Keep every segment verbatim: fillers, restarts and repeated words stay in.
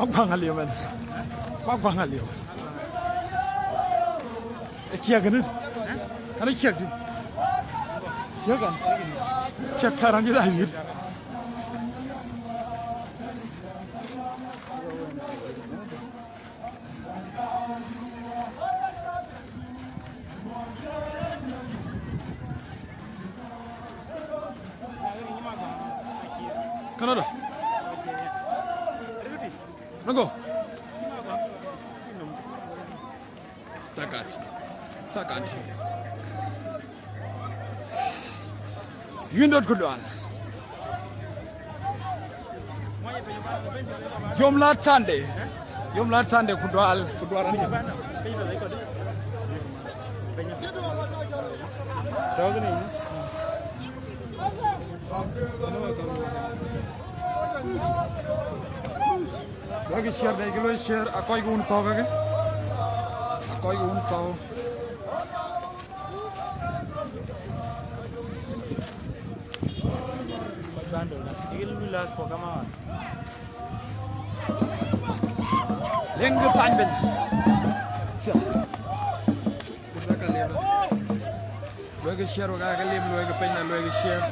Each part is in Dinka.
Akuaŋ aliu mɛn. Akuaŋ aliu. Ë ciɛk kënë. Kan ë ciɛk thïn. Ciɛk kan. Ciɛk thar an cï dac wït. Canada. Nago. Takat. Takat. Yïn döt ku dual. Yom lat Sunday. Yom lat Sunday ku dual, ku dual. Luɛ̈kë share dɛ, kë luɛ̈k share, a kɔc ke wun thɔ̈k kake. A kɔc ke wun thɔ̈k. Kɔc bändol na, ikï lui last for come out. Leŋkë thany bɛ̈ny. Sia. Luɛ̈kë share, wek aa ke lim, luɛ̈kë piny na, luɛ̈kë share.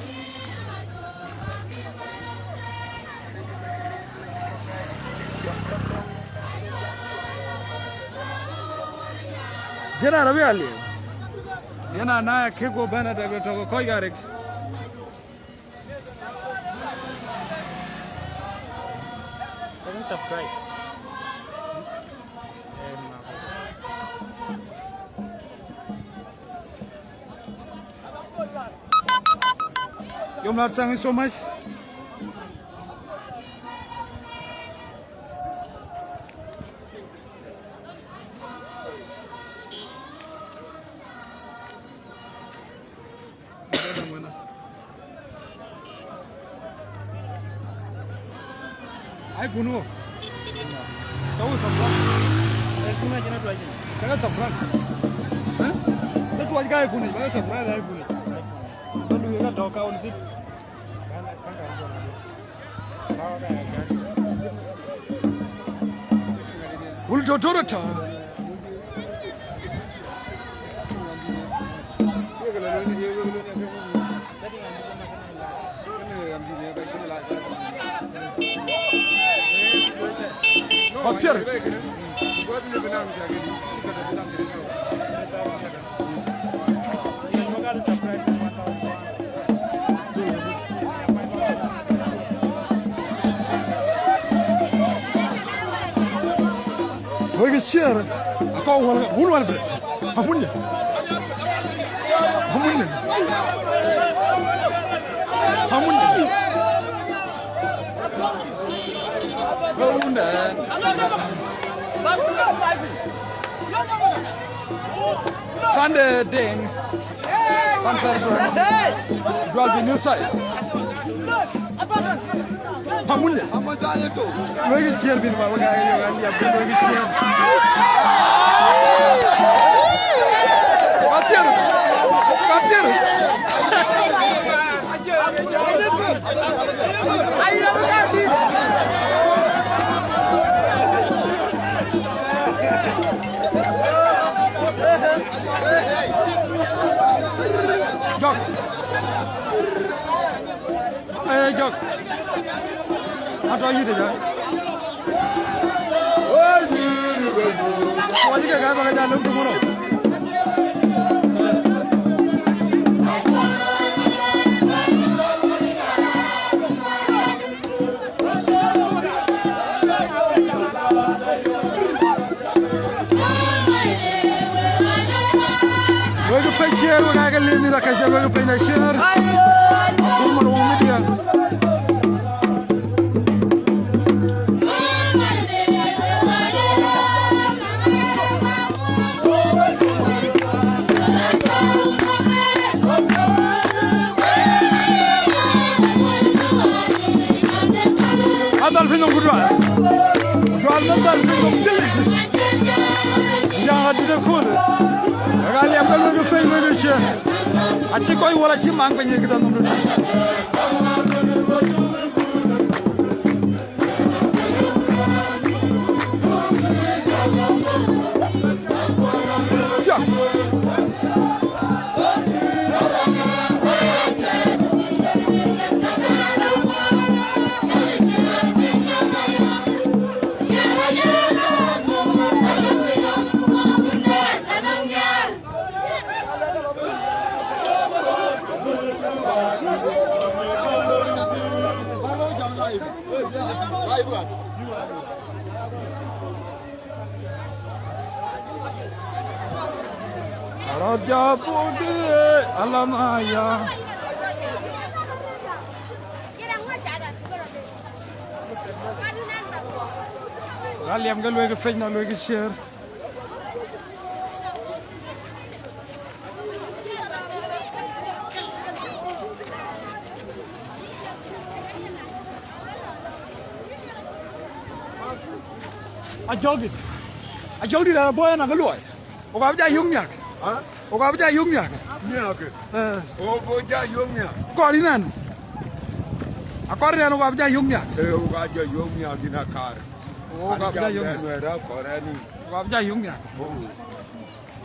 Jëna rɔt bï a lim. Jëna na ya kek go bɛ̈n a dek tɔ̈ ke kɔc karek. Subscribe. Yom lat, thank you so much. Ai kunu. Tahu sabran. Ai kunu aja na tuaji. Kaka sabran. Hah? Itu tuaji kaya kunu, kaka sabran ai kunu. Itu dulu ya kan tahu kau nanti. Wul totoro ta. Kɔc thiëër. Wek share. Akɔk wal, wun wal bret. Amunye. Amunye. Amunye. Amunye. Sunday ding. Panther dual bï ni sai. Pamunye. Luɛ̈kë share bïn ba wek aa yök an ya bï luɛ̈kë share. Ka thiër. Ka thiër. Jɔk. Ee, jɔk. Atɔ yït ë jɔk. Wajï ke ka bä ke jal lom tuŋ rɔt. Wek piny ciëër, wek aa ke lim mïth akëc, wek piny na ciëër. Akur Maluɔŋ Media. Adhal piny nɔm ku dual. Dual man dhal piny nɔm thil. Yaŋ adït ë kööl. Ɣa liɛm ke luɔ̈k ë piny luɔ̈k ë ciëën. Acï kɔc wal acï maŋ piny ë këdäŋ nɔm tëtui. Arɔt ja puk di alana ya. Ka liɛm ke lueekë piny nɔ, lueekë share. Ajɔkdït, ajɔkdït, raan bɔ̈ ënɔŋ ke luɔi. Wok abï ja yök miäk. Ha? Wok abï ja yök miäk. Miäk. Eh. Wok abï ja yök miäk. Kɔɔr yïn ɛn. Akɔɔr yïn ɛn, wok abï ja yök miäk. Eh, wok abï ja yök miäk yïn akɔɔr. Wok abï ja yök miäk. Nuɛɛr akɔɔr ɛn. Wok abï ja yök miäk. Oh.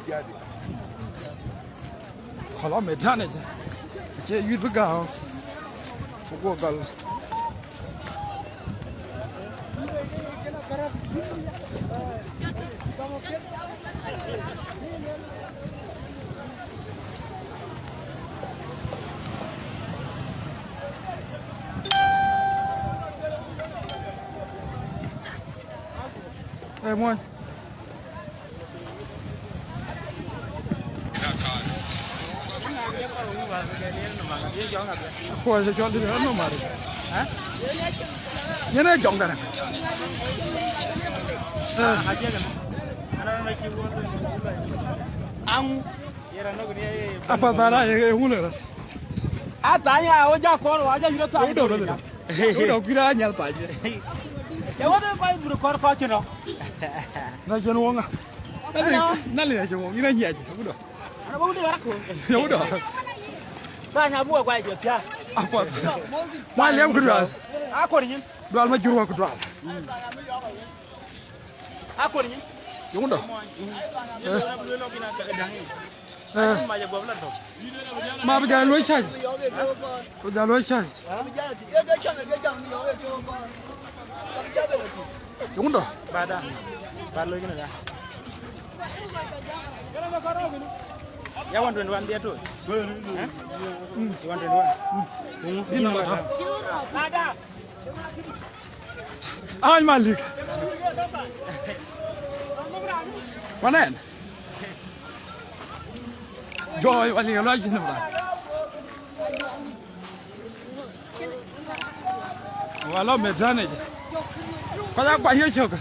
Jadi. Kɔlɔ me tane je. Acie yuit bï gääu. Ku guɔ gɔl. Eh, muɔny. Kuɔc cɔl dï rɛ̈n nɔm arë. Yen ee jɔŋ dɛn. Aŋu. Apathana ye ŋun rɛ̈t. Atanya o ja kɔn wa ja yuro tany. Udo rɛ̈t. Udo kira nyal tany. Ye wo de kɔc bur kɔr kɔc cï nɔ. Na jɛn woŋa. Nali na jɛn woŋa ina nyiac. Udo. Ana ba wuli wara ko. Udo. Ba nya buwa kwa je tia. Apath. Ma liam ku dual. Akor nyin. Dual ma jurwa ku dual. Akor nyin. Yuŋ do. Eh. Ma bï ja luɔi cäny. Bï ja luɔi cäny. Yuŋ do. Bada. Ba luɔi kina da. Ya one twenty-one dia to. Eh? Mm. One twenty-one. Mm. Ini mata. Bada. Ai Malik. Wanen. Joy Malik lo jin ba. Walo medane. Kɔc akuany ye cök.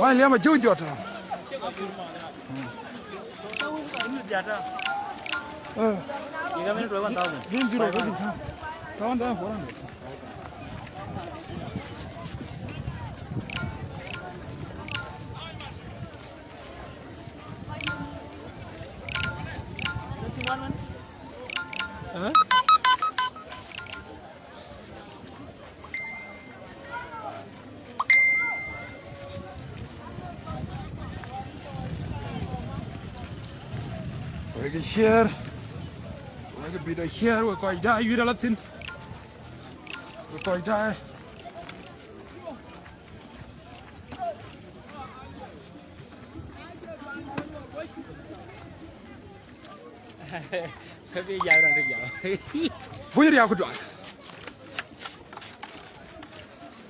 Wany liɛm acuk jɔt. Eh. Bin zero, bin zero. Kawan da four hundred. Eh? Wek share, wek bï de share, wek kɔc daai wït ala thïn. Wek kɔc daai. Ka bï jam rɔt jam. Buny riak ku dual.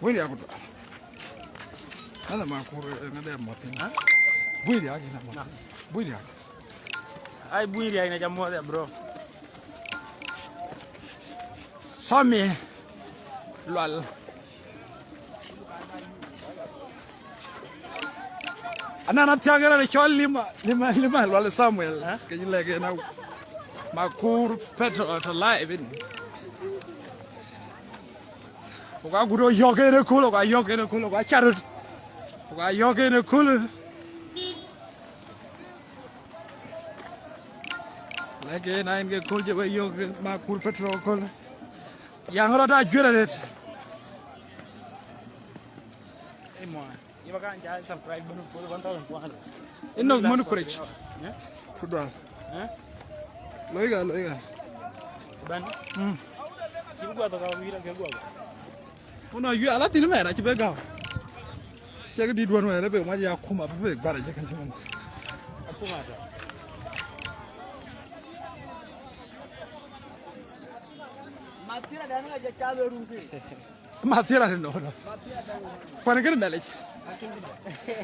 Buny riak ku dual. Ana ma kur, eh, ŋade mɔthin. Ha? Buny riak ina mɔthin. Buny riak. Ai buny riak ina jam mɔthin, bro. Sami Lual. Anan athiak ëra cɔl Lima, Lima, Lima Lual Samuel. Ha? Ke yï lɛ̈k ëna Makur Petro to live in. Ku ka gudo yɔ̈k ënë köl, ku ka yɔ̈k ënë köl, ku ka carut. Ku ka yɔ̈k ënë köl. Lɛ̈k ëna en ke köl jɛ bɛ yɔ̈k Makur Petro köl. Yaŋ rɔt a juër arëët. Ë mɔ, ye ba kan ca subscribe bun for one thousand four hundred. Inok mun kurec. Eh? Ku dual. Eh? Loiga, loiga. Ban. Mm. Ci gua to ka wira ke gua. Uno yu ala tin mɛn acï be gäu. Cek dït wën wën rebe mac ya kuma be bar je kan. Akuma to. Ma thiëra tënë dɔ̈. Kuan kënë Nhialic.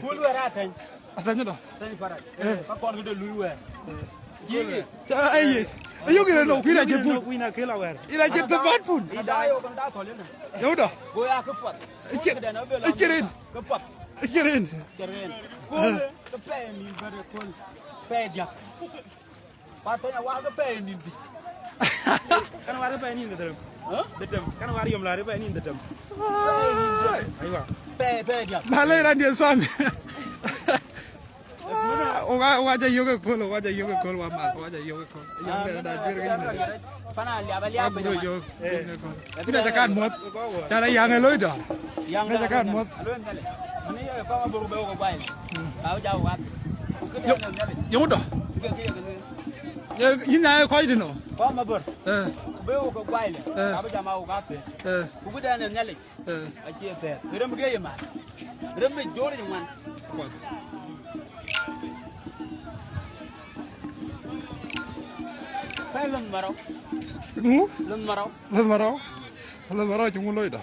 Kul wɛ̈ɛ̈r atɛny. Atɛny dɔ̈. Atɛny parak. Eh. Ka kɔn këde lui wɛ̈ɛ̈r. Yï. Ca aye. Ayo kire no kuina ke pun. Kuina kela wɛ̈ɛ̈r. Ina ke the bad pun. Ida yo kan da thol ne. Yo dɔ̈. Go ya ke puɔth. Ecir. Ecirin. Ke puɔth. Ecirin. Cirin. Kul ke pɛɛi ni bere kul. Pɛɛi diak. Kuat Tony awar ke pɛɛi nïn dhïc. Kan war ke pɛɛi nïn dhetem. Hä? Dhetem. Kan war yom la ke pɛɛi nïn dhetem. Ai. Aiwa. Pɛɛi, pɛɛi diak. Na le ran dia Sami. Oga, oga ja yoga kol, oga ja yoga kol wa ma, oga ja yoga kol. Yom de da jwer ke yom. Pana liaba liaba. Abu yo. Kina ca kan muɔ̈th. Ca la yaŋ ë loi dɔ̈ɔ̈r. Yaŋ ë ca kan muɔ̈th. Alo Nhialic. Mani ye kɔŋ abor ku be wo ke guai. Ka wo ja wo wak. Ku këde Nhialic. Yöŋ dɔ̈. Ke ke ye ke lueel. Ye, yïn na ye kɔc dï nɔ? Kɔŋ abor. Eh. Ku be wo ke guai le. Eh. Ka wo jam a wo ka thëëk. Eh. Ku këde Nhialic. Eh. Acie thɛɛr. Rem ke ye man. Rem me jor ye ŋuan. Kuat. Sai lon marau. Ŋu? Lon marau. Lon marau. Lon marau cï ŋu loi dɔ̈.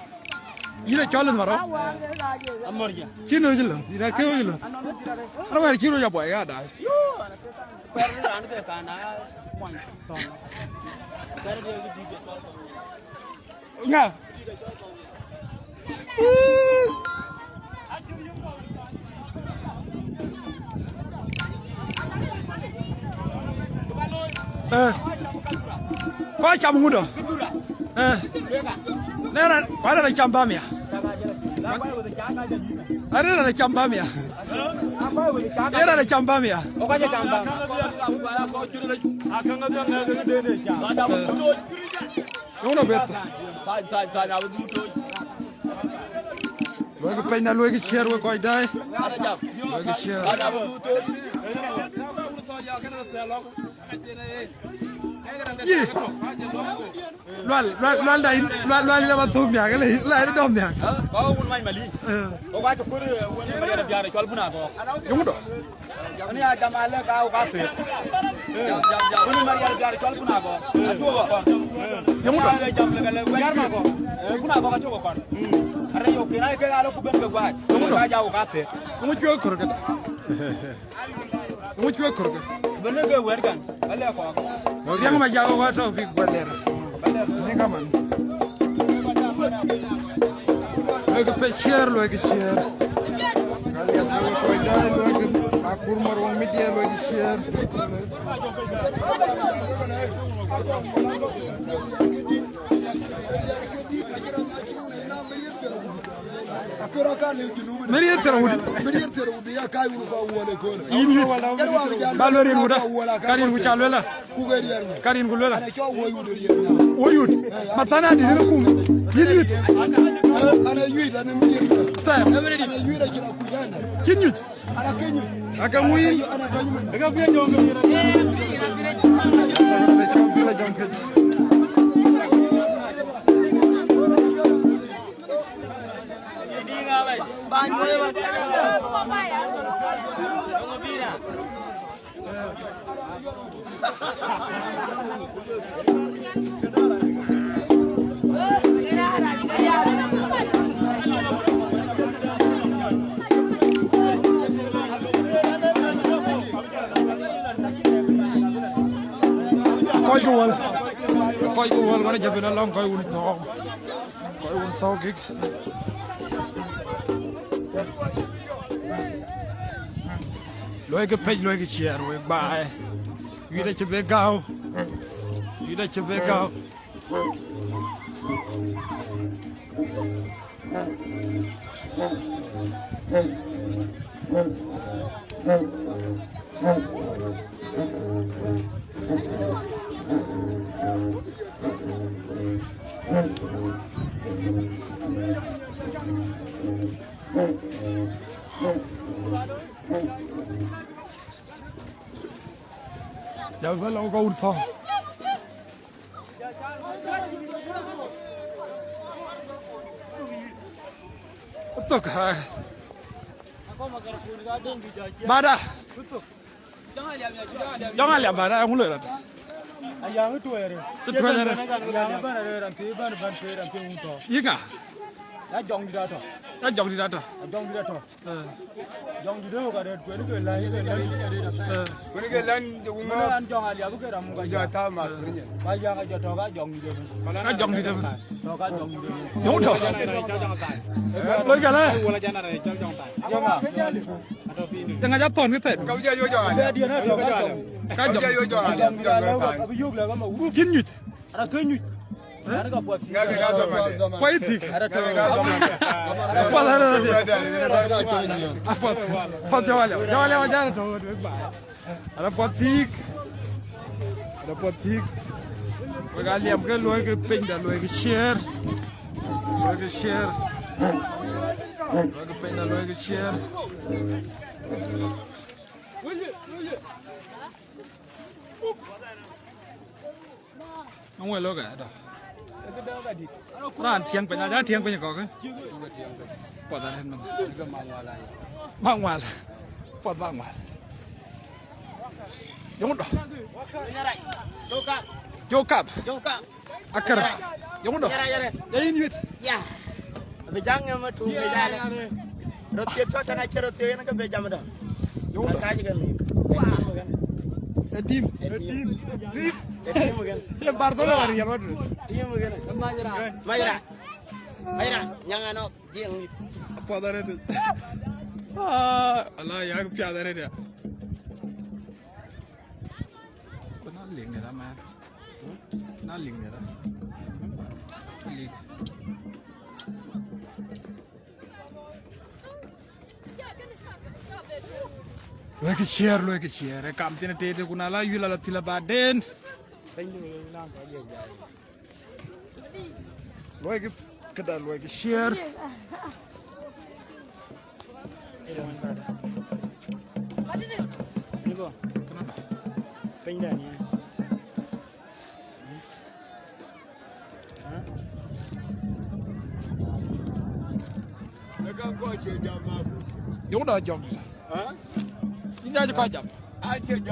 Yïn acɔl lon marau. Amor ja. Cïn ɣöc lon. Yïn akë ɣöc lon. Ana wɛ̈ɛ̈r cï röc abuɔi ya daai. Yo, ana ke kan. Kuɛr ran ke kan a kuany tɔŋ. Kuɛr de ke dït. Ŋa? Eh. Kɔc cam ŋut dɔ̈. Eh. Nera, kɔc rɛn cam bam ya. Arɛn cam bam ya. Nera cam bam ya. Eh. Yöŋ nɔ beth. Luɔikï piny na, luɔikï ciɛɛr wek kɔc daai. Luɔikï ciɛɛr. Yï. Lual, lual, lual da yïn, lual, lual yïn aba thuk miak, le, la yïn dɔm miak. Ba wun mac mali. Eh. O ka to kur wun ma yara biar cɔl buna go. Yöŋ dɔ̈. Ani a jam ale ka u ka thek. Jam, jam, jam. Kuni Maria biar cɔl kuna go. Atu go kon. Yöŋ dɔ̈. Jam le gale. Biar ma go. Eh, kuna go ka tu go kon. Are yo kina ke alo ku ben ke gwa. Yöŋ dɔ̈. Ka ja u ka thek. Yöŋ cuë kor ke. Yöŋ cuë kor ke. Bene ke wer kan. Ale ko. Riang ma jago wa to big baler. Ni kaman. Luɔikï piny ciɛɛr, luɔikï ciɛɛr. Ka liɛp luɔikï kɔc daai, luɔikï akur mɔr wɔ media, luɔikï ciɛɛr. Meri ye thiɛrou wut. Meri ye thiɛrou wut ya kai wun kɔ wuɔl e kor. Yïn yut. Ba luel rin wuda. Ka rin ku ca luel la. Ku ke riɛr ŋö? Ka rin ku luel la. Ana cɔ wo yut riɛr ŋö? Wo yut. Eh, ma thana di ni kum. Yïn yut. Ana, ana yut, ana mi yut. Thɛɛr. Ana yut, acïn aku jana. Cïn yut. Ana ke yut. Aka ŋu yïn? Ana tɔny. Aka bia jɔŋ ke yut. Aka bia jɔŋ ke. Kɔc ke wäl, kɔc ke wäl, wën a jɛ ben alɔŋ kɔc wun thɔɔk, kɔc wun thɔɔk kik. Luɔikï pec, luɔikï ciɛɛr wek baai. Yut acï be gääu. Yut acï be gääu. Jal ba lɔŋ ka wut thɔ̈. Thök, ha. Bada. Jɔŋ aliam bada, ŋu loi rɔt. Ayaŋ tuɛɛrë. Të tuɛɛrë. Ayaŋ bɛ̈n arëër, an thii bɛ̈n, bɛ̈n tuɛɛr, an thii wun tɔ̈. Yï ŋa? Ya Jɔŋdït atɔ̈. Ya Jɔŋdït atɔ̈. Ya Jɔŋdït atɔ̈. Eh. Jɔŋdït ë ka rɛ̈t kuɛn ke lany, ke lany. Eh. Kuɛn ke lany de wun. Mɛn an Jɔŋ Aliap ke ram ka ja ta ma kuɛn. Ka ya ka jɔ tɔ̈ ka Jɔŋdït. Ka Jɔŋdït. Tɔ̈ ka Jɔŋdït. Jɔŋ tɔ̈. Loi kɛlɛ. Wala jana rɛ̈, cɔl Jɔŋ ta. Jɔŋ a. Jɔŋ a ja thɔn ke thɛt. Ka ja yo Jɔŋ Aliap. Ka Jɔŋ. Ka Jɔŋdït alë, abi yök lɛ ka ma wun. Cïn nyuc. Ara ke nyuc. Ara ka puɔth thik. Puɔth thik. Ara tɔ̈. Puɔth, ara tɔ̈. Puɔth, puɔth jɔwalɛ. Jɔwalɛ wa jana tɔ̈. Ara puɔth thik. Ara puɔth thik. Wek a liɛm ke luɔi ke pinyda, luɔi ke share. Luɔi ke share. Luɔi ke pinyda, luɔi ke share. Aŋuɛl lɔ kɛ dɔ. Raan tiɛŋ piny, aja tiɛŋ piny kɔk. Puɔth arɛt man. Maŋual. Puɔth Maŋual. Yɔŋ dɔ. Jokap. Jokap. Akër. Yɔŋ dɔ. Ya yïn yuit. Ya. Abi jaŋ ŋëm ë tuŋ ë jal. Röt thiek tɔ̈ tɛ̈n acï röt thiek yen ke be jam dä. Yöŋ dä. Ka cï ke nim. Ee tim. Ee tim. Tim. Ee tim ëgën. Ye Barcelona, Real Madrid. Tim ëgën. Majra. Majra. Nyaŋ anɔk. Jiëŋ nim. Apuɔth arëët. Ah, ala ya piath arëët ya. Ku na liŋ ni la man. Na liŋ ni la. Liŋ. Luɔikë share, luɔikë share. Ë kam thiin tëtëtë ku na la yul ala thila baden. Luɔikë këda, luɔikë share. Kënëda. Piny da ni. Yöŋ dɔ jɔk. Yïn jɔ kɔc jam.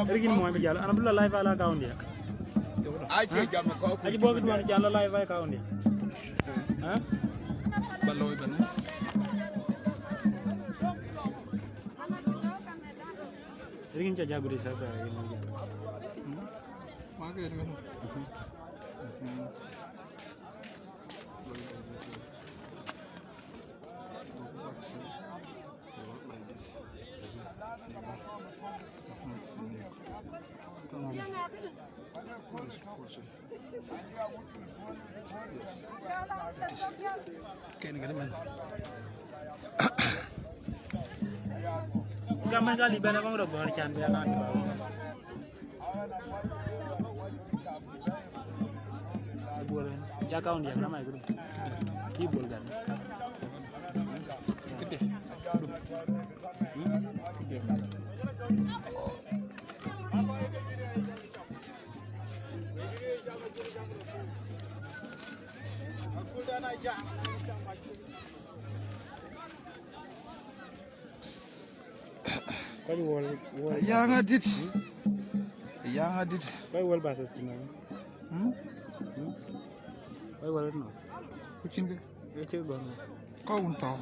Eric in muɔny bï jäl, an bï lɔ live ala account diɛ̈. Acie jam kɔc. Aci bɔ̈ kë duɔ̈n ca lɔ live account diɛ̈. Ba looi bɛ̈n. Eric in ca ja gudi sasa, yïn muɔny jäl. Kën kën man. Gam man ka li bɛ̈n abäŋ rɔt gɔ̈ɔ̈r can bï akan bä. Bol ya kaun ya na mai gudu. Ki bol gan. Kide. Kɔc Wol, Wol. Ayaŋ adït. Ayaŋ adït. Kɔc Wol versus Tinɔŋ. Hmm? Hmm? Kɔc Wol no. Ku cïn kë? Kë cï gɔ̈ɔ̈r no. Kɔc wun thɔ̈u.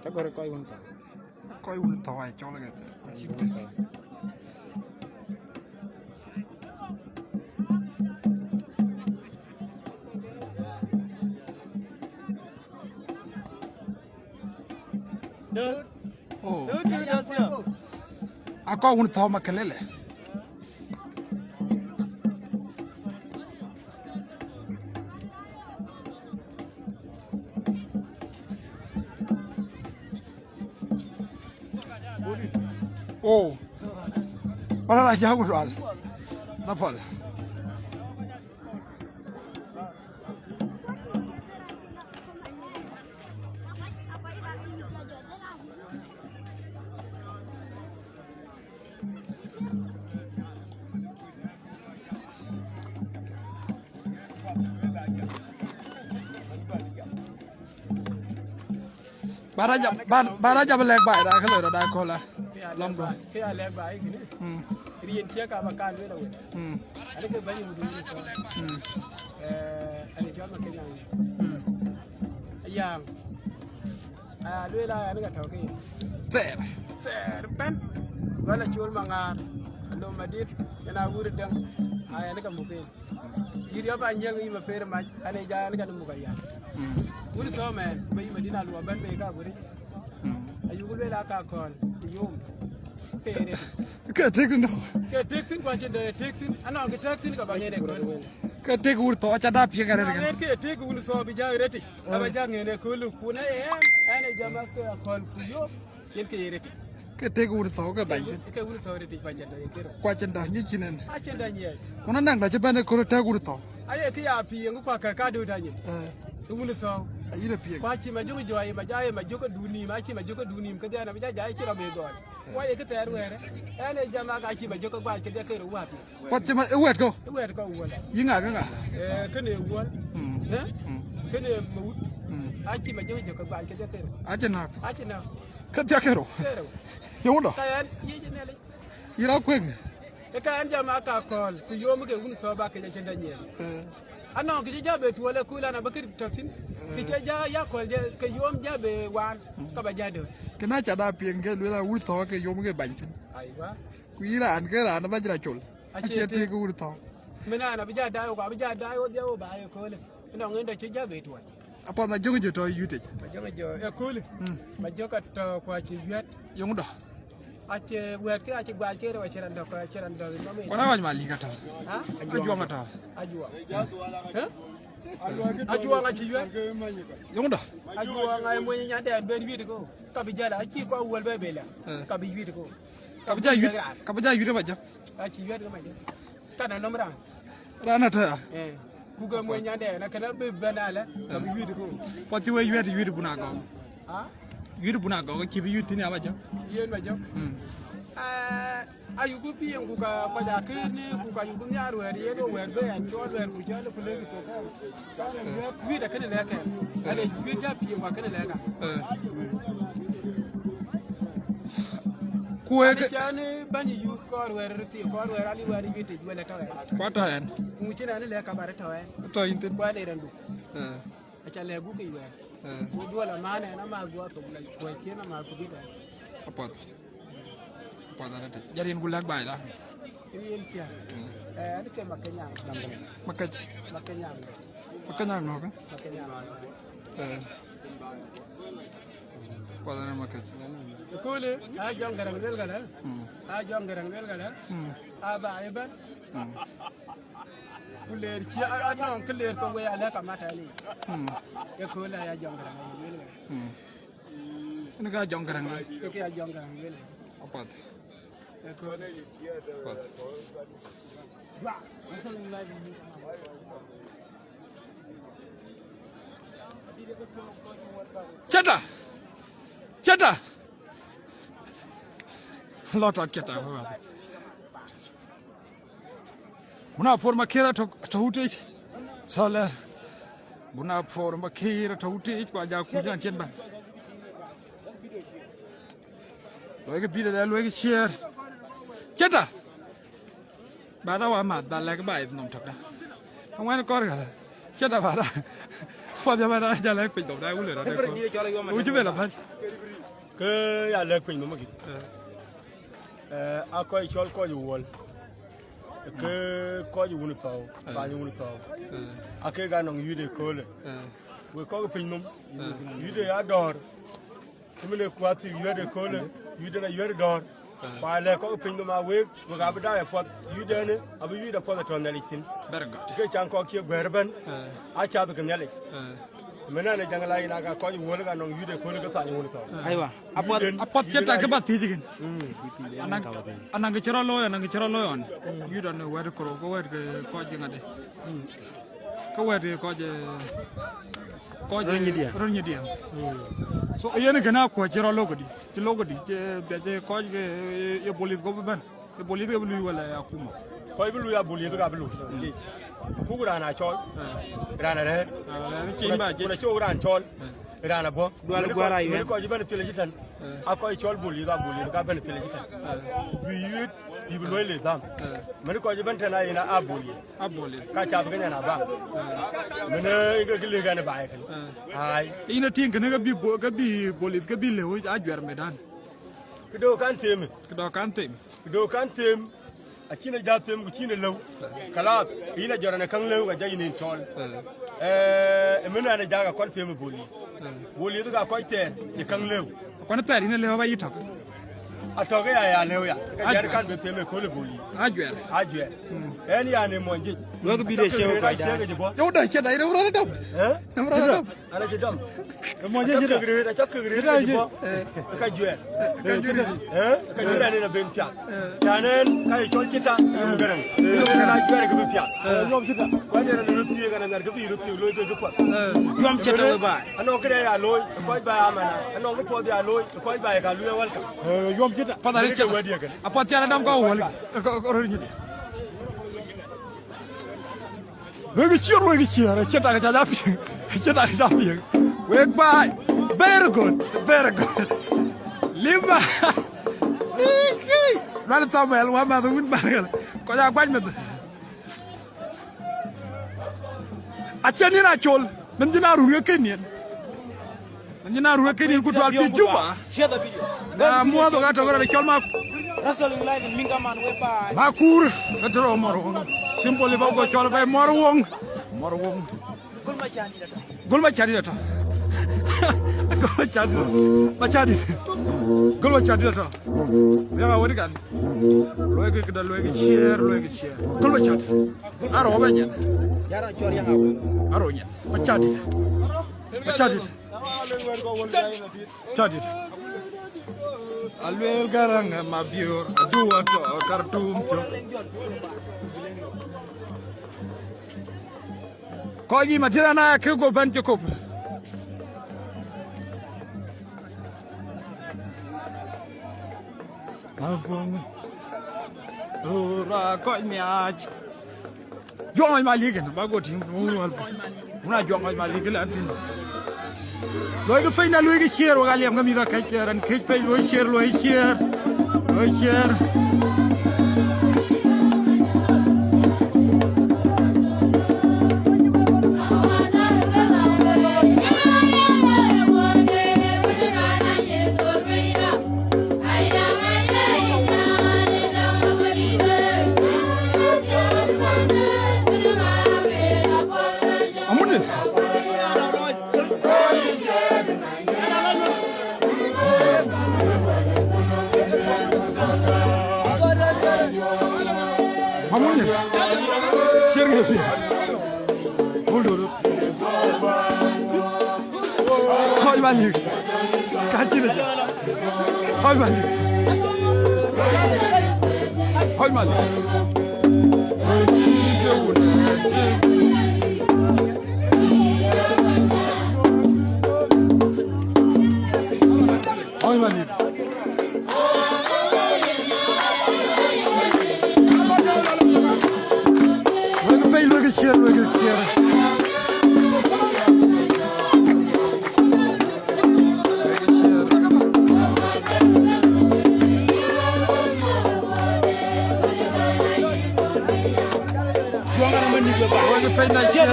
Cä gɔ̈ɔ̈r kɔc wun thɔ̈u. Kɔc wun thɔ̈u ai cɔl kë. Ku cïn kë? Oh. Akɔc wun thɔ̈u Makelele. Oh. Wala la jagu dal. Na pal. Bara jam, bara, bara jam lek bai da kalo da kola. Lam do. Ke ya lek bai kini. Hmm. Riɛn ciɛk aba kan lueel awën. Mm. Ani ke bɛ̈ny wudun ni thɔ̈n. Mm. Eh, ani cɔl ma Kenya. Mm. Ayaŋ. Aya lueel aya ni ka tɔ̈ ke. Thɛɛr. Thɛɛr bɛ̈n. Wala col ma ŋaar. Lom madit. Yen a wur däŋ. Aya ni ka muk ke. Yït ya ba nyiɛl ŋic ma per mac. Ani ja ni ka ni muk aya. Mm. Wun thɔ̈ mɛn. Ba yï madit a luɔ bɛ̈n be ka guri. Mm. Ayuk lueel aka kɔ̈l, yom. Ke ye retic. Ke tik no. Ke tik thïn, ku acïn dɛ tik thïn. Anɔŋ ke tik thïn ka ba ŋen ë köl. Ke tik wur thɔ̈, aca da piɛŋ arëët. Anɔŋ ke tik wun thɔ̈ bi ja retic. Eh. Aba ja ŋen ë köl, ku na ye ɛn, ɛn ë jam ake akɔ̈l ku yom. Yen ke ye retic. Ke tik wun thɔ̈ ke bany thïn. Ke wun thɔ̈ retic ba jɛn dɛ ye kero. Ku acïn dä nyic cïn ɛn. Acïn dä nyic. Ku na naŋ dä cï bɛ̈n ë köl tek wun thɔ̈. Aye ke ya piɛŋ ku aka ka döt anyïn. Eh. Wun thɔ̈. Ayïn ë piɛŋ. Ku acï ma jök jɔ, aye ma ja, aye ma jök adun nïïm, acï ma jök adun nïïm, kedhie na bi ja ja, acï rɔ be gɔl. Ku aye ke thɛɛr wɛɛr, ɛn ë jam aka acï ma jök ke guac kedhie ke rɔ wath. Kuat cï ma, ë wɛ̈t kɔ̈u? Ë wɛ̈t kɔ̈u wuɔl. Yï ŋa ke ŋa? Eh, kënë wuɔl. Mm. Eh? Mm. Kënë ma wut. Mm. Acï ma jök jɔ ke guac kedhie ke rɔ. Acï nɔ̈k. Acï nɔ̈k. Kedhie ke rɔ. Ke rɔ. Yöŋ dɔ. Ka ɛn, ye jë Nhialic. Yï rɔ kuëŋ. Ë ka ɛn jam aka kɔ̈l, ku yom ke wun thɔ̈ ba ke jɛ cïn dä nyiɛl. Eh. Anɔŋ kë cï ja be tuɔl ë kul an, abä kë tɔ̈ thïn. Kë cï ja ya kɔ̈l jɛ, ke yom ja be waan, ka ba ja döt. Kënë aca da piɛŋ ke lueel a wur thɔ̈ ke yom ke bany thïn. Aiwa. Ku yï raan ke raan abä jira col. Acie acie tik. Tik wur thɔ̈. Min an, abï ja daai wok, abï ja daai wok, dhia wok ba ye köölë. Anɔŋ en dɔ cï ja be tuɔl. Apath ma jöŋ jö tɔ̈ yutic. Ma jöŋ jö, ë köölë. Mm. Ma jök atɔ̈ ku acï yuɛt. Yöŋ dɔ. Acï wɛ̈t ke acï guac ke rou acï raan dɔ̈k, acï raan dɔ̈k nɔm. Kɔn awany ma lïk atɔ̈. Ha? Ajuɔŋ atɔ̈. Ajuɔŋ. Hä? Ajuɔŋ acï yuɛt. Yöŋ dɔ. Ajuɔŋ ai mony nyande ben wiit ko. Ka bï jala, acï kɔc wuɔl bɛ bela. Eh. Ka bï wiit ko. Ka bï ja yuit, ka bï ja yuit ma jök. Acï yuɛt ke ma jök. Kana nɔm raan. Raan atɔ̈ ya. Eh. Ku ke mony nyande na kana bï ben ala, ka bï wiit ko. Kuat cï we yuɛt, yuit bun agɔk. Ha? Yuit bun agɔk, cï bï yuit thïn ya ma jök. Yen ma jök. Mm. Eh, ayuku piɛŋ ku ka kɔc akëër ni ku ka yuku nhiaar wɛ̈ɛ̈r yen o wɛ̈ɛ̈r bë ɛn cɔɔl wɛ̈ɛ̈r ku cɔl ku lëk thok. Wiit akënë lɛ̈k kɛn. Ane wiit ja piɛŋ ku akënë lɛ̈k ka. Eh. Ku wek. Ane cän bäny youth kɔɔr wɛ̈ɛ̈r rëthi kɔɔr wɛ̈ɛ̈r ali wɛ̈ɛ̈r wiit tëc wël atɔ̈ ɛn. Ku atɔ̈ ɛn. Ŋu cïn ɛn lɛ̈k ka ba rëtɔ̈ ɛn. Atɔ̈ yïn thïn. Ku ane rɛ̈ndu. Eh. Aca lɛ̈k guɔ ke wɛ̈ɛ̈r. Eh. Ku duɔl aman ɛn ama guɔ thok la kuɔc cien ama ku bït ɛn. Apath. Apath arëët. Jariin ku lɛ̈k baai la. Riɛn cia. Mm. Eh, ani ke Makenyang. Makec. Makenyang. Makenyang nɔ̈k, eh? Makenyang. Eh. Apath arëët Makec. Kule, a Jɔŋ Garaŋ luel gala. Mm. A Jɔŋ Garaŋ luel gala. Mm. A ba ëbɛ̈n. Mm. Ku leer cia, a, anɔŋ kë leer thok we alɛ̈k amat ali. Mm. Ë kööl aya Jɔŋ Garaŋ aye luel gala. Mm. Ënë ka Jɔŋ Garaŋ luel. Ë ke ya Jɔŋ Garaŋ luel. Apath. Ë kööl. Apath. Ceta. Ceta. Lɔ tɔ̈ Ceta. Buna por Makir atɔ̈, atɔ̈ wutic. Sɔlɛ. Buna por Makir atɔ̈ wutic, kua ja kuc an cien ban. Luɔi ke bïdë dɛ, luɔi ke ciëër. Ceta. Ba da wa math, ba lɛ̈k ba ith nɔm tök da. Aŋuɛ̈n kɔr gala. Ceta ba da. Puɔth ya ba da, ja lɛ̈k piny nɔm da, wulë rɔt. Ucu bela ban. Ke ya lɛ̈k piny nɔm akï. Eh. Eh, a kɔc cɔl kɔc wuɔl. Ke kɔc wun thɔu, eh, kany wun thɔu. Eh. Ake ga nɔŋ yude köle. Eh. We kɔc piny nɔm. Eh. Yude ya dɔ̈ɔ̈r. Ëmënë kuath thik yuɛ̈t ë köle, yuɛ̈t ë na yuɛ̈t dɔ̈ɔ̈r. Eh. Kua lɛ̈k kɔ̈k piny nɔm aa week, wek abï daai apuɔth, yuɛ̈t ënë, abï yuɛ̈t apuɔth ë tɔ̈ Nhialic thïn. Very good. Ke caŋ kɔ̈k cie guɛ̈ɛ̈r ëbɛ̈n, eh, acath ke Nhialic. Eh. Ëmënë anë jaŋ la yen aka kɔc wuɔl ka nɔŋ yuɛ̈t ë köle ke thany wun thɔ̈u. Eh. Aiwa. Apuɔth, apuɔth cï tak kë ba thiëc kën. Mm. Anaŋ, anaŋ kë cï rɔt looi, anaŋ kë cï rɔt looi ɣɔn. Mm. Yuɛ̈t ɣɔn ë wɛ̈t kërou, ke wɛ̈t ke kɔc jiŋ adï. Mm. Ke wɛ̈t ke kɔc, eh, kɔc, eh, röt nyidiɛ̈n. Röt nyidiɛ̈n. Mm. So, yen kënë akuɔ̈c cï rɔt lok këdï, cï lok këdï, cï, cï kɔc ke, eh, ye police go bï bɛ̈n. Ye police ke bï lui wala ye akuma? Kɔc bï lui a police ka bï lui. Mm. Kuk raan acɔɔl, eh, raan arɛ̈ɛ̈r. Raan arɛ̈ɛ̈r, cï ba cï. Kuna cï wok raan cɔɔl, eh, raan abɔ̈. Dual guar ayuɛn. Kɔc bɛ̈n piɛl cï tɛ̈n. Eh. A kɔc cɔl Bol Yith, a Bol Yith ka bɛ̈n pil cï tɛ̈n. Eh. Bï yuet, bï bï luɔi le dham. Eh. Mën kɔc ëbɛ̈n tɛ̈n a yen a Bol Yith. A Bol Yith. Ka cath ke nyan a baŋ. Eh. Mën, eh, ke, ke lëk ɛn baai kënë. Eh. Ai. Yïn a tïŋ kënë ke bï Bo-, ke bï Bol Yith ke bï lëu a juɛr medan. Këdë kan them. Këdë kan them. Këdë kan them. Acïn ë jɔ them ku cïn ë lëu. Kalas, yïn a jɔt ɛn ë käŋ lëu, ka jɔ yïn en cɔl. Eh. Eh, ë mën ɛn ë jak akɔn them ë Bol Yith. Eh. Bol Yith ka kɔc thɛɛr ë käŋ lëu. Kɔn thɛɛr yïn ë lëu aba yï tɔ̈k. Atɔ̈k ë ya, ya lëu ya. Ka jɛn kan bï them ë kööl ë Bol Yith. A juɛr. A juɛr. Mm. Ɛn ya në mony jic. Wek bï de cieŋ kɔc da. Cieŋ jic bɔ. Yöu dɔ ciɛth, ayï röm rɔt dɔm. Eh? Röm rɔt dɔm. Ana cï dɔm. Acɔk kek rëët, acɔk kek rëët, ka cï bɔ. Eh. Ka juɛɛr. Ka juɛɛr. Eh? Ka juɛɛr anïn abën piath. Eh. Can en, ka ye cɔl cï tak, yïn gërëm. Ka juɛɛr kë bï piath. Eh. Kuany en röt thiëëk, ana nhiar kë bï röt thiëëk, looi kë kë puɔth. Eh. Yom cï tak wek baai. Anɔŋ këde ya looi, kɔc baai amana. Anɔŋ kë puɔth ya looi, kɔc baai ka lueel welcome. Eh, yom cï tak. Path arëët cï tak. Wɛ̈t ye kënë. Apath can adɔm ka wöl. Ka, ka, ka röt nyït. Luɔikë ciëër, luɔikë ciëër, acie tak ca piŋ, acie tak ca piŋ. Wek baai, very good, very good. Lima. Iki. Lual Samuel, wa math wun Mariel. Kɔc a guac meth. Acie nïn a col, mën jïn a run ke kën yen. Nyin a run ke nin ku dual pi Juba. Na muɔth ka tɔ̈ rɔt cɔl ma. Wrestling live in Mingaman whereby. Makur, ka tɔ̈ rɔt mɔr woŋ. Simple ba go cɔl ba mɔr woŋ. Mɔr woŋ. Gol ma cani da tɔ̈. Gol ma cani da tɔ̈. Gol ma cani. Ma cani. Gol ma cani da tɔ̈. Ya wadi kan. Luɔikë këda, luɔikë ciëër, luɔikë ciëër. Gol ma cani. Aro ba nyen. Aro nyen. Ma cani. Ma cani. Tadit. Aluel Garaŋ ë Mabior, adu atɔ̈ Kartum cök. Kɔc yï Matïn ana kë go bɛ̈n cï kop. Apuɔŋ. Röör aa kɔc miaac. Juɔŋ ɣɔc Malik en, ba go tïŋ, wun wal. Wun a juɔŋ ɣɔc Malik la tïŋ. Luɔikë piny na luɔikë ciëër, wek a liɛm ke mïth akëc, raan këc piny, luɔi ciëër, luɔi ciëër, luɔi ciëër. Amunit. Amunit. Sirge fi. Buldur. Hoi balik. Kacil aja. Hoi balik. Hoi balik. Hoi balik. Luɔikë pɛ̈i, luɔikë ciëër, luɔikë ciëër. Luɔikë ciëër. Luɔikë pɛ̈i na ciëër.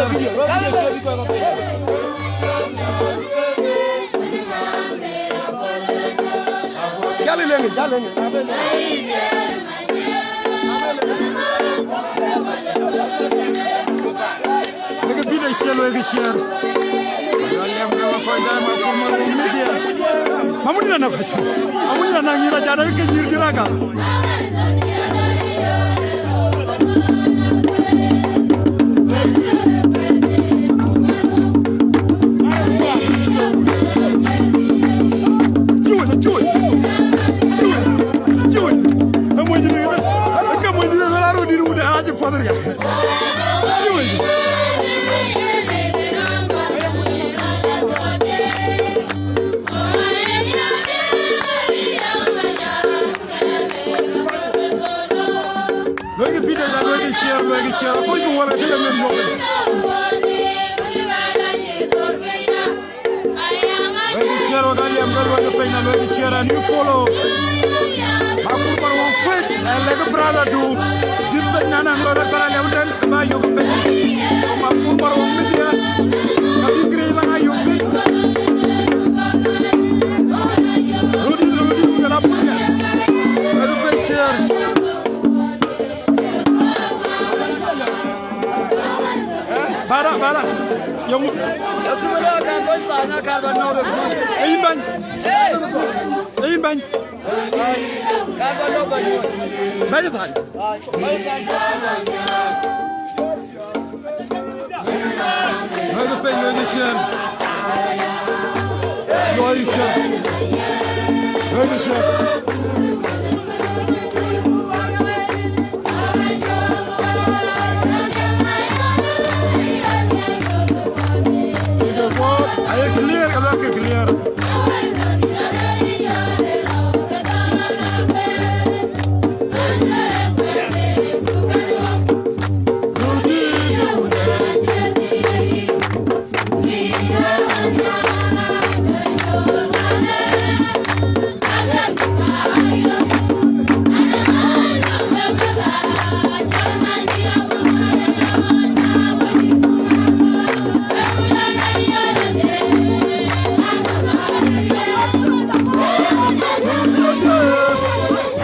Jal leŋ, jal leŋ. Wek bï de ciëër, wek ciëër. Mamunit anɔk. Mamunit anɔk, nyïïr ajat ke nyïïr dït aka. Cuuc, cuuc, cuuc, cuuc. Ë mony dït, ë ke mony dït, ë la röt dït, wun de aa cï puɔth ria. Cuuc. And you follow Makur Marwong Fred, and like a brother do. This big nana, brother, brother, brother, brother, Makur Marwong Media. Kabi grey, man, you fit. Rudy, Rudy, Rudy, la punya. Let the share. Bara, bara. Yong. Ei, bany. Ei, bany. Bany, bany. Hadi piny, wek share. Wek share. Wek share. Aye clear, ka lɔk ke clear.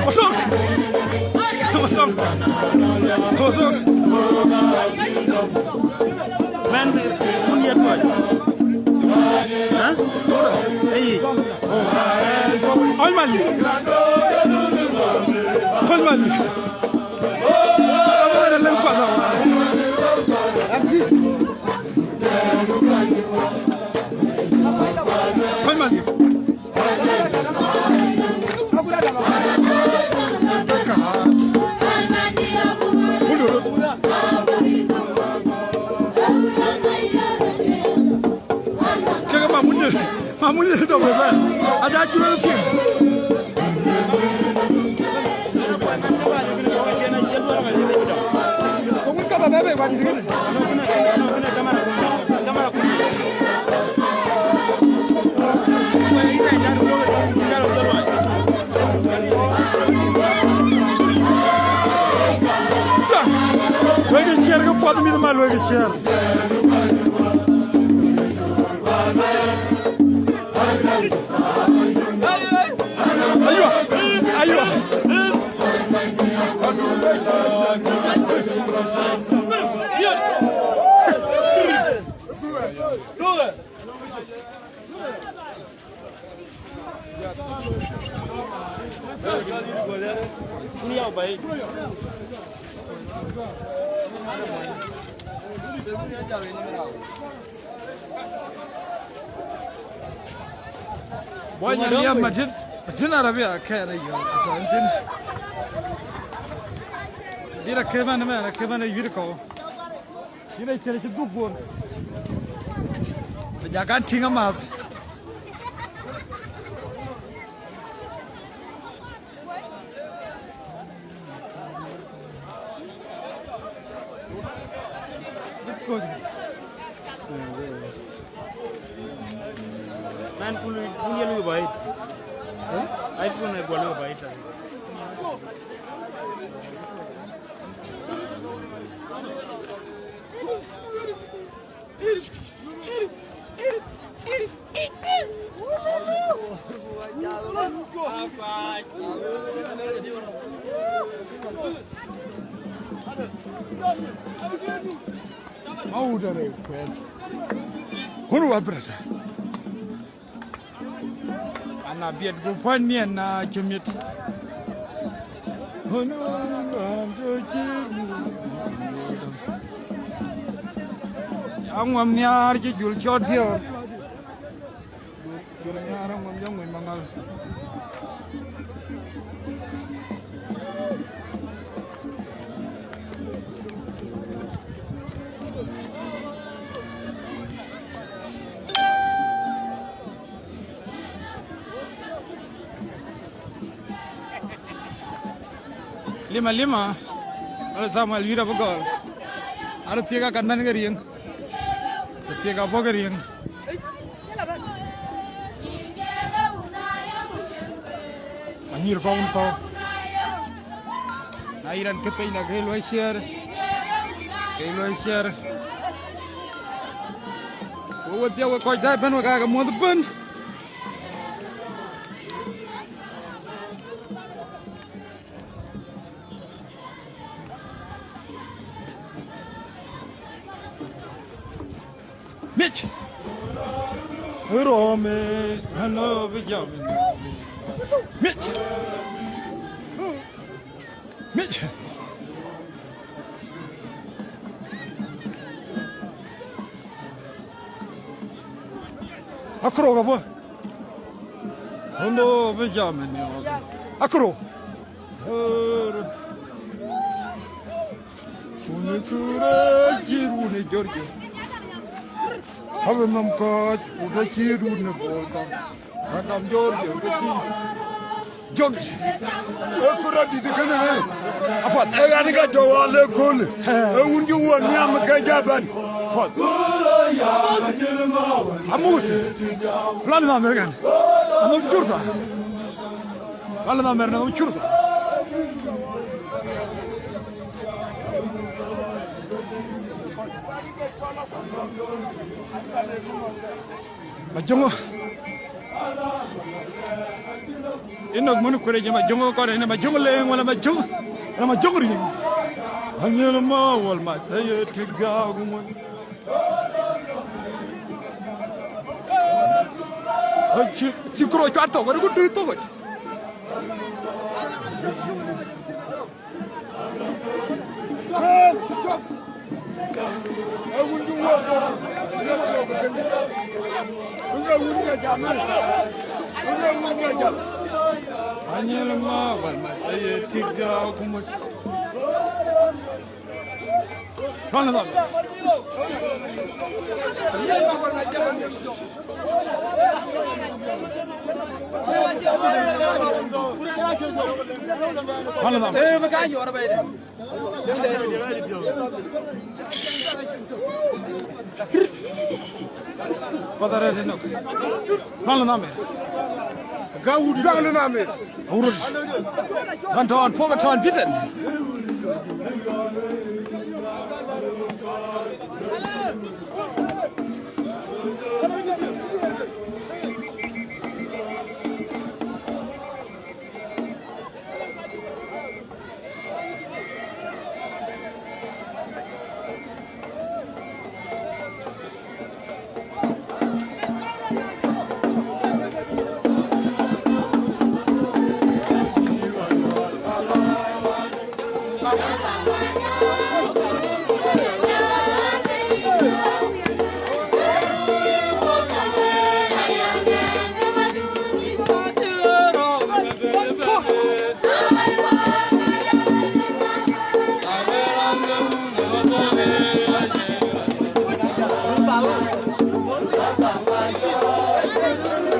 What's up? What's up? What's up? Man, kun yet kɔc. Hä? Ei. Ɔny Malik. Ɔny Malik. Ɔny Malik. Keke mamuny, mamuny dɔ̈k bɛ̈ bɛ̈. Ada cï wek piŋ. Kɔŋ ka bɛ̈ bɛ̈ bɛ̈ wadït kënë. Sa, wek share ke puɔth mïth mal, wek share. Aywa, aywa. Boy, you hear Martin? Martin Arabia, can I go? Did I came on, man? I came on a unicorn. Yïn ë cï dhuk guöör. Bï ja kan tïŋ amath. Man, kun, kun ye luɔi bait. Ai, kun ye luɔi bait. Ma wut arëk kuɛth. Kun wa brata. Ana biɛt ku puɔ̈n miɛn na cï miɛt. Aŋuɔm nhiaar cï jul cɔt diɔ̈ɔ̈r. Jul nhiaar aŋuɔm jɔ ŋuny maŋal. Lima, lima. Ala Samuel yït abï gɔl. Ala thiek akan bɛ̈n ke riëŋ. Thiek abɔ̈ ke riëŋ. Anyïr kɔ̈u në thɔ̈u. Na yïn raan kë piny na ke luɔi share. Ke luɔi share. Wo wedhie we kɔc daai bɛ̈n we ka ke muɔ̈th bɛ̈n. Mic. Rome, ano bijam. Mic. Mic. Akro ka bɔ. Hondo be jam ni wa. Akro. Kuni kure jiru ni George. Habe nam ka kuta jiru ni bolka. Adam George ka ci. George. E kura di de kene. Apat. E yani ka do wale kul. E wun ju won ni am ka jaban. Apat. Amut. Lan na mergan. Amut jursa. Lan na mergan amut jursa. Majöŋö. Inɔk mun kuëre jë Majöŋö kɔn ënë Majöŋö leŋ wala Majöŋö, wala Majöŋö riŋ. Anyël ma wal ma tëye tik gak mun. Aci, ci kuro cuat thok, wala ku tui thok. Anyel ma wal ma aye tik ja kumut. Run them. Run them. Kɔth arɛ̈ɛ̈r tënök. Run në nhamer. Ka wut run në nhamer. Awurot. Run tɔ̈ ɣɔn puɔ̈k tɔ̈ ɣɔn bïthɛn.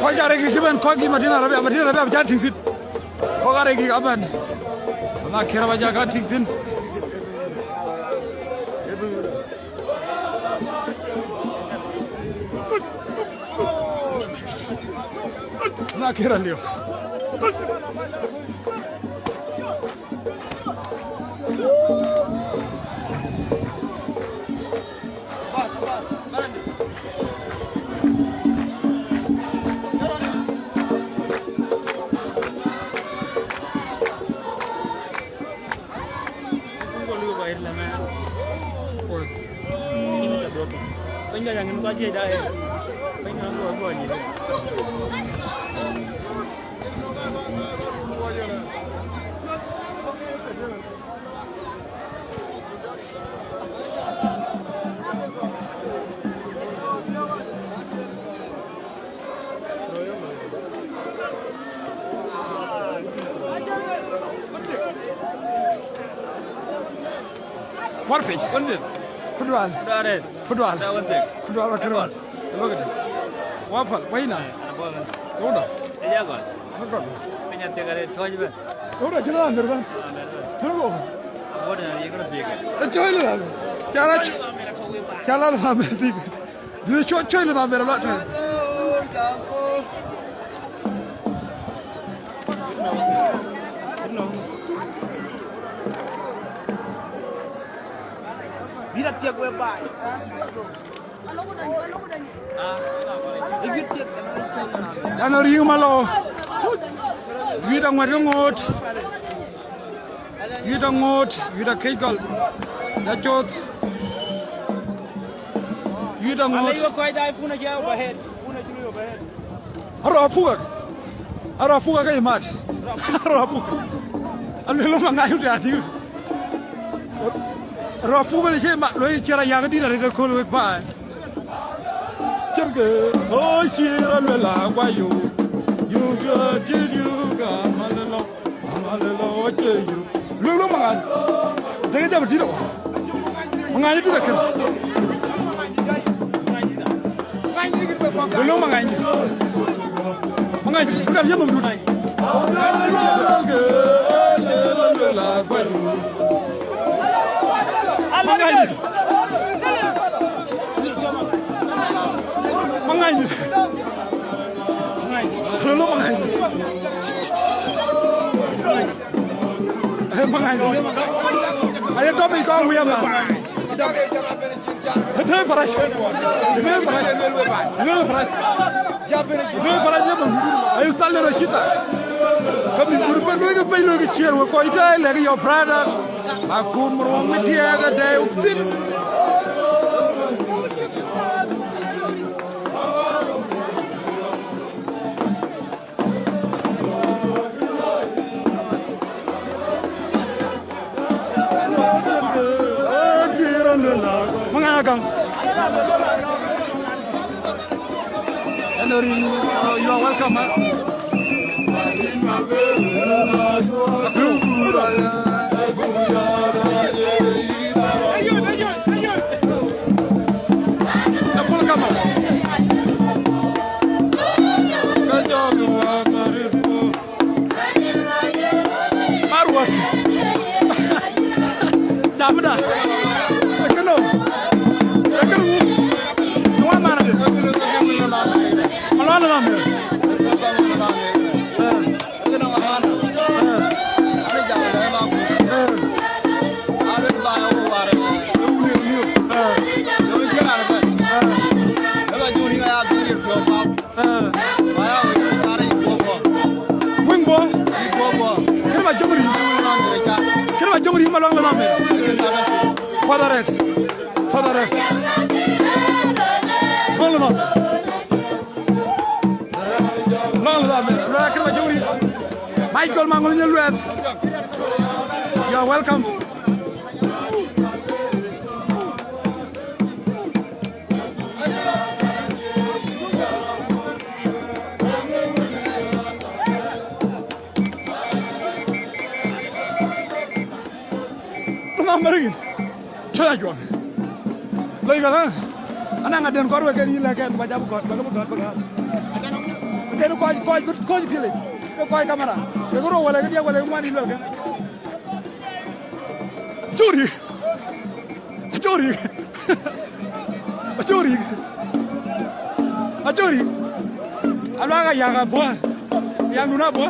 Kɔc arëk kï bɛ̈n kɔc kï Madina Arabia, Madina Arabia bï jal tïŋ thïn. Kɔc arëk kï abɛ̈n. Ana kër ba jal ka tïŋ thïn. Na kira leo. Ngol yu ba ir lama. Ko. Ini ta doki. Penya yang ini ko aje da. Penya ko ko aje. War piny. Wëndhil. Kudual. Kudual. Kudual. Kudual. Kudual. Kudual. Wapal. Wayna. Uda. Iya gol. Uda. Piny athiek arëët tɔ̈c bɛ̈n. Uda, cïn la nder bɛ̈n. Tëŋ lo. Abot na yïk röt thiek. Cɔl la. Cala. Cala la nder thiek. Dï cɔl, cɔl la nder la tëŋ. Dano riŋ malo. Wït aŋuɛt ke ŋoot. Wït aŋoot, wït akec gɔl. Ya coth. Wït aŋoot. Arɔ apuk ake. Arɔ apuk ake imat. Arɔ apuk. Aluel ma ŋany wut ati. Rɔ apuk bene cie mat, lo cie ra yak dït arëët ëkööl wek paai. Cerke, o cie ra luel a guayo. Yuga, tit yuga, malelo. Amalelo, o cie yu. Luel lo ma ŋany. Dege jab dït o. Ma ŋany dït akën. Luel lo ma ŋany dït. Ma ŋany dït, bï kan yeth nom dut. Ma ŋany dït. Ma ŋany dït. Ma ŋany dït. Luel lo ma ŋany dït. Eh, ma ŋany dït. Aye tɔ̈ piny kɔn wiɛ̈ɛ̈r man. Ëtëë parac. Ëtëë parac. Ëtëë parac. Ëtëë parac yeth. Aye thal de rɔ cït thal. Ka bï kut pɛ̈n luɔi ke pɛ̈n luɔi ke ciëër wek kɔc tëë lɛ̈k your brother. Ba kun mor wong mi tiɛɛk ë dɛɛi wok thïn. Mangana gang. Hello, Ring. Uh, you are welcome, huh? The full camera. Marwat. Jamda. Ekelo. Ekelo. Wa mana. Malwala na me. Wing bo. Kër ma jong ri. Kër ma jong ri ma long la me. Father red. Father red. Long la me. Long la me. Long kër ma jong ri. Michael Mangol Nyelweth. You are welcome. Tuna merikin. Cɔl ajuɔk. Loi kala. Ana ŋa den kɔr wek ken yï lɛ̈k kɛn ba jam kɔt ba ke bï gɔt ba gam. Den kɔc kɔc kɔc piëlic. Ke kɔc kamera. Ke rou wala ke diɛk wala ke ŋuan yï luel kɛn. Jori. Achori. Achori. Achori. Alwa ka ya ka bua. Ya nuna bua.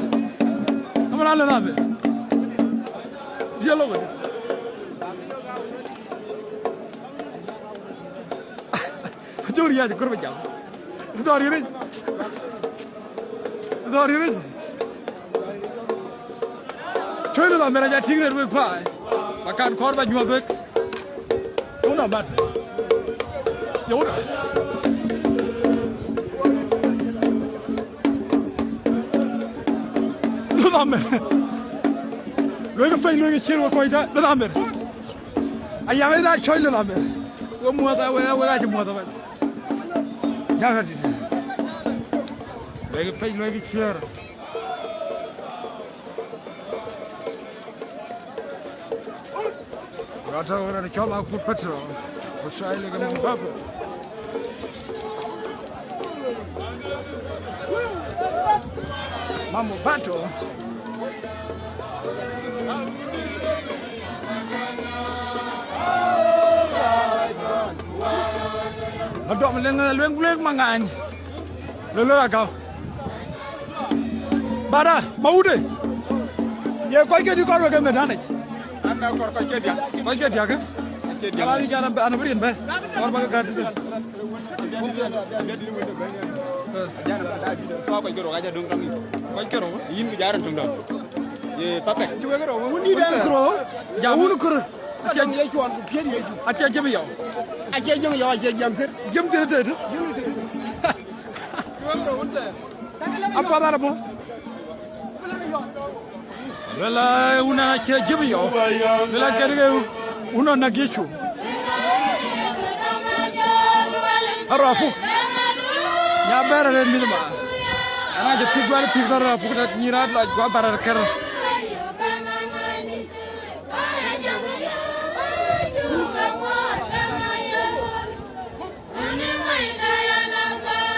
Ama na le na be. Dia lo ko. Achori ya ko ba jam. Dori ni. Dori ni. Cuël la mera ja ting red wek paai. Ba kan kɔr ba nyuɔth wek. Yuna mat. Yuna. Luthamer. Lueke pɛny lueke cier wek kɔc ta. Luthamer. Ayaŋ ëda cɔc Luthamer. We muɔth awe awe aci muɔth awe. Yaŋ atit. Lueke pɛny lueke cier. Rɔt tɔ̈u rɔt cɔl akut Petro. Ku Israel ke Mbappe. Mambo Bato. Adɔm leŋ leŋ leŋ maŋany. Lolo agau. Bara, maude. Ye kɔc ke di kɔr wek ke medanic. An na kɔr kɔc ke diak. Kɔc ke diak, eh? Ala ni jana ana birin be. War ba ka gat. Sa ko gero aja dong tong. Ko gero. Yin ku jaran tong dong. Ye papek. Wuni dan kro. Jam. Wuni kro. Acha ye chuan ku pier ye chu. Acha jam yo. Acha jam yo, acha jam sir. Jam sir te. Apa dala mo. Lëla wun acie jiëp yɔ. Lëla kɛn ke wun ɔ näk Yecu. Arɔ apuk. Nya bɛ̈ɛ̈r arëët mïth ma. Ana jɔ thik dual thik rɔt arɔ apuk dat nyïïr rat lɔc guɔ bär kɛ̈r.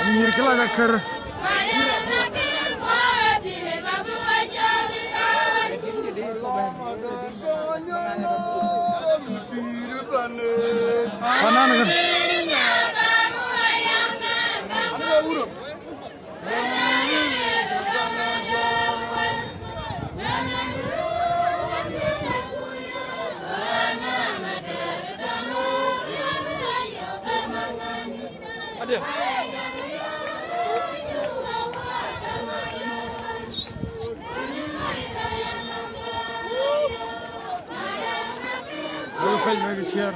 Nyïïr cï lac akër. Panan kën. Adiɛ. Make a face, make a share.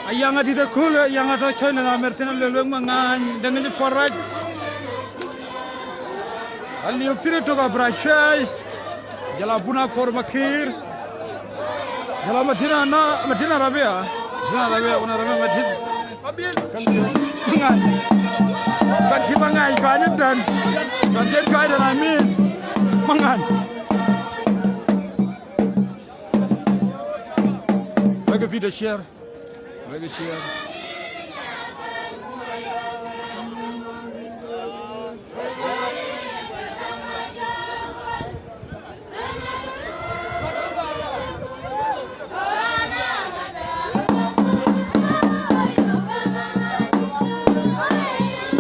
Ayaŋ adït ëkööl, ayaŋ atɔ̈ cɔ̈i në ŋa mɛr thïn, aluel wek Maŋany, dɛ̈ŋ yic forage. Aliök thïn ëtök abï rac cuɛɛi. Jɔl a bun akor makïïr. Jɔl a Madina na, Madina Rabia. Madina Rabia, wun Rabia Madina. Maŋany. Kan cï Maŋany kɔc ëtɛ̈n. Kan cï kɔc ëtɛ̈n, I mean. Maŋany. Wek ë Peter Sher. Wek ë Sher.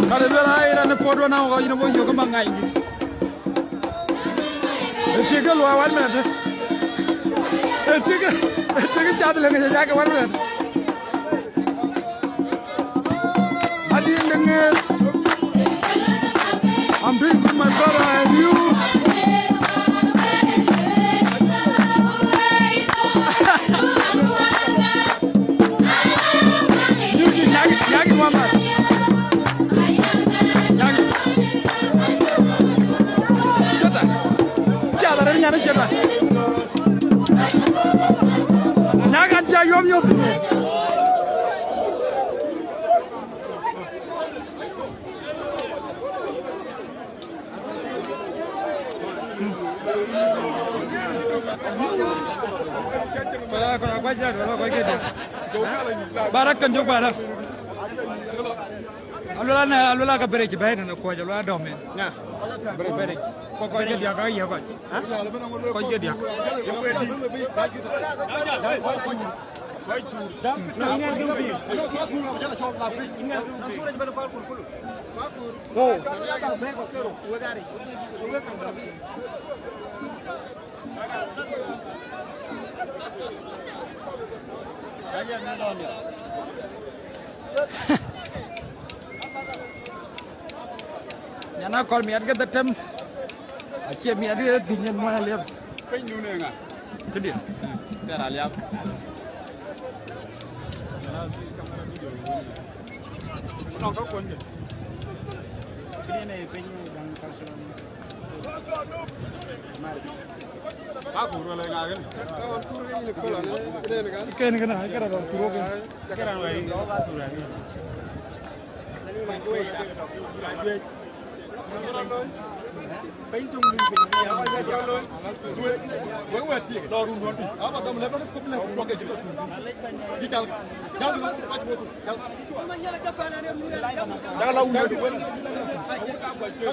Ka de luel aa, ë raan ë puɔ̈t wën, a ɣɔc yïn abɔ̈ yök ë Maŋany dït. Ë cï ke luɔi one minute. Ë cï ke, ë cï ke cath lëŋ, ë cï ke one minute. Adiɛŋ de ŋeeth. I'm doing good, my brother, and you? You, you, nyagi, nyagi, mama. Nyagi. Jeta. Jeta, rani nyana jeta. Nyagi an ja yom yom. Bara kan jok bara. Aluela na, aluela ka bere ci bai na kuɔc, aluela dɔm en. Nga. Bere. Bere. Ko ko ke dia ka ye ko. Ha? Ko ke dia. Nyana kɔl miɛt ke dhetem. Acie miɛt ke dhic nyin muɔny aliɛp. Piny nu ne ŋa? Këdï. Tɛr aliap. Nɔŋ ka kuɔn jë. Këdï ne piny daŋ ka suɔn. Ka kur wala ŋa kën? Ka wan tur ke yïn kɔl ane, këden kan. Ken kën, ai, kera dɔm tur ke. Kera wai, ka tur ane. Piny töŋ lui piny, ya ba ya jɔ loi. Duet, wek wek tiek. Lɔ run duɔn ti. Aba dɔm lɛ bɛn kup lɛ ku duɔk ke jil. Di jal, jal lɔ ku bac wotu, jal. Jal la wun duet.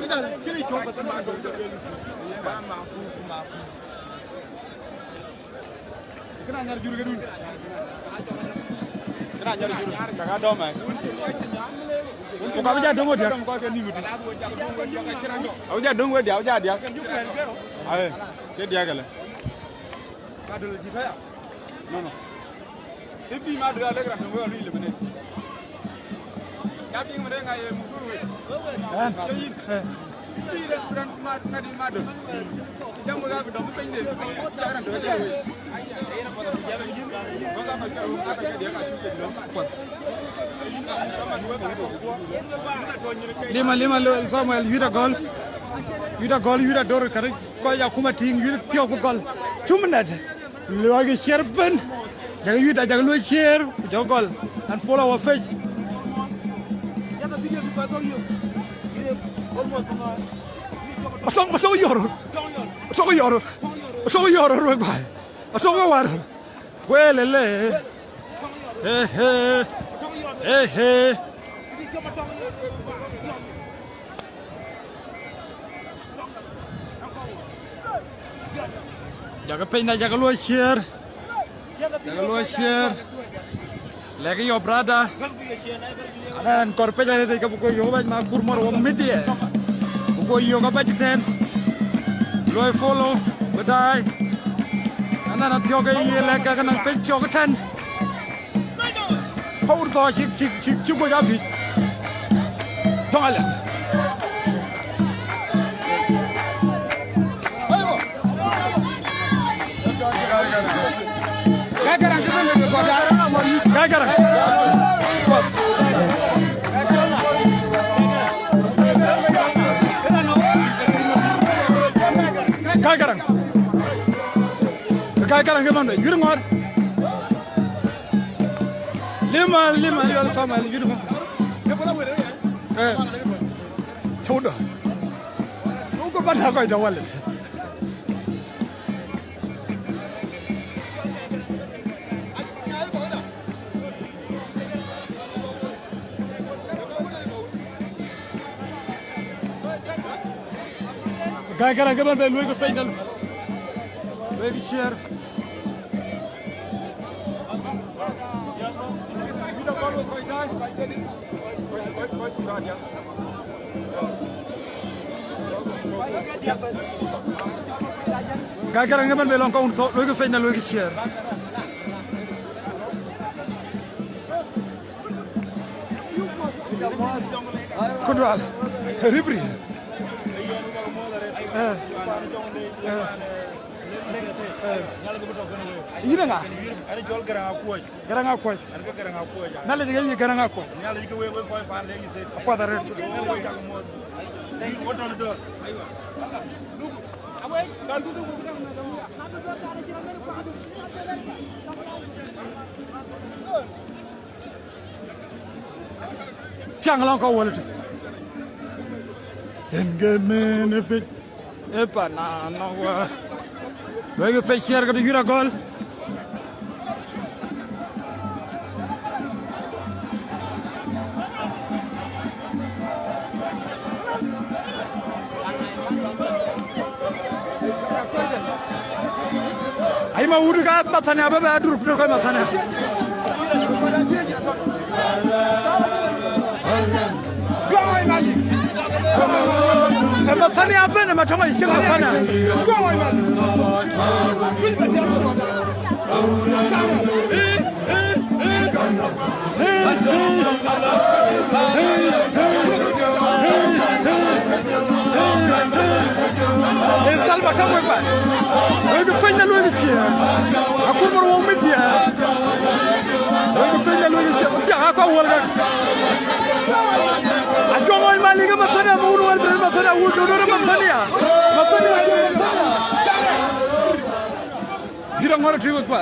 Ka jal, kiri cɔl ba tin ma dɔm. Kena nyar jur ke dun. Këna nyar jur, ka ka dɔm ai. Ku ka bï ja döŋ wediäk. Döŋ kɔc ke nïm ëtï. Abï ja döŋ wediäk, abï ja diäk. Aye, ke diäk ëlë. Ka döŋ ëtï tɔ̈ ya? No, no. Ke bï ma döŋ alek raan döŋ wek alui lëmënë. Ya piŋ mënë ŋa ye musul wek? Ɛn. Ke yïn. Eh. Lima, lima, lo, Samuel, yuda gol. Yuda gol, yuda dor, kare, kɔc akuma tiŋ, yuda thiɔ̈k ku gol. Cum nɛt. Luɔi ke share ben. Jaka yuda, jaka luɔi share, jaka gol. And follow our page. Asɔk, asɔk yɔr. Asɔk yɔr. Asɔk yɔr, wek bai. Asɔk war. Welele. Ehe. Ehe. Jaka piny na jaka luɔi share. Jaka luɔi share. Lɛ̈kë your brother. Anan kɔr pec arëët ke bï kɔc yök bac ma kur mɔr wok media. Bï kɔc yök abac tɛ̈n. Luɔi follow, bï daai. Anan athiɔ̈k ë ye lɛ̈k ke ke naŋ pec thiɔ̈k ë tɛ̈n. Power thɔ̈ cïk, cïk, cïk, cïk guöc apic. Tɔŋ alɛ. Gai Garaŋ, gai Garaŋ. Gai Garaŋ. Gai Garaŋ ke man be. Yur ŋɔɔr. Lima, lima, yɔl Samuel, yur ŋɔɔr. Eh. Cɔu dɔ. Nunku ban na kɔc dɔ walet. Gai Garaŋ ke ban be luɔi ke pec dal. Luɔi ke share. Gai Garaŋ ëmën be lɔŋ kɔn thok, luɔi ke pec na luɔi ke share. Kudual. Ribri. Eh. Eh. Eh. Yïn ŋa? Garaŋ Akuɔc. Garaŋ Akuɔc. An ke Garaŋ Akuɔc. Nhialic ke yï Garaŋ Akuɔc. Nhialic ke wek, wek kɔc paan lek yï thïn. Apuɔth arëët. Wek, wek jak muɔ̈th. Yïn wä tɔn dɔ̈ɔ̈r. Aywa. Thiaŋ lɔŋ ka wal tï. En ke men e piny. E pana nɔ̈k wä. Luɔi ke pec share ke të yur agɔl. Ai ma wut ka Mathania baba adur piro ka Mathania. E Mathania ben e Matɔŋ e cïk Mathania. Ee Salva tɔ̈ wek ba. Luɔi ke piny na luɔi ke ciëër. Akur mär wok media. Luɔi ke piny na luɔi ke ciëër. Thiaŋ akɔ wal ka. Ajuɔŋ ɣɔc Malik e Mathania, ma wun wal ben Mathania, wun dodo Mathania. Mathania. Yïn aŋɔ̈r tï wek ba.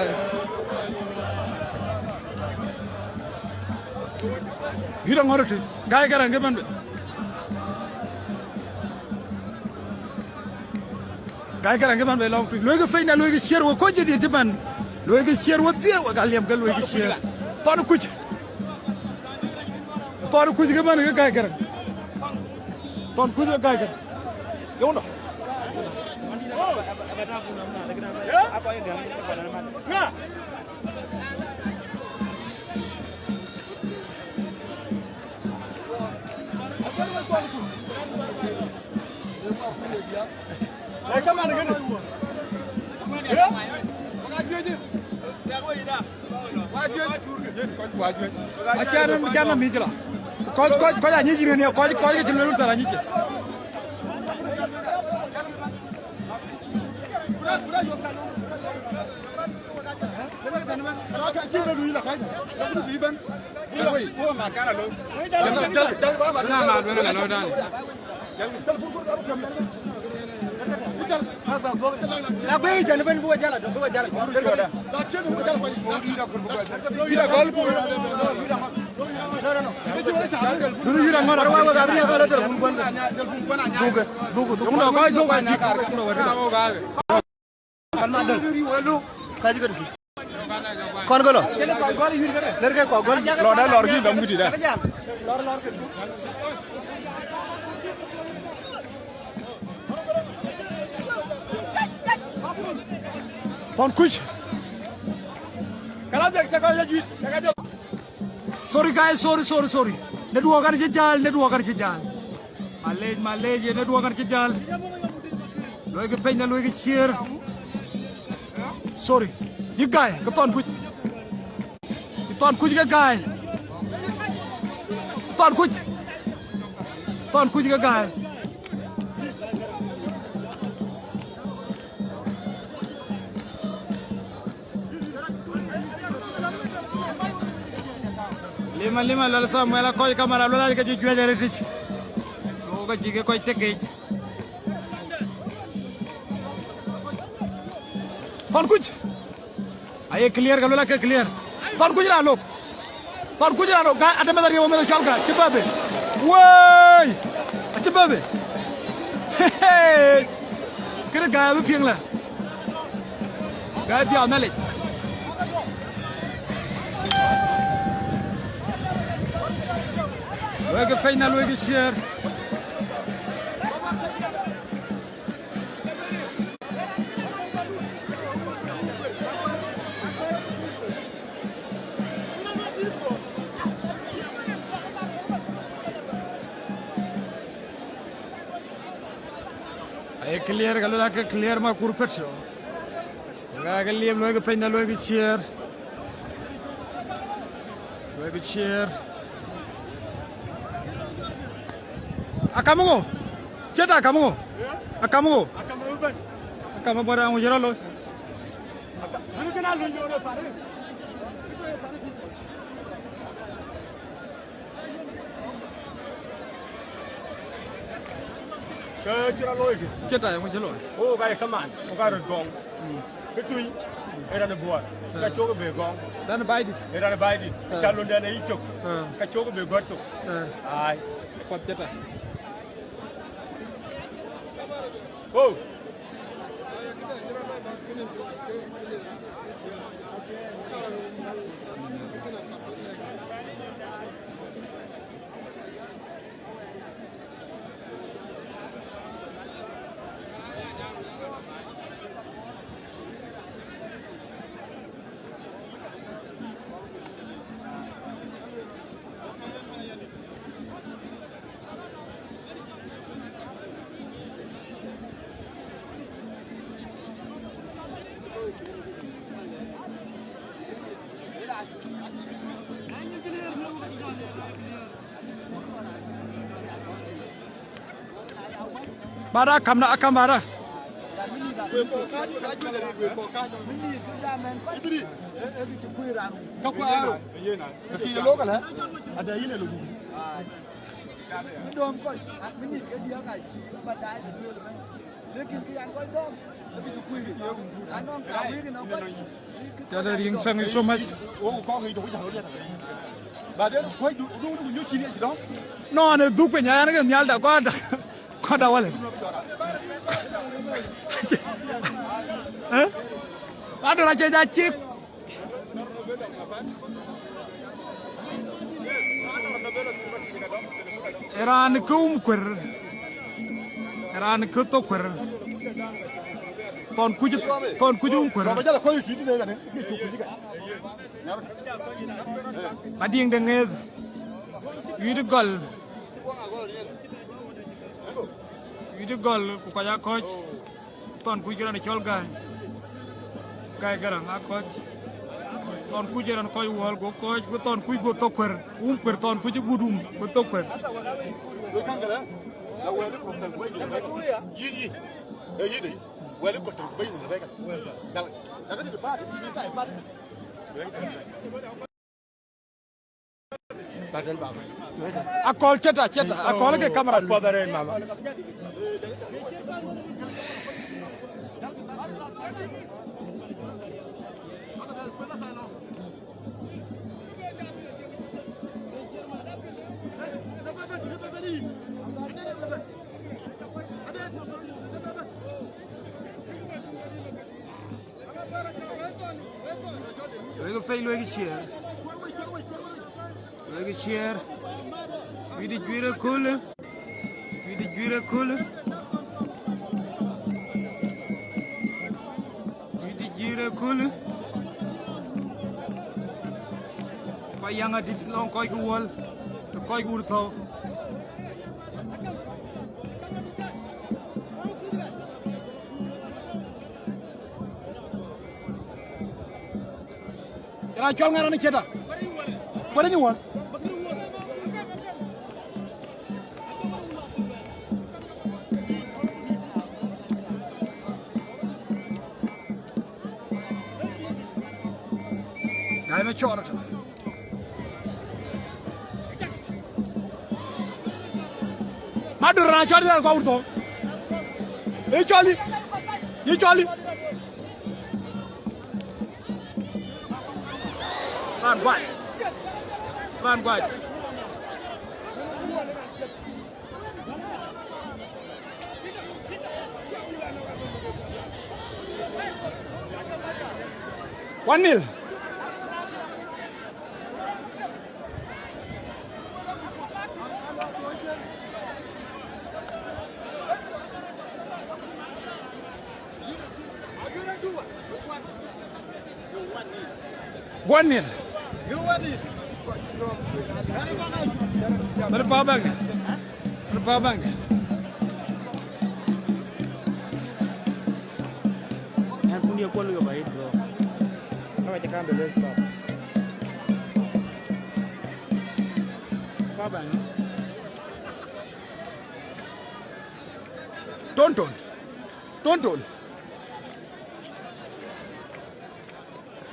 Yïn aŋɔ̈r tï. Gai Garaŋ ke man be. Gai Garaŋ ke man be lɔŋ tui. Luɔi ke piny na luɔi ke share we kɔc jadid tï man. Luɔi ke share we dhiëëu we ka liɛm ke luɔi ke share. Thɔn kuc. Thɔn kuc ke man ke Gai Garaŋ. Thɔn kuc ke Gai Garaŋ. Yɔŋdɔ. Ŋa? Acan, acan na mïc la. Kɔc, kɔc, kɔc anyic rin ya, kɔc, kɔc ke cï luel thar anyic. Dulu yura ngora. Dugu, dugu, dugu. Kan ma dal. Kaji ka tu. Kɔn golo. Ler ke kɔ gol. Lɔ da lɔr ki dɔm gudi da. Thɔn kuc. Sorry guys, sorry, sorry, sorry. Network kan cï jäl, network kan cï jäl. Malec, malec, ye network kan cï jäl. Luɔi ke piny na luɔi ke cier. Sorry. Yï guy, ke thɔn kuc. Ke thɔn kuc ke guy. Thɔn kuc. Thɔn kuc ke guy. Lima, lima, lɔl Samuel, akɔc kamera, lɔl ke cï juëc arëtic. So, ka cï ke kɔc tek kec. Thɔn kuc. Aye clear, ka lɔl ke clear. Thɔn kuc raan lok. Thɔn kuc raan lok. Ga, ate meth ariëu, meth cɔl ga. Cï bɛ̈bë. Woi. Acï bɛ̈bë. Kënë ga abï piŋ la. Ga dhiau Nhialic. Luɔi ke piny na luɔi ke cier. Aye clear, ka lɔl ke clear ma kur petro. Ka ke liep luɔi ke piny na luɔi ke cier. Luɔi ke cier. Akam ŋo? Cït akam ŋo? Akam ŋo? Akam bɔda ŋo jero lo. Ke cï rɔt looi kë. Cït ayɔŋ cï looi. Wo ka ye kaman, wo ka röt gɔŋ. Kë tui, ë raan ë buɔɔr. Ka cok ë be gɔŋ. Dan baidit. Ë raan ë baidit. Ca lon dɛn ë yic cök. Ka cok ë be gɔ̈t cök. Ai. Kuat cït a. Wo. Bada akam na akam bada. Ka kuaar. Ka ki ye lok ala. Ada yine lok. Kë dɔm kɔc, a, minit ke diäk acï ba daai ke duël ëbɛ̈n. Lekin kë yan kɔc dɔm, abï ke kuëër. Anɔŋ ka wëëk nɔŋ kɔc. Tɛ̈dë riŋ, thank you so much. Wo kɔk yic tök jäl ɣöt yɛn. Ba den kuɔc du, du, du nyuc cïn ye cï dɔm. No, ne dhuk piny, an ke nhial da, kɔn da, kɔn da wale. Eh? Adol acie ja cik. Ë raan kë um kuër, ë raan kë thok kuër. Thɔn kuc, thɔn kuc um kuër. Madiŋ de ŋëëth, wït gɔl. Wït gɔl ku kɔc aa kɔc. Thɔn kuc ke raan cɔl Gäi. Gäi Garaŋ aa kɔc. Thɔn kuc ke raan kɔc Wuɔl go kɔc, go thɔn kuc go thok kuer. Wum kuer thɔn kuc gut wum go thok kuer. Akɔl ceta, ceta. Akɔl ke kamera. Apuɔth arëët, mama. Luɔikï fei, luɔikï ciëër. Luɔikï ciëër. Wït juiir ëköölë. Wït juiir ëköölë. Wït juiir ëköölë. Kɔc yäŋ adït lɔŋ kɔc ke Wuɔl. Të kɔc wur thɔ̈u. Raan cɔl ŋa raan ë ciɛ̈t a? Kuɛ̈t ë nyuɔɔn. Gäi me cɔɔr ëtö. Madun raan cɔl raan kɔc wur thɔ̈u. Ye cɔl ë. Ye cɔl ë. Raan guac. Raan guac. One nil. One nil. Bɛ̈n power bank ni. Bɛ̈n power bank ni. Ɛn fundi ë kuɔl yök ayï, bro. Ka ba cï kaŋ bɛ luel stop. Power bank ni. Tonton. Tonton.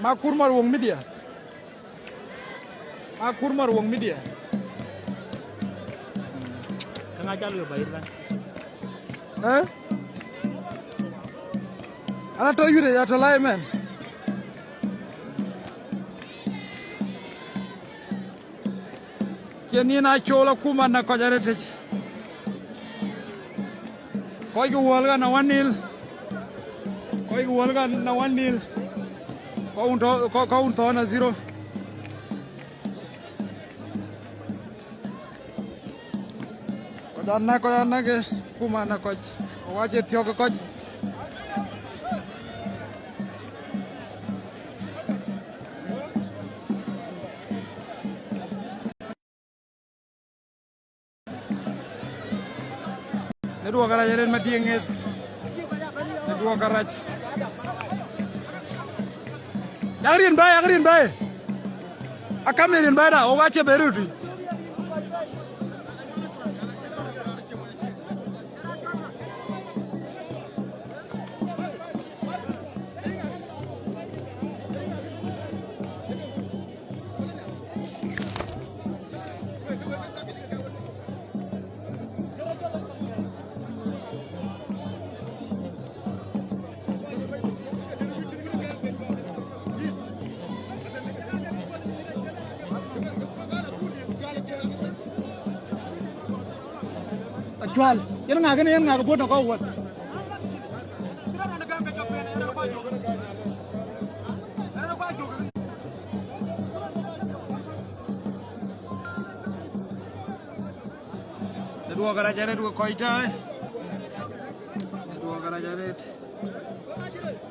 Makur Marwong Media. Makur Marwong Media. Ka ŋa jal we bayir ban? Eh? Ana tɔ yure ya tɔ lai mɛn. Cien yen a col akuma na kɔc arëtic. Kɔc ke Wuɔl ka na one nil. Kɔc ke Wuɔl ka na one nil. Kɔc wun tɔ, kɔc, kɔc wun thɔn a zero. Kɔc anäk, kɔc anäk, eh, akuma na kɔc. Wac ë thiɔ̈k kɔc. Network arac arëët Madiŋ ŋeth. Network arac. Yak rin bɛ̈ɛ̈i, yak rin bɛ̈ɛ̈i. Akam ë rin bɛ̈ɛ̈i da, wok acï bɛ röt tui. Acual, yen ŋa kënë, yen ŋa kë buɔt në kɔc wuɔt? Network arac arëët we kɔc tääi. Network arac arëët.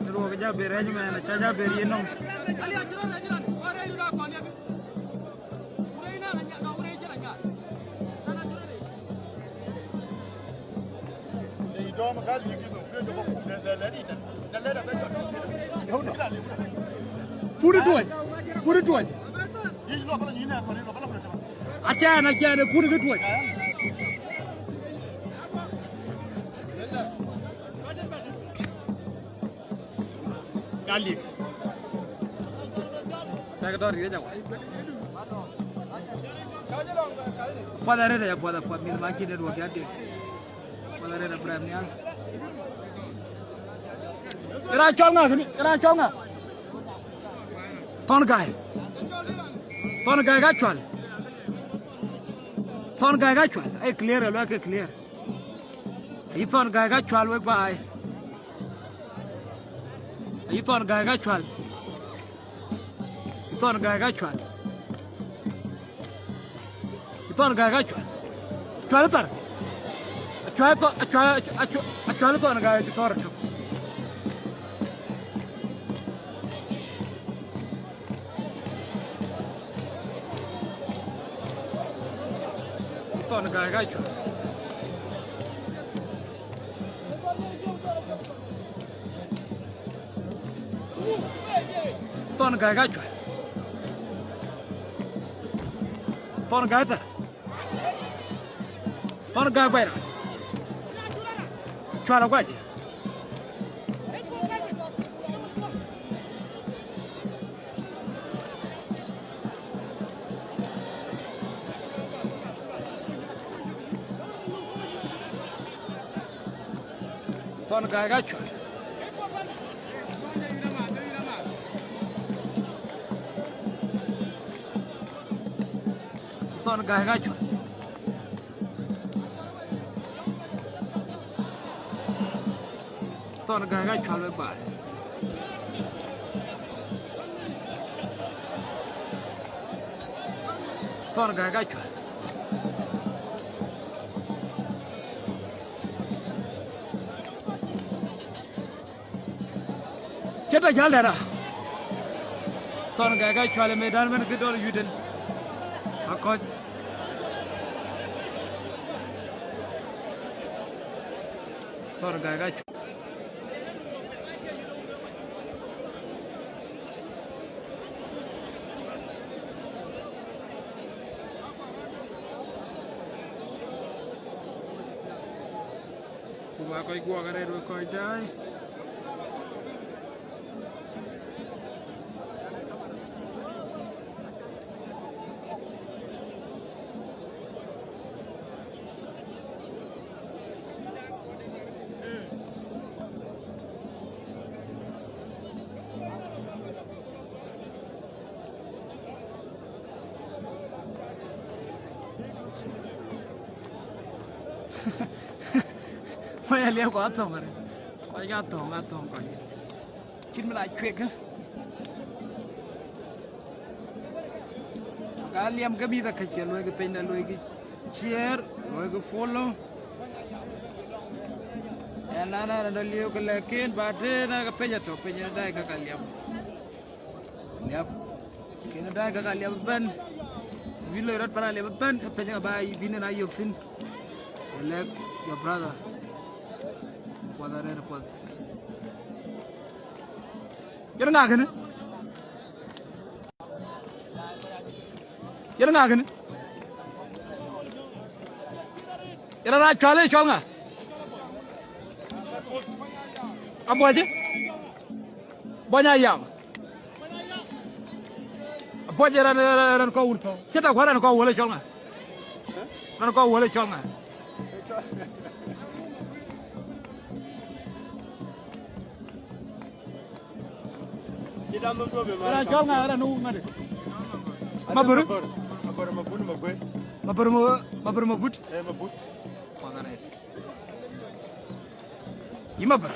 Network ja ber rɛ̈c mɛn, aca ja ber yen nɔm. Network arac arëët. Put it towards. Put it towards. Acan, acan, put it towards. Galik. Tɛ̈k tɔ̈ riëëc awai. Puɔth arëët aya, puɔth, puɔth, mïth ma cï network ya dik. Puɔth arëët Abraham Nhial. Ë raan cɔl ŋa kënë? Ë raan cɔl ŋa? Thɔn Gäi. Thɔn Gäi ka cual. Thɔn Gäi ka cual. Ee clear, ë luɛk ke clear. Ayï Thɔn Gäi ka cual wek baai. Ayï Thɔn Gäi ka cual. Ayï Thɔn Gäi ka cual. Ayï Thɔn Gäi ka cual. Cual thar. Acual Thɔn, acual, acual, acual Thɔn Gäi cï thɔ̈r tök. Thɔn Gäi ka cual. Thɔn Gäi ka cual. Thɔn Gäi thar. Thɔn Gäi guɛc raan. Cual aguac. Thɔn Gäi ka cual. Thɔn Gäi ka cual. Thɔn Gäi ka cual wek baai. Thɔn Gäi ka cual. Cït ajäl dɛ̈t a. Thɔn Gäi ka cual ë medan bɛ̈n kë dɔl yudin. Akɔc. Thɔn Gäi ka cual. Ku ba kɔc guɔk arëët wek kɔc daai. Wai aliɛp kɔc athöŋ arëët. Kɔc ka thöŋ, athöŋ kɔc. Cït mën a cuek, ë? Ka liɛm ke mïth akëc, luɔikï piny, luɔikï share, luɔikï follow. Ɣɛn, ɣɛn, ɣɛn adɔ̈ liëëu ke lɛ̈k ken, ba tëë na ke piny atɔ̈, piny ë daai ka ka liɛm. Liɛp. Kën daai ka ka liɛp ëbɛ̈n. Wïc loi rɔt pan a liɛp ëbɛ̈n, ë piny ka ba yï bïn yen a yök thïn. Ë lɛ̈k your brother. Puɔth arëët puɔth. Yen ŋa kënë? Yen ŋa kënë? Yen raan cual ë cɔl ŋa? Abuɔc ë? Buɔny Ayam. Abuɔc ë raan, raan, raan kɔc wun thɔ̈u. Cï tak kuat raan kɔc wël ë cɔl ŋa? Raan kɔc wël ë cɔl ŋa? Raan cɔl ŋa, raan nu ŋa de? Mabur? Mabur, Mabur, Mabur. Mabur, Mabur, Mabut. Eh, Mabut. Puɔth arëët. Yï Mabur.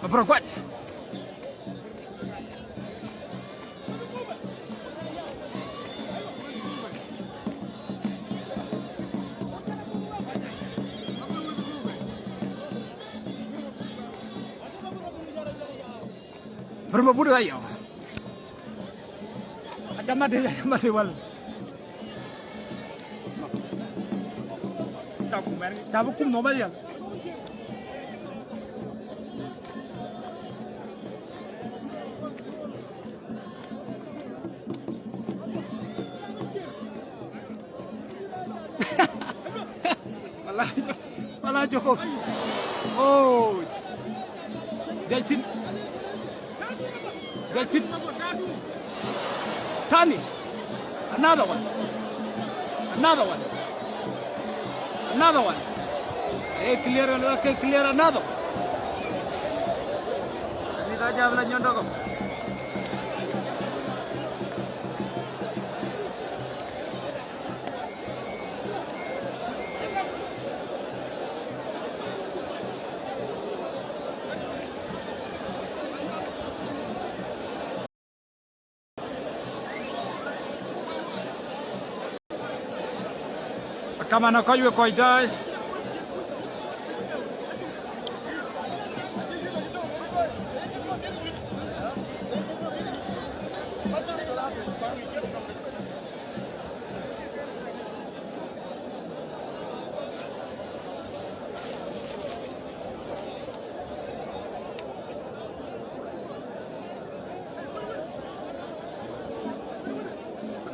Mabur kuac. Bär Mabut ka yɔ̈ɔ̈k. Acä mat, acä mat wal. Cä ku mɛn Ca bï kum nhom aye. Wala, wala Jacob. Oh. Gacin. Gacin. Tani. Another one. Another one. Another one. Eh, clear, okay, clear another one. Ni da jam la nyondo ko. Kaman a kɔc we kɔc daai.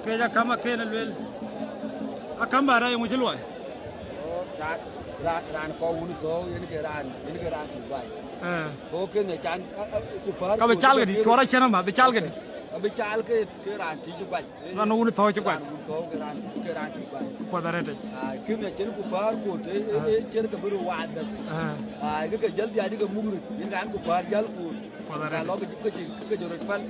Kec akam aken aluel. Akam ba rɛc ŋu cï luɔi? Raan, raan, raan kɔɔr wun thou, yen ke raan, yen ke raan tïc guai. Eh. So, kën ë can, a, a, ku päär ka bï ku cal ke dï, cuɔr acïn ama, bï cal ke dï. Abï cal ke, ke raan tïc guai. Raan wun thou cï guai. Raan wun thou ke raan, ke raan tïc guai. Kuɔth arëtic. Ah, kën ë cïn ku päär ku të, e, e, cïn ke bï röt waat bɛ̈n. Ah. Ah, ke ke jäl dhiac ke muk röt, yen raan ku päär jäl ku. Kuɔth arëtic. Lɔ ke, ke cï, ke cï röt päl.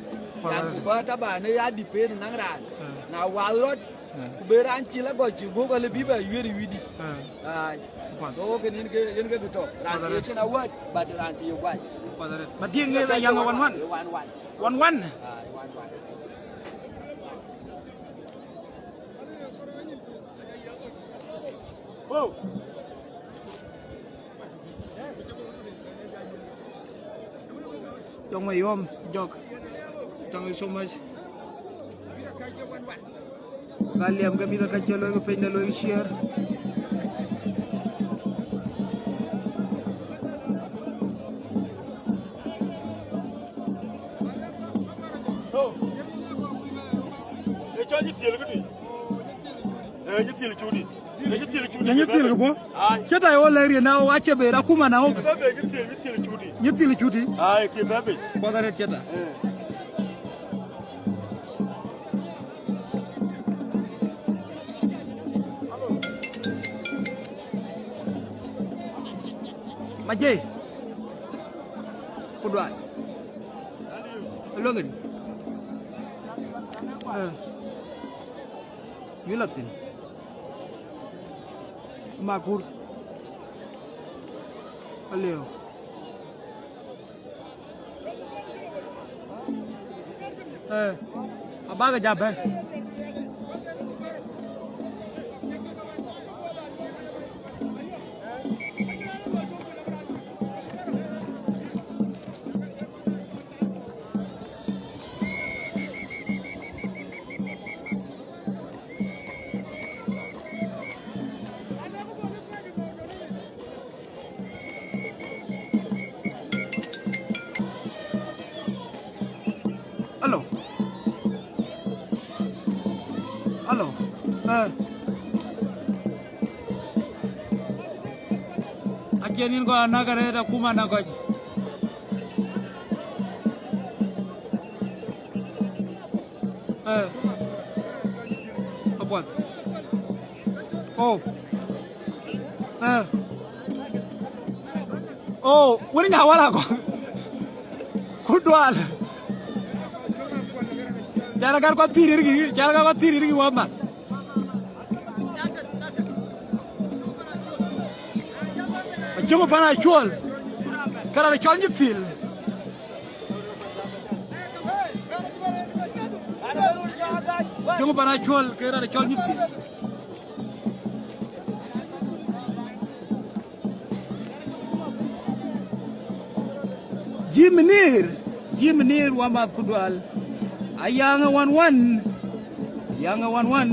Kuɔth arëtic. Raan ku päär taban ë ya depend naŋ raan. Ah. Na wath rɔt, ah, ku be raan cï la gɔl cï guɔ̈k alë bï bɛ yuëër ë wïdï. Ah. Ai. Kuɔth. So, kën yen ke, yen ke kë tɔ̈. Raan tïc cïn awäc, but raan tïc guai. Kuɔth arëtic. Ma diëŋ ŋeth ë yaŋ ë wan wan. Wan wan. Wan wan. Ai, wan wan. Jɔk Mayom, jɔk. Thank you so much. Ka liɛm ke mïth ka cie looi ke piny de looi share. Ë cɔl cï thiël këdï. Ë cï thiël cudi. Ë cï thiël cudi. Ë cï thiël këpuɔ̈u. Ai. Cï tɔ̈ ɣo lɛ̈k riɛn na ɣok acie ber akuma na ɣok. Kë bɛ bɛ cï thiël, cï thiël cudi. Cï thiël cudi. Ai, kë bɛ bɛ. Kuɔth arëtic cï tɔ̈. Ë. Majey. Ku dual. Luɔŋ ëdï. Eh. Yï la thïn. Makur. Aliu. Eh. Abak ja bɛ̈n. Alo. Alo. Eh. Acïn yïn kɔc anäk arëët, akuma anäk kɔc. Eh. Apuɔth. Oh. Eh. Oh, wën nya wala kɔ̈k. Ku dual. Jal gat kɔc thïïr riki, jal gat kɔc thïïr riki wä math. Acïŋ pan acuɔl. Kë raan cɔl nyï thil. Acïŋ pan acuɔl, kë raan cɔl nyï thil. Jim Nir, Jim Nir wä math ku dual. Ayaŋ ë wan wan, Ayaŋ ë wan wan.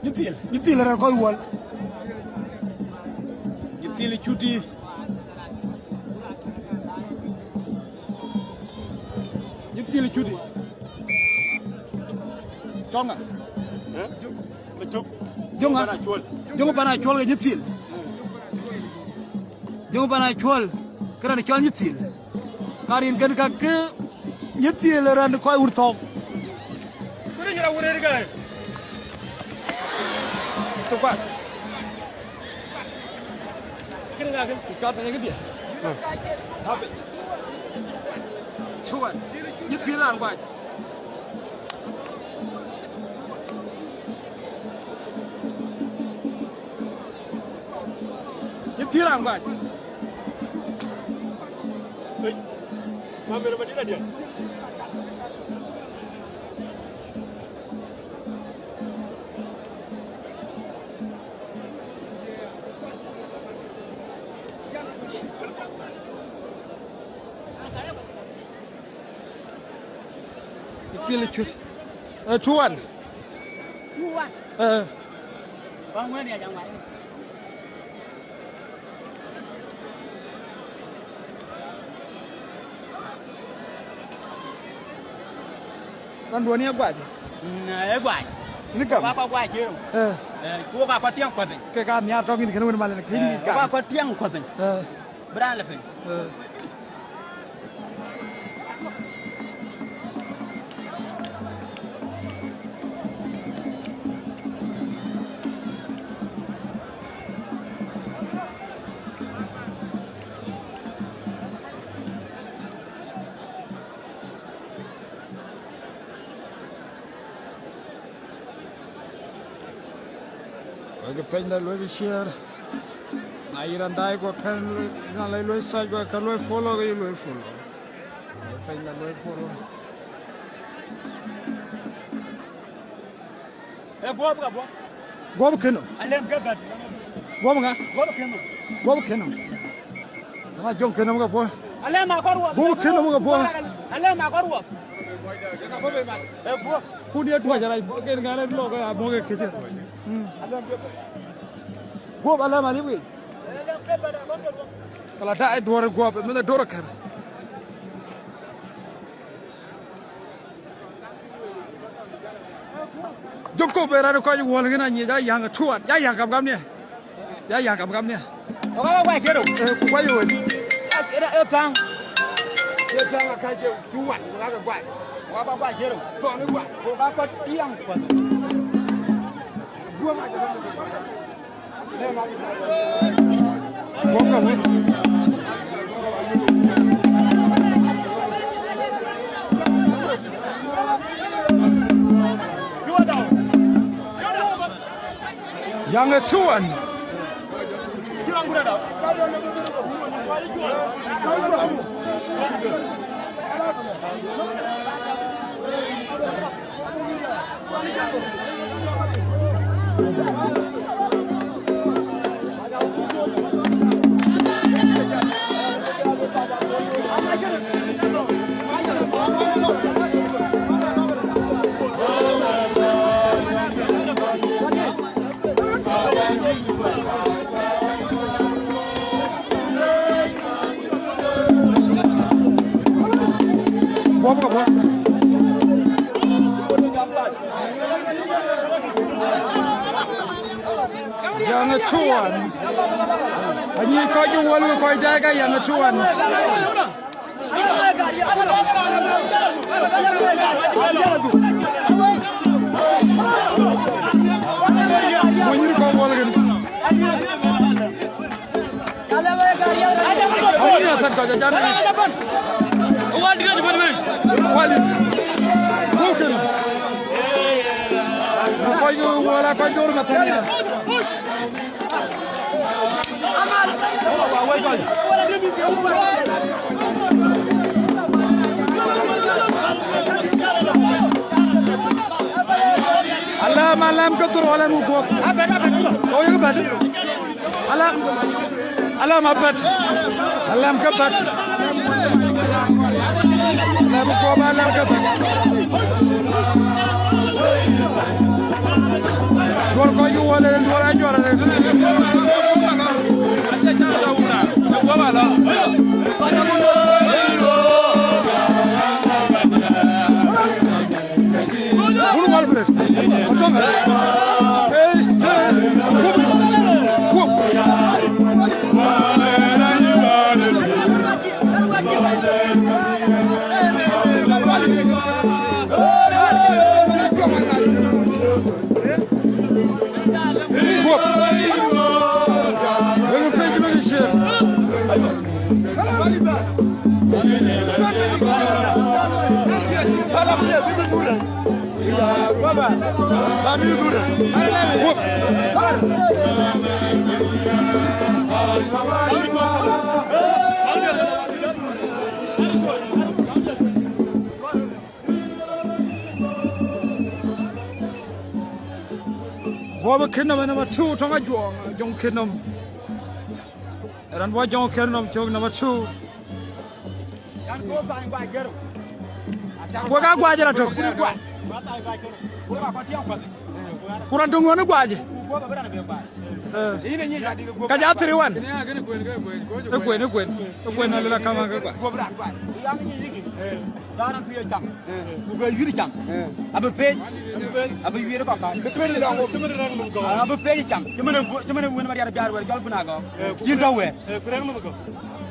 Nyithil, nyithil rɛ̈ɛ̈r kɔc wuɔl. Nyithil cuti. Nyithil cuti. Cɔŋa. Ë? Ë cök. Jöŋa. Pan Acuɔl. Jöŋa pan Acuɔl ke nyithil. Jöŋa pan Acuɔl. Kë raan cɔl nyithil. Ka rin kën ka kë nyithil raan kɔc wur thɔ̈k. Kërë nyira wur rëër ka. Të kuat. Kërë ŋa kën? Të kuat piny këdiɛ. Happy. Cuan. Nyithil raan kuac. Nyithil raan kuac. Ei, mamer madït adiɛn. Ë thil cut. Ë two one. Two one. Ë. Ba ŋuɛ̈n ya jam wai. Raan duɔ̈n ye guac. Mm, ë guac. Ni kam. Wa kɔ guac jero. Ë. Ë, ku ka kɔ tiɛŋ kɔ̈th. Ke ka nhiaar tɔŋ in kën wën mal kë ni ka. Wa kɔ tiɛŋ kɔ̈th. Ë. Bï raan lɔ piny. Ë. Wek pɛ̈nyda luɔikë share. Na yïn raan daai guɔ kën luɔi, na lɛi luɔi search guɔ kën luɔi follow, ke yï luɔi follow. Wek pɛ̈nyda luɔi follow. Ë guɔ̈p ka buɔ̈p. Guɔ̈p kënë. Alɛm ke bɛ̈t. Guɔ̈p ŋa? Guɔ̈p kënë. Guɔ̈p kënë. Ama jɔŋ kënë muk apuɔ̈u. Alɛm akɔr wuɔp. Guɔ̈p kënë muk apuɔ̈u. Alɛm akɔr wuɔp. Ë guɔ̈p. Kun ye tuɔc arac, kën ŋa lɔ ke abɔ̈ ke këcë. Mm. Guɔ̈p alɛm aliu wei. Kala ta ë duɔ̈r guɔ̈p, mɛn ë duɔ̈r kɛ̈r. Jɔŋ kɔ̈u bï raan kɔc wuɔl kën anyic, ya yäŋ ë tuɔɔn, ya yäŋ kam kam niɛ. Ya yäŋ kam kam niɛ. Ku ka ba guac kërou. Ë, ku guac ë wën. Ë, ë, ë thaŋ. Ë thaŋ akac ke tuɔɔn, ku ka ke guac. Ku ka ba guac kërou. Tuɔɔn ë guac. Ku ka kɔt tiɛŋ kuɔth. Guɔ̈p ka wën. Yäŋ ë tuɔɔn. Guɔ̈p ka buɔ̈p. Yäŋ ë tuɔɔn. Anyic kɔc ë wuɔl, kɔc daai ka yäŋ ë tuɔɔn. Wanyir kɔc wuɔl kën. Awun ya thɛn kɔc acan. Waldit. Waldit. Wukën. Kɔc ke wuɔl a kɔc dhoor Mathania. Alam, alam ke dhor, alam ku guɔ̈p. O, yek bɛ̈t. Alam, alam abɛ̈t. Alam ke bɛ̈t. Alam guɔ̈p, alam ke bɛ̈t. Duɔ̈r Guɔ̈p ë kën nɔm ë namba two, tɔŋ ajuɔɔŋ, jɔŋ kën nɔm. Raan bɔ̈ jɔŋ kën nɔm cök namba two. Wek aa guac ë raan tök. Ku raan töŋ ɣön ë guac. Eh. Ka ja three one. Ë kuen, ë kuen, ë kuen, ë kuen alëla kaman ke guac. Raan ë tui cam, ku ke yuït cam, abï pec, abï yuït kɔ̈k kac. Bï pec lɔŋ wok. Abï pec cam, cïmën, cïmën wën Mariar biaar wɛ̈ɛ̈r cɔl kun agɔ̈k. Cïn tɔ̈ wɛ̈ɛ̈r.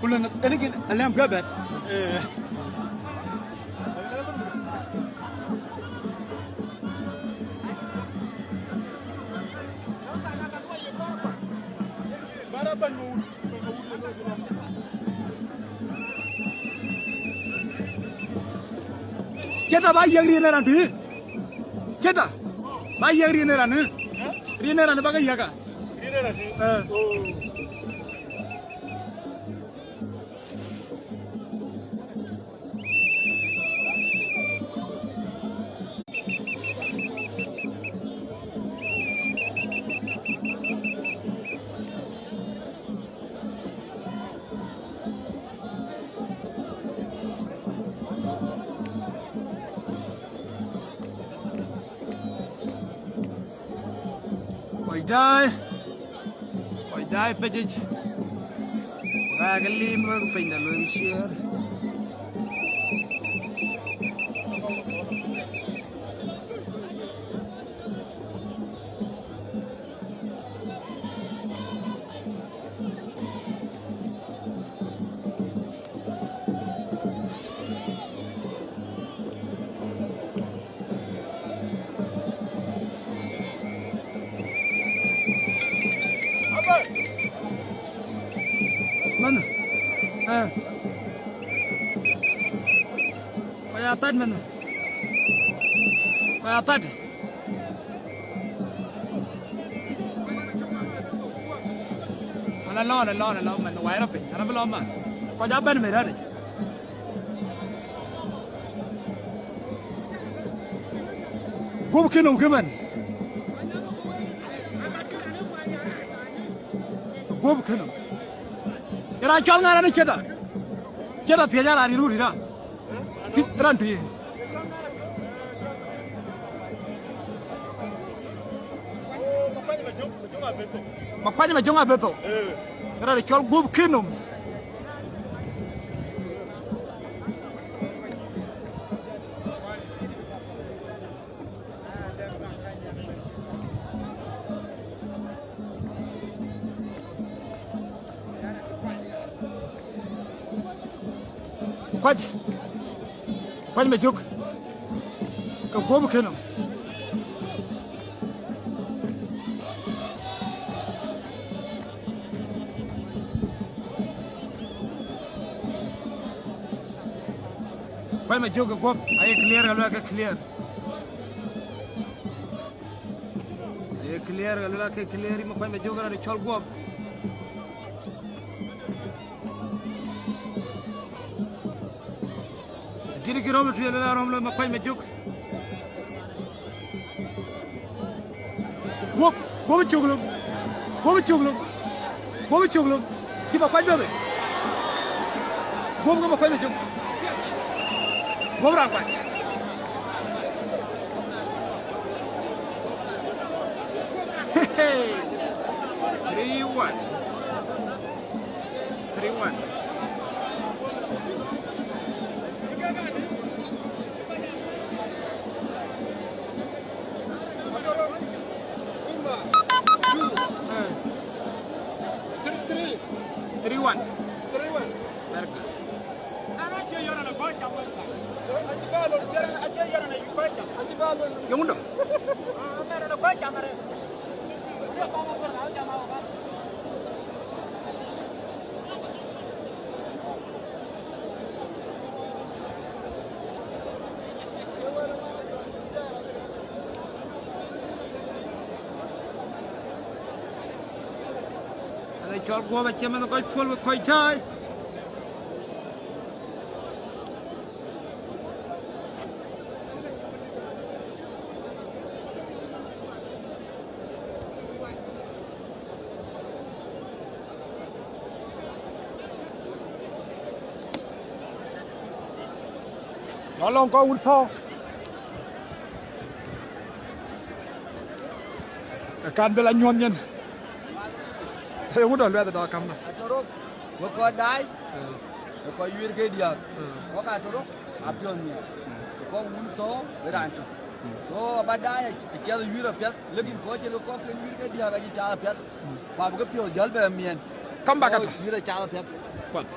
Ku lëŋ, ënë kïn alɛ̈m ke bɛ̈t. Cït aba yiëk rin ë raan tui. Cït aba yiëk rin ë raan ë. Rin ë raan ë ba ke yiëk a. Eh. Kɔc daai, kɔc daai pecyic. Wek aa ke liim wek piny da luel ciëër. Mɛn. Eh. Kɔc aa that mɛn. Kɔc aa that. Ala lɔn, ala lɔn, ala lɔn mɛn, wai rɔ piny, ala bï lɔn man. Kɔc aa bɛ̈n mɛn rɛ̈ɛ̈r. Guɔ̈p kën nɔm kë mɛn. Guɔ̈p kën nɔm. Ë raan cɔl ŋa raan ë Cït a. Cït a thiëc a raan rin wut rin a. Thiëc raan tui. Makuany Majöŋ Abetho. Ë raan cɔl Guɔ̈p kën nɔm. Kuac, Kuac Majök, ke Guɔ̈p kën nɔm. Kuac Majök ke Guɔ̈p, aye clear, ka luɛɛl ke clear. Aye clear, ka luɛɛl ke clear, yï Makuac Majök rɔt cɔl Guɔ̈p. Tït kï rɔ̈m tui, luɛɛl rɔ̈m lɔ Makuac Majök. Guɔ̈p, Guɔ̈p cök lom. Guɔ̈p cök lom. Guɔ̈p cök lom. Cï Makuac bɛ̈n bei. Guɔ̈p ke Makuac Majök. Guɔ̈p raan kuac. Three one. Three one. Ala cɔl guɔ̈p acï mɛnh kɔc puɔl wek kɔc tääi. Lɔ lɔŋ kɔc wut thɔ̈u. Ke kan bï la nyuɔ̈th nyin. Ee, ŋut dɔ luɛth dɔ kam na. Atorok, we kɔc daai, ee, we kɔc yuiir ke diäk. Ee. Wok atorok, apiɔ̈ɔ̈th miɛt. Ee. Kɔc wun thɔ̈u, bï raan tök. Ee. So, aba daai, aciɛth yuiir apiɛth, lekin kɔc cï kɔc ke yuiir ke diäk, acï cath apiɛth. Ee. Ku abï ke piɔ̈ɔ̈th jäl bɛ miɛn. Kam bak so, ato. Yuiir acath apiɛth. Kuat.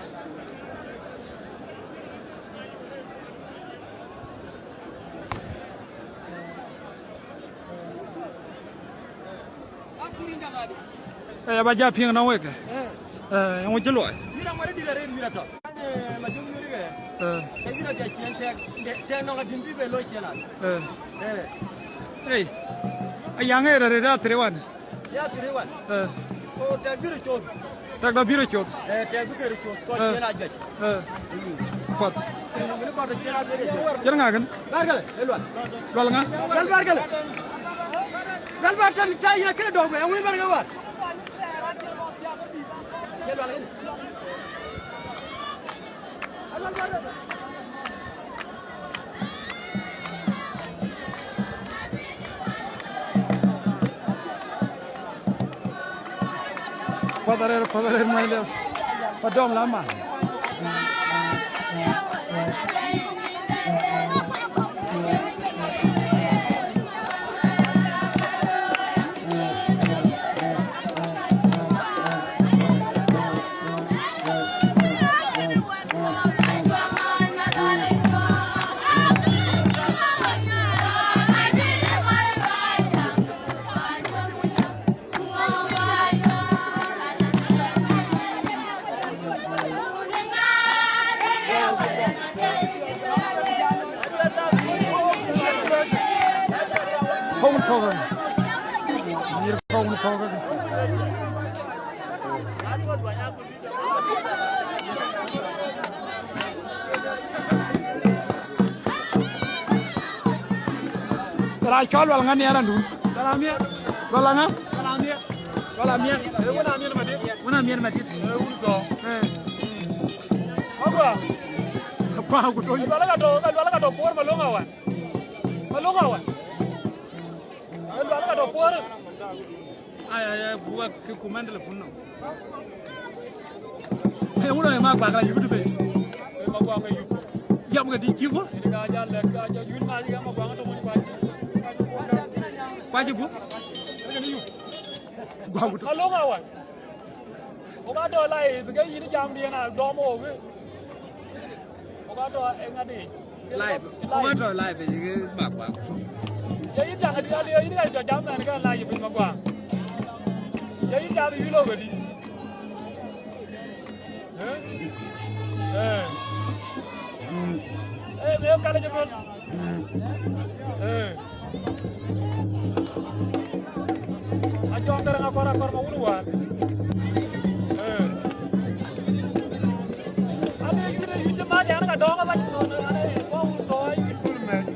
Ee, ba ja piŋ na wek. Ee. Ee, ŋu cï luɔi? Yïn aŋuɔt dït arëët yïn atɔ. Ee, ma jök yïn rïk, ee. Ee. Ee, yïn atɔ cien tɛk, tɛk nɔŋ adïn bï be loi cien al. Ee. Ee. Ee. Ayaŋ ee rɛ̈t rɛ̈t a three one. Ya three one. Ee. Ko tɛk bï röt coth. Tɛk dɔ bï röt coth. Ee, tɛk bï ke röt coth. Ko ee. Cien a juëc. Ee. Mm. Kuat. Mïn kɔt cien a juëc. Jɛn ŋa kën? Bɛ̈ɛ̈r këlë, ee Lual. Lual ŋa? Lual bɛ̈ɛ̈r këlë. Lual bɛ̈ɛ̈r tɛ̈n cä yïn akënë dɔ̈k bɛ, ŋuc bɛ̈ɛ̈r ŋa wäär. Cï Lual yen. Puɔth arëër, puɔth arëër, mɔny liu. Pa dɔm la man. Kɔn thɔ̈k. Nyïïr kɔn thɔ̈k. Raan cɔl Lual ŋa nhiɛɛr andu? Lual Amiɛt. Lual ŋa? Lual Amiɛt. Lual Amiɛt. Ee, wun Amiɛt Madit. Wun Amiɛt Madit. Ee, wun thɔ̈k. Ee. Agua. Agua ku tony. Lual ka tɔ̈, Lual ka tɔ̈ kuɔɔr Malöŋ Awan. Malöŋ Awan. Lual ka tɔ̈ kuɔɔr. Ai, ai, ai, buka ke kumɛn telephone nɔm. Ee, wun ë Maguaŋ la yup tëbɛ̈n. Ee, Maguaŋ ë yup. Jam ke dï cï bɔ̈. Ënë ka jal lɛ̈k, ka jal yun ma jal Maguaŋ tɔ̈ mony kuac. Kuac bɔ̈. Ënë kënë yup. Guaŋ ku tɔ̈. Malöŋ Awan. Wok atɔ̈ live, ke yïn jam diɛn a dɔm wok. Wok atɔ̈ ë ŋadï. Live. Wok atɔ̈ live, ye ke Maguaŋ. Ye yïn jam diɛn, ye yïn ka jɔ jam ɛn ke live piny Maguaŋ. Ye yïn jam yï lɔ wëdï. Ee? Ee. Ee, ee, kale jë dhöl. Ee. Ajɔŋ Garaŋ akɔr akɔr ma wun wäär. Ee. Ade yïn, yïn cï mac an ka dɔɔŋ abac thon, ade wa wun thɔɔc yï tul mɛc.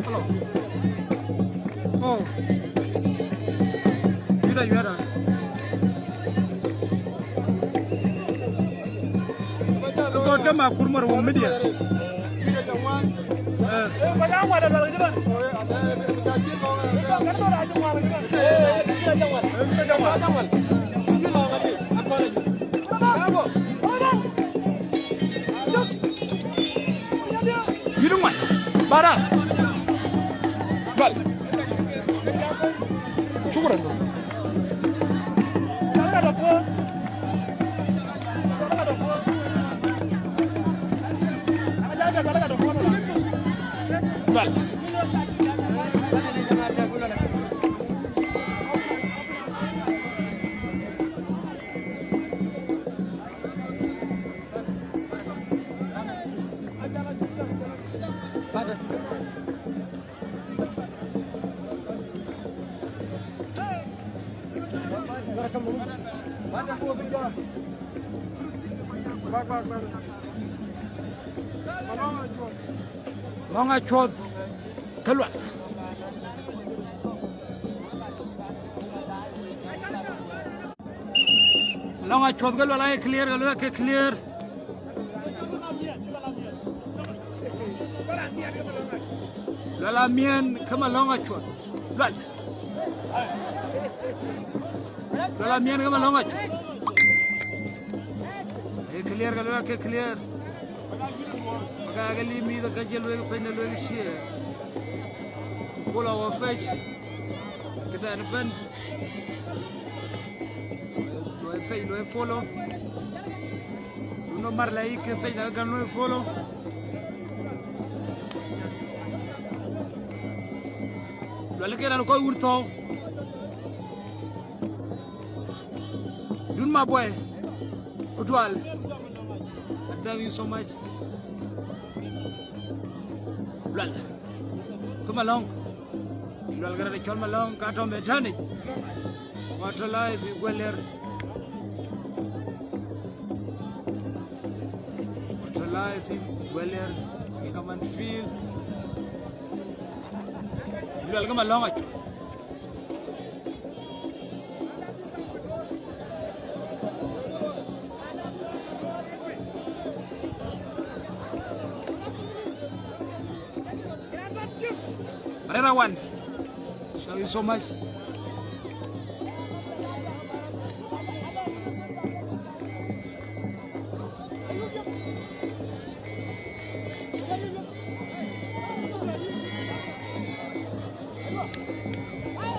Hello. Oh. Yuda, yuda. Kɔn ke ma kur mor wong media. Eh. Yïn ŋuan, bara. Bal. Shukran. Bal. Lɔ̈ŋ Acuɔth ke Lual. Lɔ̈ŋ Acuɔth ke Lual aye clear, ke Lual ke clear. Lual Amiɛn ke Malɔ̈ŋ Acuɔth. Lual. Lual Amiɛn ke Malɔ̈ŋ Acuɔth. Aye clear, ke Lual ke clear. Ka ke lim mïth ka cï lueel piny de lueel cie. Pull our face. Këdɛn ëbɛ̈n. Luɔi page, luɔi follow. Du nɔm mar la yï ke page na ke gam luɔi follow. Lual ke raan kɔc wur thɔ̈u. Dun ma boy. Kutual. Thank you so much. Lual. Ke Malɔ̈ŋ. Lual ke raan cɔl Malɔ̈ŋ ka tɔ̈ methanic. Watɔ̈ live ë Guëlër. Watɔ̈ live ë Guëlër. Ë kaman field. Lual ke Malɔ̈ŋ Acuɔth. Arɛ̈ɛ̈r awan. Thank you so much.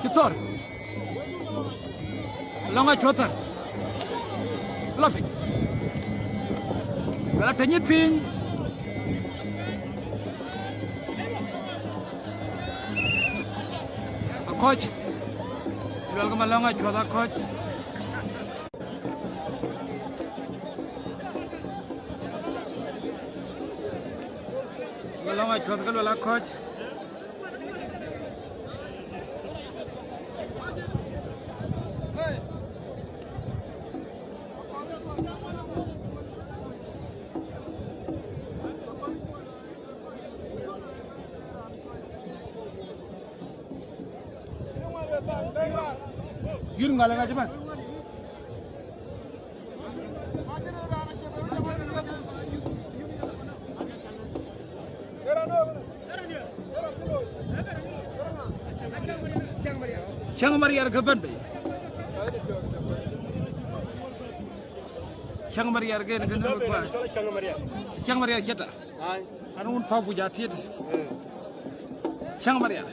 Cï thɔ̈r. Lɔ̈ŋ Acuɔth thɔ̈r. Lɔ piny. Lual atɛ̈ nyith piny. Akɔc. Lual ke Malɔ̈ŋ Acuɔth akɔc. Malɔ̈ŋ Acuɔth ke Lual akɔc. Yïn ŋa lë ŋa cï bɛ̈n? Cäŋ Mariar ke bɛ̈n bei. Cäŋ Mariar ke në kënë kuaar. Cäŋ Mariar cï ta. An wun thɔ̈k ku ja tiët. Cäŋ Mariar.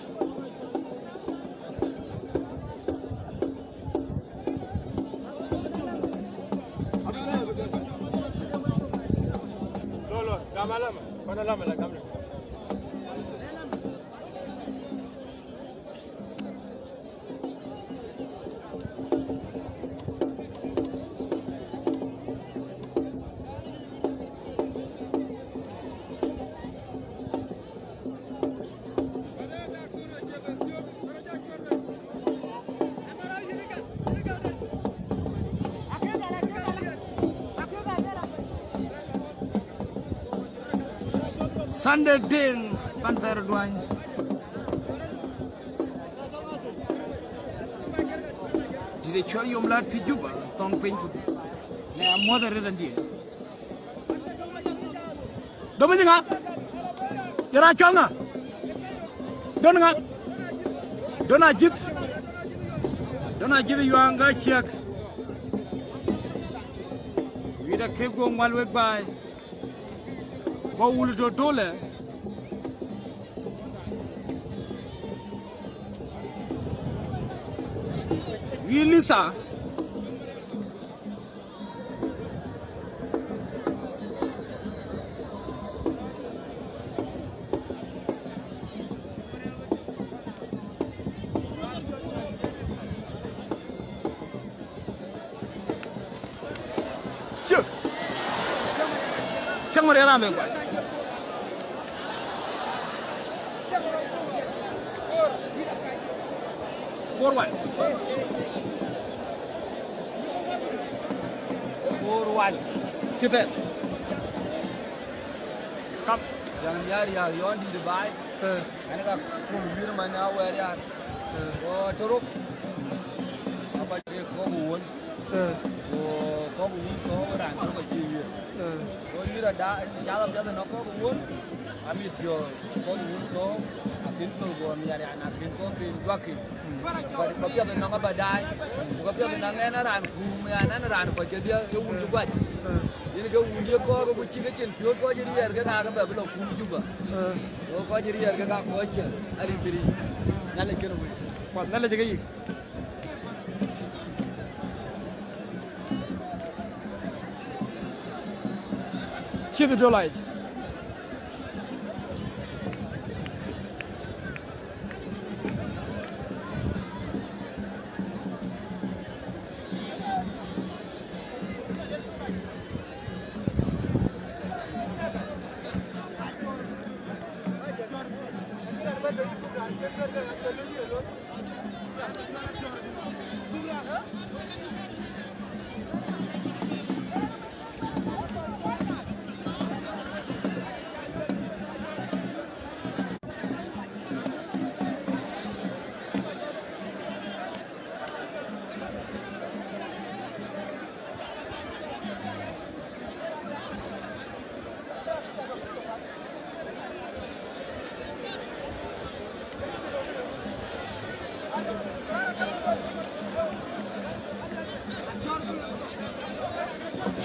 Lo, lo, gam alama, kɔn alama la gam. Sunday Deŋ Panther Duany. Dït ë cɔl yom lat pï Juba, thɔŋ piny ku. Ne amuɔth arëët andiën. Dom ŋa? Jɔn acɔl ŋa? Don ŋa? Don Ajith. Dɔn ajïth yuaŋ ka ciɛk. Wït akëp guɔ ŋual wek baai. Guɔ wul tɔ tolë. Wït Lisa. Cïk. Cäŋ Marial Rambe guai. Four one. Four one. Cï thɛɛr. Kap. Yɔn diäär yäär, yɔn dït baai. Eh. Ɛn ka kum wiër man na wɛɛr yäär. Eh. Go tërok. Akɔc ke kɔ̈k wun. Eh. Go kɔ̈k wun thɔ̈ɔ̈k raan tök acï wiër. Eh. Go yïr ada, cath apiɛth ënɔŋ kɔ̈k wun. Amit piɔ̈ɔ̈th kɔ̈k wun thɔ̈ɔ̈k, akën thök go miɛt yan, akën kɔ̈k kën juak kën. Mm. Kɔc, kɔc piɛth ënɔŋ abä daai. Ku kɔc piɛth ënɔŋ ɛn raan kuum yan, ɛn raan kɔc kedhie, ee wun cï guac. Eh. Yen ke wun dië kɔ̈k ku cï ke cin piɔ̈ɔ̈th kɔc riɛɛr ke ka ke bɛ bï lɔ kum Juba. Eh. So kɔc riɛɛr ke ka kɔc cë, arin bï ric. Nhialic kënë wëi. Kuath Nhialic ke yï. Cïth dolai.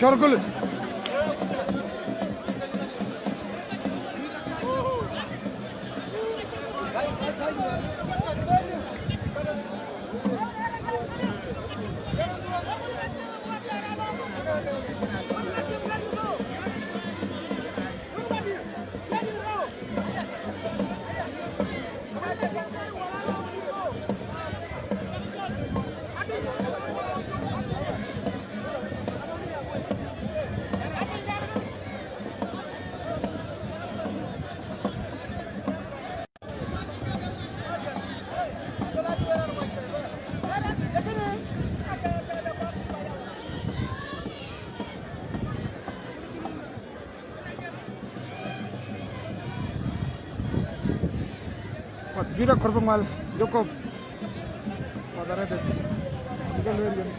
Cɔr gulë. Kuath bï rɔt kɔɔr bï ŋual, Jacob. Kuath arëtët. Bï ke lueel yen.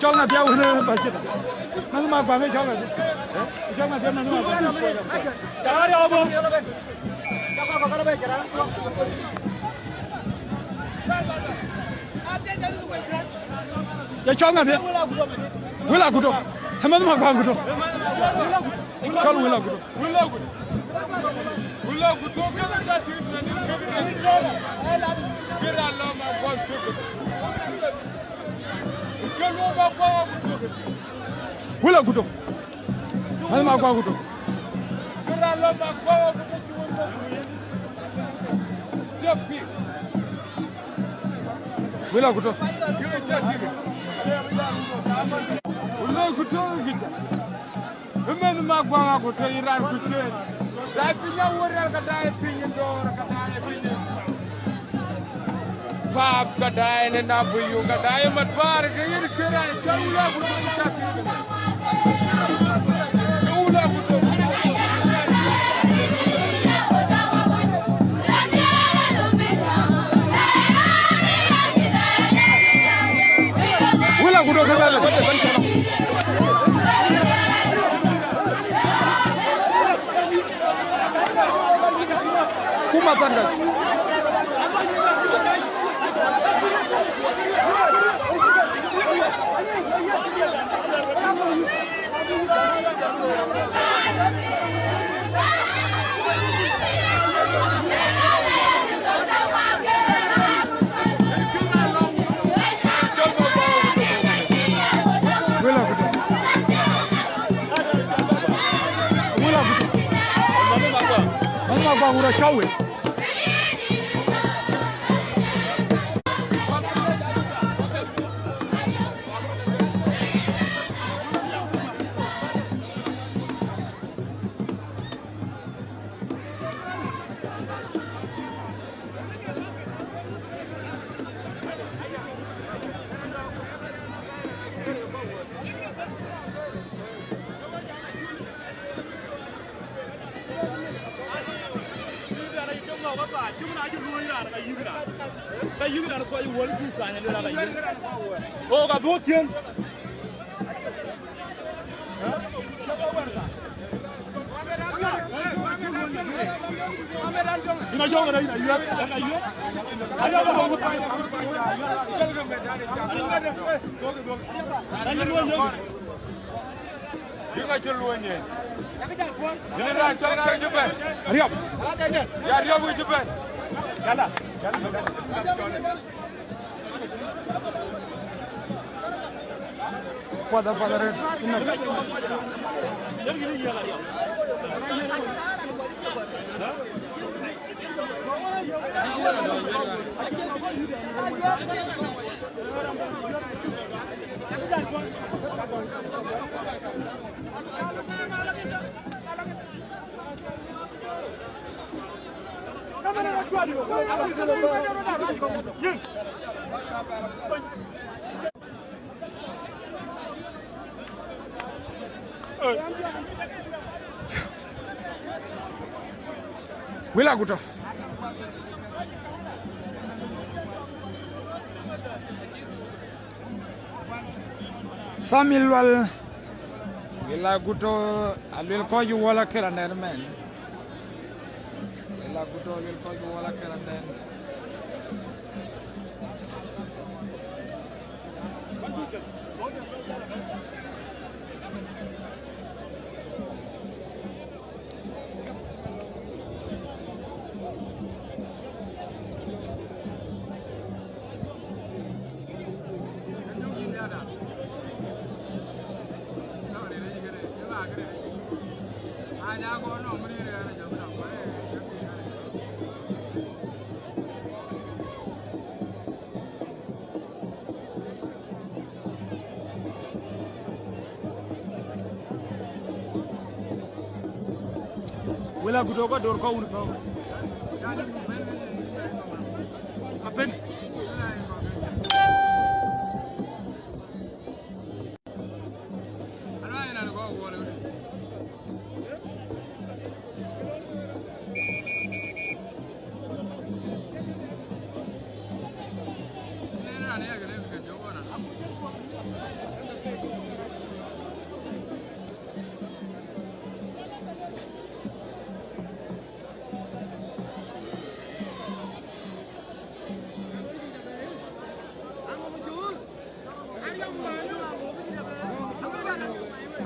Cɔl ŋa dhiau kënë bä cït. Mɛnh ma guaŋ ë cɔl ŋa dhiau. Ë cɔl ŋa dhiau mɛnh ma guaŋ. Cakar ya bɔ. Ye cɔl ŋa dhiau. Wël Aguto. Ë mɛnh ma guaŋ Aguto. Cɔl Wël Aguto. Wël Aguto. Wël Aguto, kë la tïŋ tënë kë la. Kë la lɔ ma guaŋ tök. Kë luɔk ma guaŋ Aguto. Wël Aguto. Mɛnh ma guaŋ Aguto. Kë la lɔ ma guaŋ Aguto cï wën bɔ̈ ku yen. Jɔk pïïr. Wël akuc tɔ̈. Wël akuc tɔ̈. Ëmën ma guaŋ akuc tɔ̈, yïn raan kuc tëën. Daai piny awär rial, ka daai piny dɔ̈ɔ̈r, ka daai piny paap, ka daai në na bï yök, ka daai mat baar, ke yïn kë raan cɔl wël akuc tɔ̈, ka tïŋ. Wël akuc tɔ̈ ke bɛ̈n. Kuma than ka. Wël akuc tɔ̈. Wël akuc tɔ̈. Mama gua wura cawe. Ka yïk raan kɔc wöl bï thany luel aka yïk. O ka dhuɔ̈k ciëën. Yïn a jɔŋ rɛc, yïn a yuɛth, yïn a yuɛth. Ayɔk a bɔŋ. Yïn a cï luɔny yen. Yïn a cï luɔny yen. Yïn a cï luɔny yen. Ariɔp. Ya Ariɔp wïc cï bɛ̈n. Yala. Puɔth, puɔth arëët. Wël akuc tɔ̈. Samuel Lual, wël akuc tɔ̈, aluel kɔc ë Wol akël anɛn mɛn. Wël akuc tɔ̈, aluel kɔc ë Wol akël anɛn. Wël akuc tɔ̈ ka dor kɔ̈u wun thɔ̈u. Apen.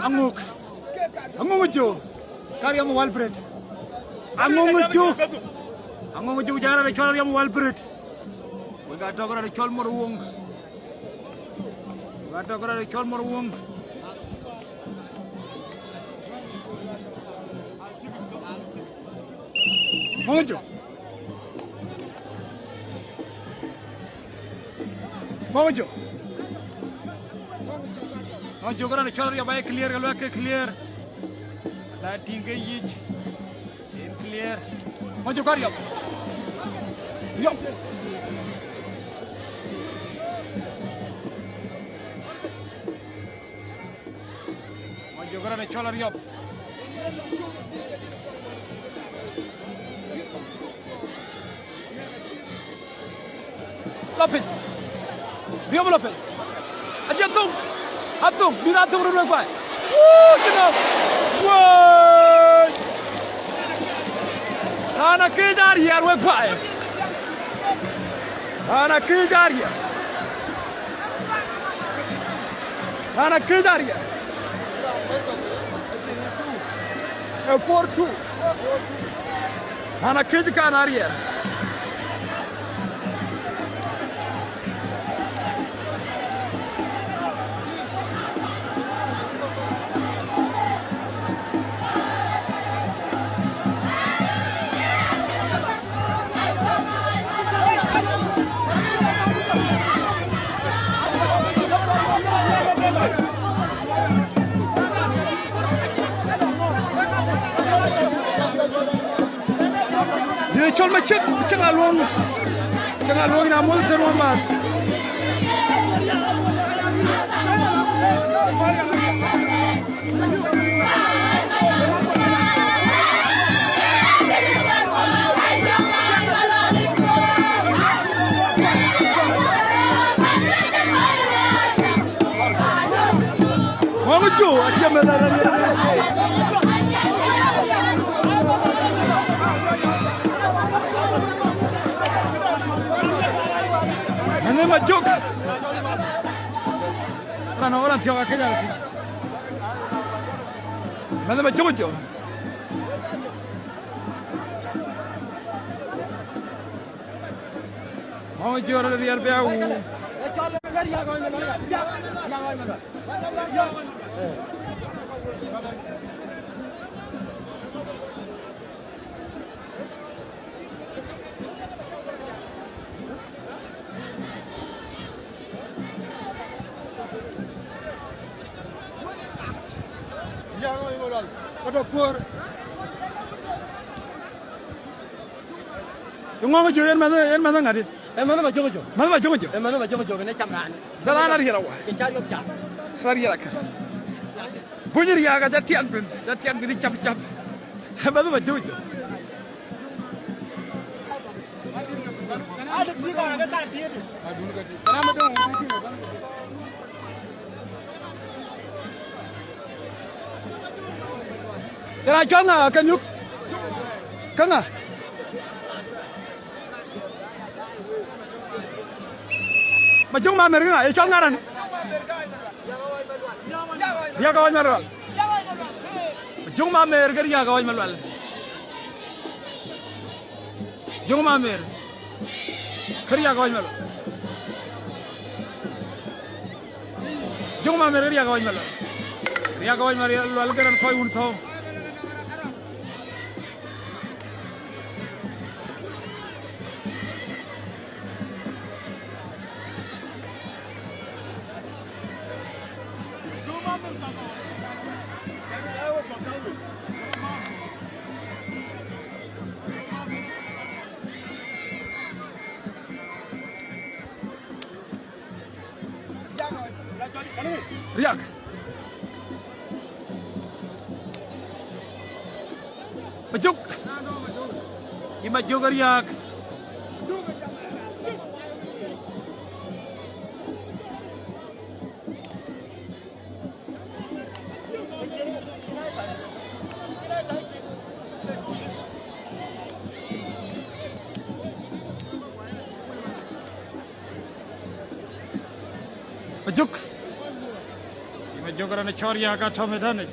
Aŋök. Aŋök jö. Ka Riɛm Wal Bret. Aŋök jö. Aŋök jö, jara de cɔl Riɛm Wal Bret. Wek atɔ̈ kërɛɛc cɔl Mor Woŋ. Wek atɔ̈ kërɛɛc cɔl Mor Woŋ. Aŋök jö. Ŋɔŋ Jok. Ŋɔŋ Jok raan cɔl Ariɔp aye clear, ke luɛk ke clear. La tïŋ ke yic. Tin clear. Ŋɔŋ Jok Ariɔp. Ariɔp. Ŋɔŋ Jok raan cɔl Ariɔp. La piny. Ariɔp la piny. Aje thum. Athum. Mïth athum röt wek baai. Wuu, cï nɔ̈k. Woi. Raan akëc ariɛɛr wek baai. Raan akëc ariɛɛr. Raan akëc ariɛɛr. Ee four two. Raan akëc kan ariɛɛr. Ye cɔl Macek, Macek Aluɔŋ. Macek Aluɔŋ, yïn amuɔ̈th tënë wä mäth. Ŋɔŋ Jok, acie meth arɛ̈ɛ̈r. Mɛnh ë Majök. Raan ë ɣɔn raan thiɔ̈k akëc arëët. Mɛnh ë Majök Jok. Ŋɔŋ Jok rɔt riɛl bï a wuu. Ŋɔŋ Jok, yen mɛnh, yen mɛnh ŋadï? Ee mɛnh Majök Jok. Mɛnh Majök Jok. Ee mɛnh Majök Jok, ënë cam raan. Dë raan ariɛl awä. Ke cä riɔp cam. Raan ariɛl akä. Puny riääk acä tiɛŋ thïn, acä tiɛŋ thïn cap cap. Ee mɛnh Majök Jok. Yen a cɔl ŋa ke nyuk? Ke ŋa? Majök Mamer ke ŋa? Ye cɔl ŋa raan? Riak Awany Malual. Majök Mamer ke Riak Awany Malual. Jok Mamer. Ke Riak Awany Malual. Jok Mamer ke Riak Awany Malual. Riak Awany Malual ke raan kɔc wun thɔ̈u. Riak. Majök. Yï Majök Riak. Majök. Majök raan cɔl Riak atɔ̈ ë tënë.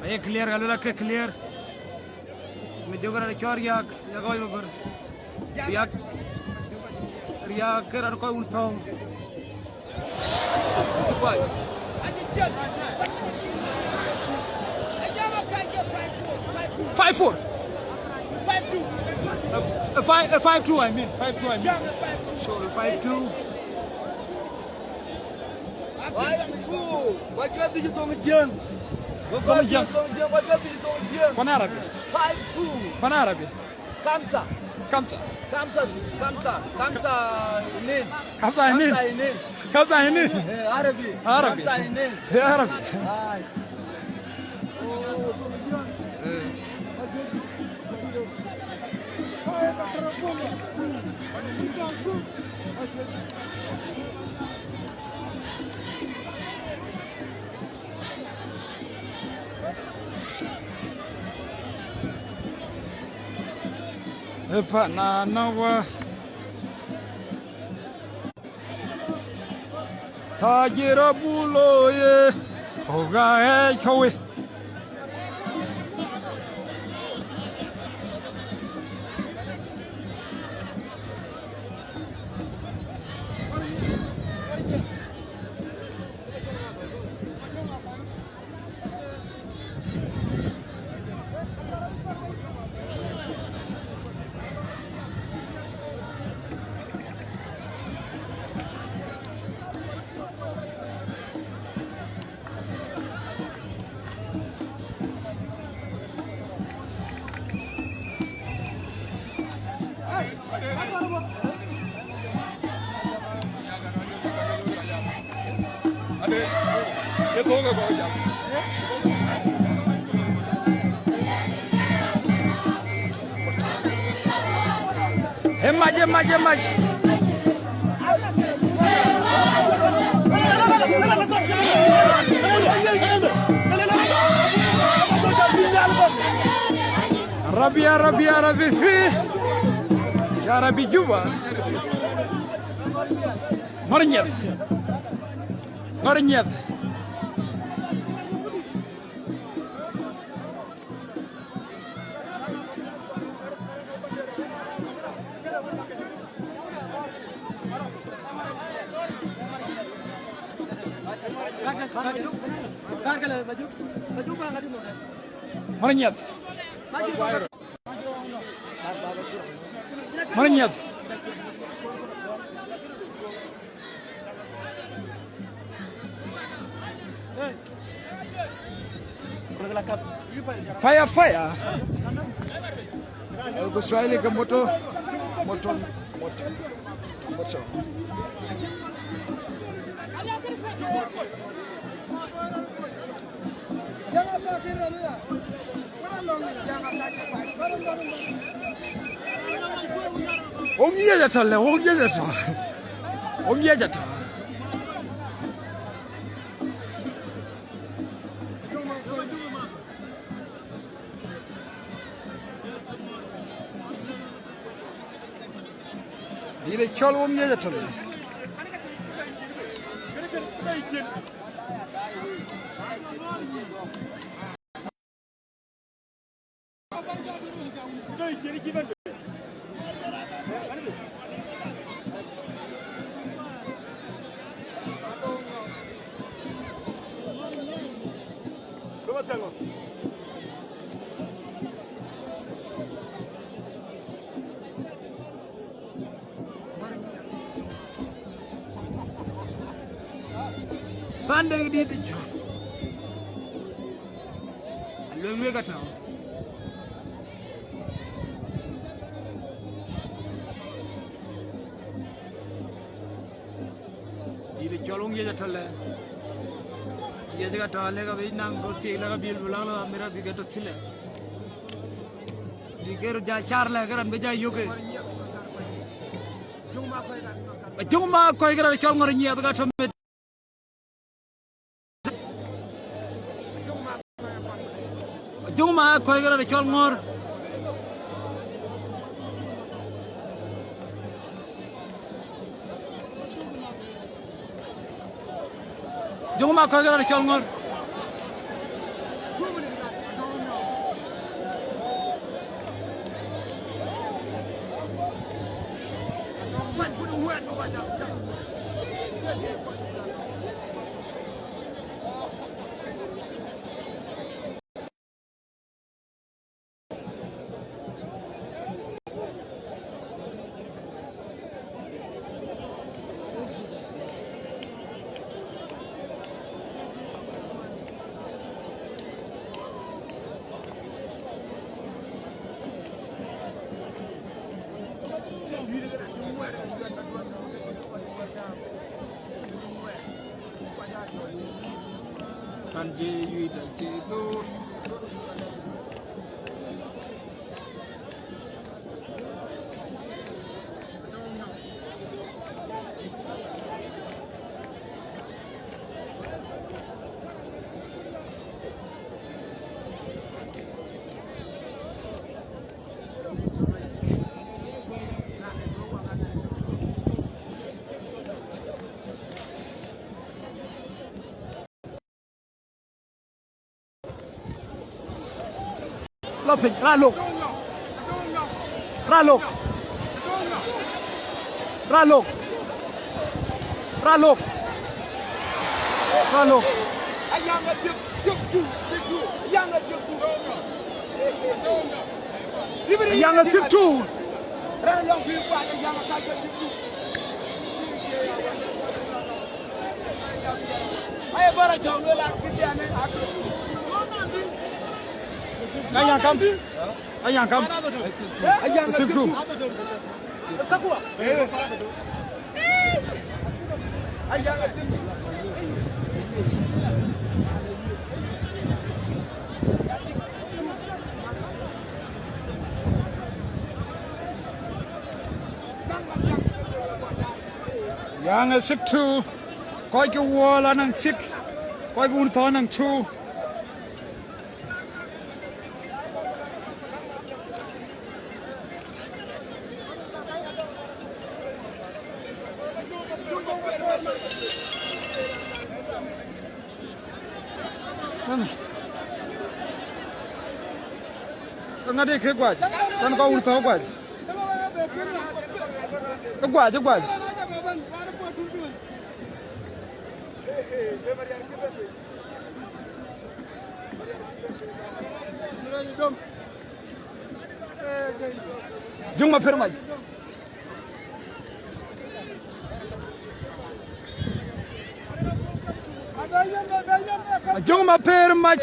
Aye clear, ka luel ake clear. Majök raan cɔl Riak, Riak Awany Malual. Riak, Riak ke raan kɔc wun thɔ̈u. Tupai. Five four. Five two. Uh, uh, five, uh, five two, I mean. Five two, I mean. Yeah, five two. Sorry, five two. Five two. Wajua dhïc thoŋ Jiëŋ. Thoŋ Jiëŋ. Thoŋ Jiëŋ, wajua dhïc thoŋ Jiëŋ. Pan Arabi. Five two. Pan Arabi. Kamsa. Kamsa. Kamsa, kamsa, kamsa inin. Kamsa inin. Kamsa inin. Kamsa inin. Eh, Arabi. Arabi. Kamsa inin. Eh, Arabi. Ai. Ëpananawa. Tajir abulo ye, oga e chowi. Ë mac, ë mac, ë mac. Arabi, Arabi, Arabi fi. Ya Arabi Juba. Ŋɔr nyiɛth. Ŋɔr nyiɛth. Ŋɔr nyiɛth. Ŋɔr nyiɛth. Fire, fire. Eh, Kiswahili ke moto, moto, moto, moto. Wok ŋiɛc atɔ̈ lë, wok ŋiɛc atɔ̈. Wok ŋiɛc atɔ̈. Dït ë cɔl wok ŋiɛc atɔ̈ lë. Sunday dït jɔ. Aluel wek atɔ̈. Dït cɔl wok ŋiɛc atɔ̈ lë. Ŋiɛc ka tɔ̈ lë ka bï naŋ röt thiëëc lë ka bï lɔ lɔ amïr abï ke tɔ̈ thilë. Bï ke röt ja car lë ke raan bï ja yök ke. Ajöŋ ma kɔc ke raan cɔl Ŋɔr nyiɛth ka tɔ̈ mit. Ajöŋ ma kɔc ke raan cɔl Ŋɔr. Ajöŋ ma kɔc ke raan cɔl Ŋɔr. Kan je yuida je do. Lɔ piny, ra lok. Ra lok. Ra lok. Ra lok. Ra lok. Ayaŋ a thiëk, thiëk tu, thiëk tu. Ayaŋ a thiëk tu. Ayaŋ a thiëk tu. Ra lok piny kuat, ayaŋ a kac a thiëk tu. Ayaŋ kam. Ayaŋ kam. Sip tu. Yaŋ ë sik tu, kɔc ke wuɔl anɔŋ sik, kɔc ke wun thɔn anɔŋ tu. Ŋadï ke guac, kan kɔc wun thɔ̈k guac. Ë guac, ë guac. Juŋ ma për mac. Ajuŋ ma për mac.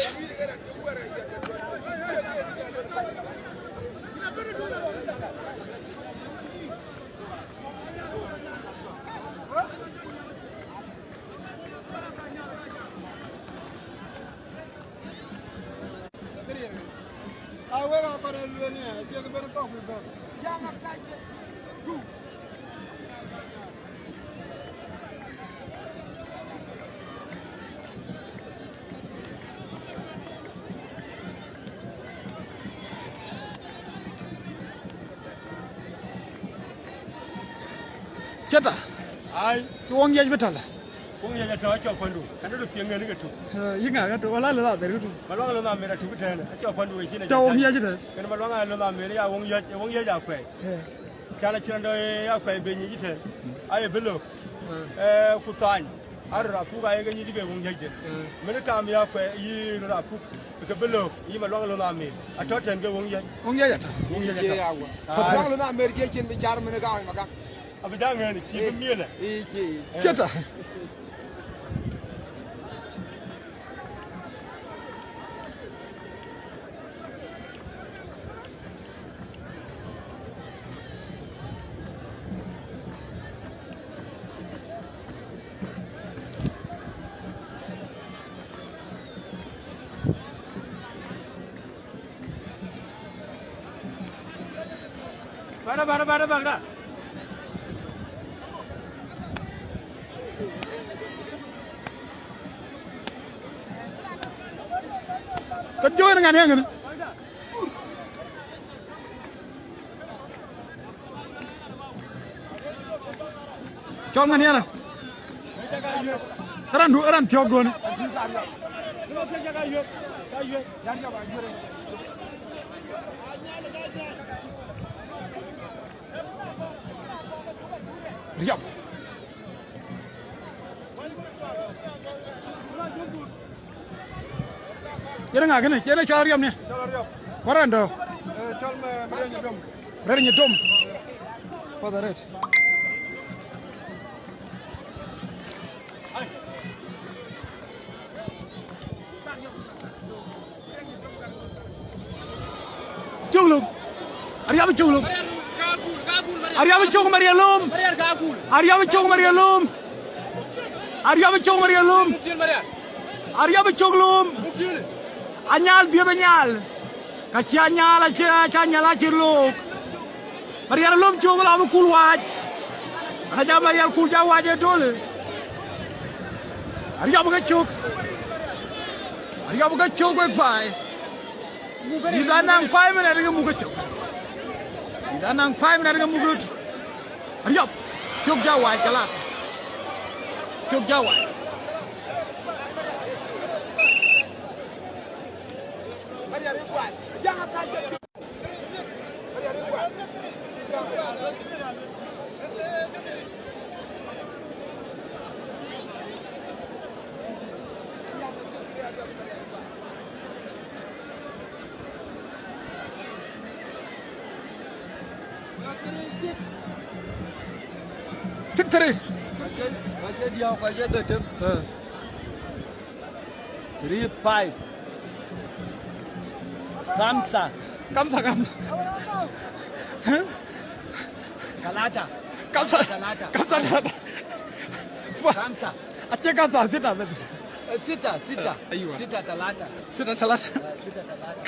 Cï tɔ̈. Ai. Cï wöŋ yec bï tɔ̈ lë. Wöŋ yec atɔ̈, acɔk kuandu. Kɛn röt thiëŋ ŋɛn ke tuk. Eh, yï ŋa ke tuk? Wala lɔ la ber ke tuk. Maluaŋ lɔ na mer atuk tɛ̈n. Acɔk kuandu ke cïn. Tɔ̈ wöŋ yec tɛ̈n. Kɛn maluaŋ lɔ na mer ya wöŋ yec, wöŋ yec akuɛi. Eh. Can acïn dɔ ya kuɛi be nyic tɛ̈n. Aye bï lök. Eh. Eh, ku thany. Aröt apuk aye ke nyic ke wöŋ yec de. Eh. Mën kam ya kuɛi yï röt apuk. Ke bï lök, yï maluaŋ lɔ na mer. Atɔ̈ tɛ̈n ke wöŋ yec. Wöŋ yec atɔ̈. Wöŋ yec atɔ̈. Maluaŋ lɔ na mer ke cïn bï car mën ka ma ka. Abï ja ŋɛn, cï bï miëlë. Ii, cï. Cï tɔ̈. Bara, bara, bara, bara. Ka jɔɔr ŋan yɛn ŋan. Cɔl ŋan yɛn. Ran du, ran thiɔk duɔni. Riap. Yen ŋa kënë? Yen cɔl Ariɔp ni? Cɔl Ariɔp. Wär ɛn dɔ̈? Eh, cɔl me, me rɛ̈ny dom. Rɛ̈ny dom. Kɔth arëët. Cuk luk. Ariɔp cuk luk. Ariɔp cök Marial lööm. Ariɔp cök Marial lööm. Ariɔp cök Marial lööm. Ariɔp cök lööm. Anyal dhiëth anyal. Ka cï anyal, acï, acï anyal acï look. Marial lööm cök la bï kul wac. Ana jam Marial kul ja wac ë döl. Ariɔp ke cök. Ariɔp ke cök wek baai. Yïn anaŋ five minute ke muk ke cök. Yïn anaŋ five minute ke muk röt. Ariɔp. Cök ja wac kala. Cök ja wac. Six three. Kɔc ke diäk, kɔc ke dhetem. Eh. Three five. Kamsa. Kamsa, kamsa. Talata. Kamsa. Talata. Kamsa, talata. Kamsa. Acie kamsa, sita, bas. Eh, sita, sita. Eh, aywa. Sita talata. Sita talata. Eh, sita talata.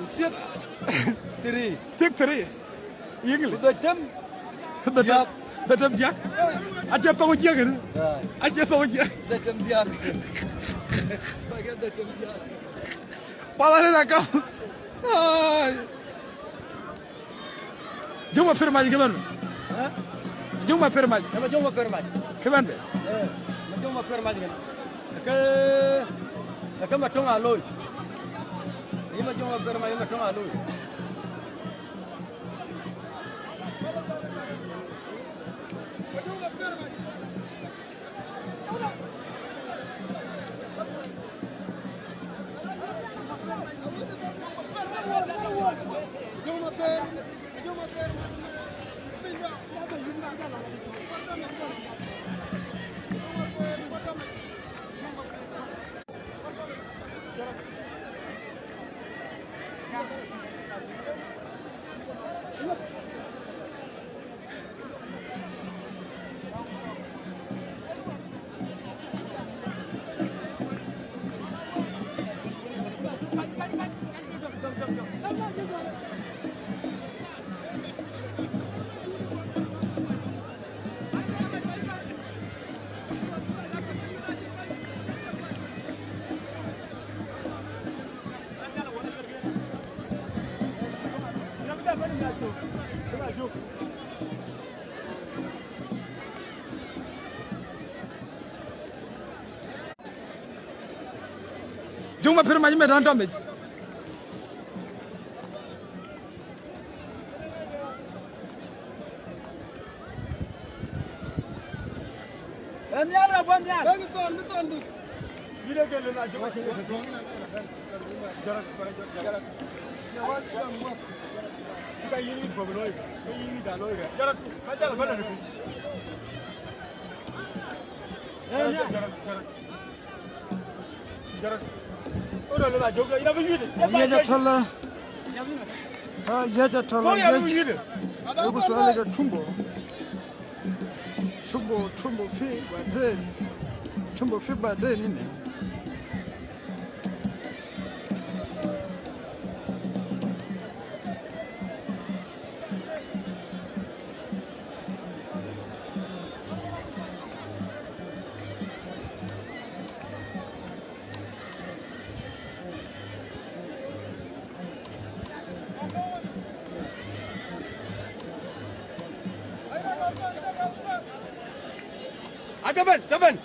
Six three. Six three. English. Dhetem. Dhetem. Diäk. Dhetem diäk. Acie thoŋ ciëk ni. Ah. Acie thoŋ ciëk. Dhetem diäk. Dhetem diäk. Pala ni na kam. Ai. Juma pir mac kï bɛ̈n. Eh? Juma pir mac. Ema juma pir mac. Kï bɛ̈n bɛ. Eh, ema juma pir mac kï. Ke, ke ma töŋ aloi. Ema juma pir mac, ema töŋ aloi. Juma pir mac met ɣɔn tɔ̈ mec. Ë nhial rɔt bɔ̈ nhial. Bɛ̈ny thɔn, bï thɔn dhuk. Yïn ee ke lël a jɔk. Jɔt, jɔt, jɔt. Ka yïn yïn bɔ̈ bï looi, ka yïn yïn da looi rɛ̈. Jɔt, ka jɔt, bä lël piny. Ë nhial. Jɔt, jɔt. Yec atɔ̈l, ah, yec atɔ̈l, ah, yec. Yek ku sual ke tumbo. Tumbo, tumbo fi baden. Tumbo fi baden ine. Ajaben, jaben.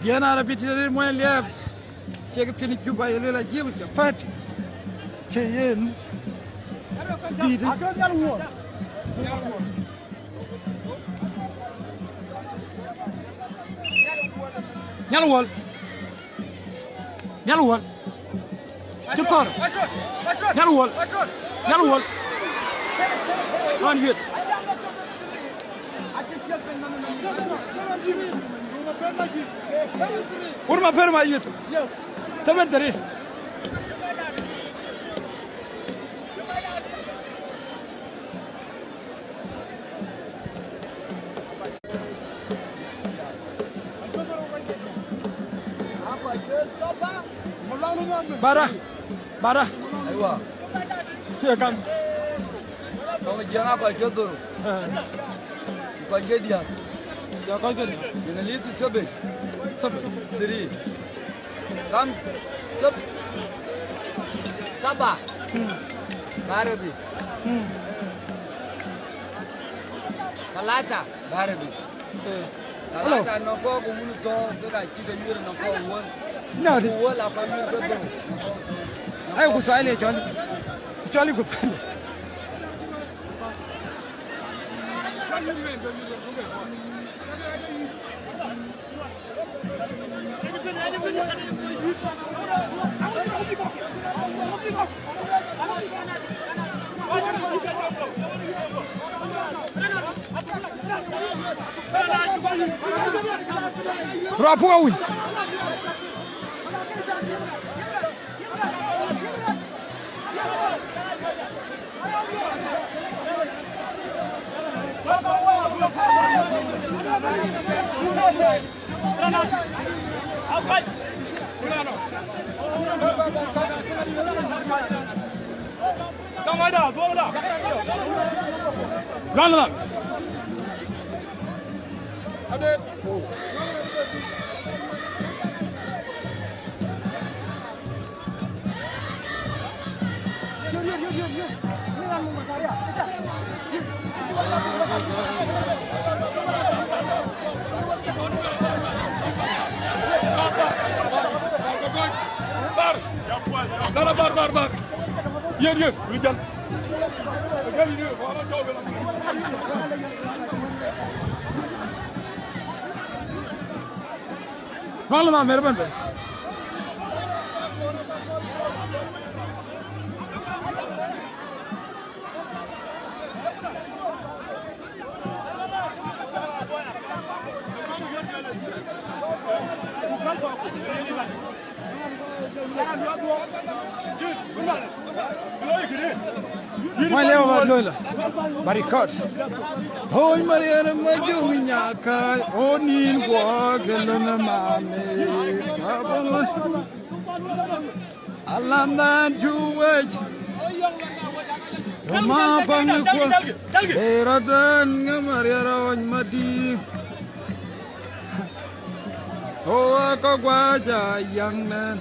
Diɛn arapit tëde muɔny liɛp. Yek thïn Juba, ye luel ajiëp cï party. Cï yen dïït. Nyal Wuɔl. Nyal Wuɔl. Cï thɔ̈r. Nyal Wuɔl. Nyal Wuɔl. Ɣɔn yuet. Wur ma pɛr ma yuet. Seven three. Bara, bara. Aywa. Ye kam. Tɔŋ jiɛŋ a kɔc ke dhor. Eh. Ku kɔc ke diäk. Ya kɔc ke diäk. Yɛn a lithi seven. Seven. Three. Kam sab-, saba. Hmm. Barabi. Hmm. Talata. Barabi. Eh. Hello. Talata nɔŋ kɔɔk ku wun thɔɔk, ke ka cï ke yuëër nɔŋ kɔɔk wuɔl. Ina di. Ku wuɔl a kɔc yuëër ke dhor. Ayo, ku Swahili cɔl. Cɔl ku Swahili. Rap awuny. Run, run. Bar, bar, bar, bar. Yen, yen, yen. Run, run, run, run. Mwen lëu ba loi la. Ba record. Hoi Mariana ma jong nyaka, onin kwa ke lona mame. Alandan juwec. Ma pang kwa. Eratan ngamariara on madi. Oa ka gwaja yang nen.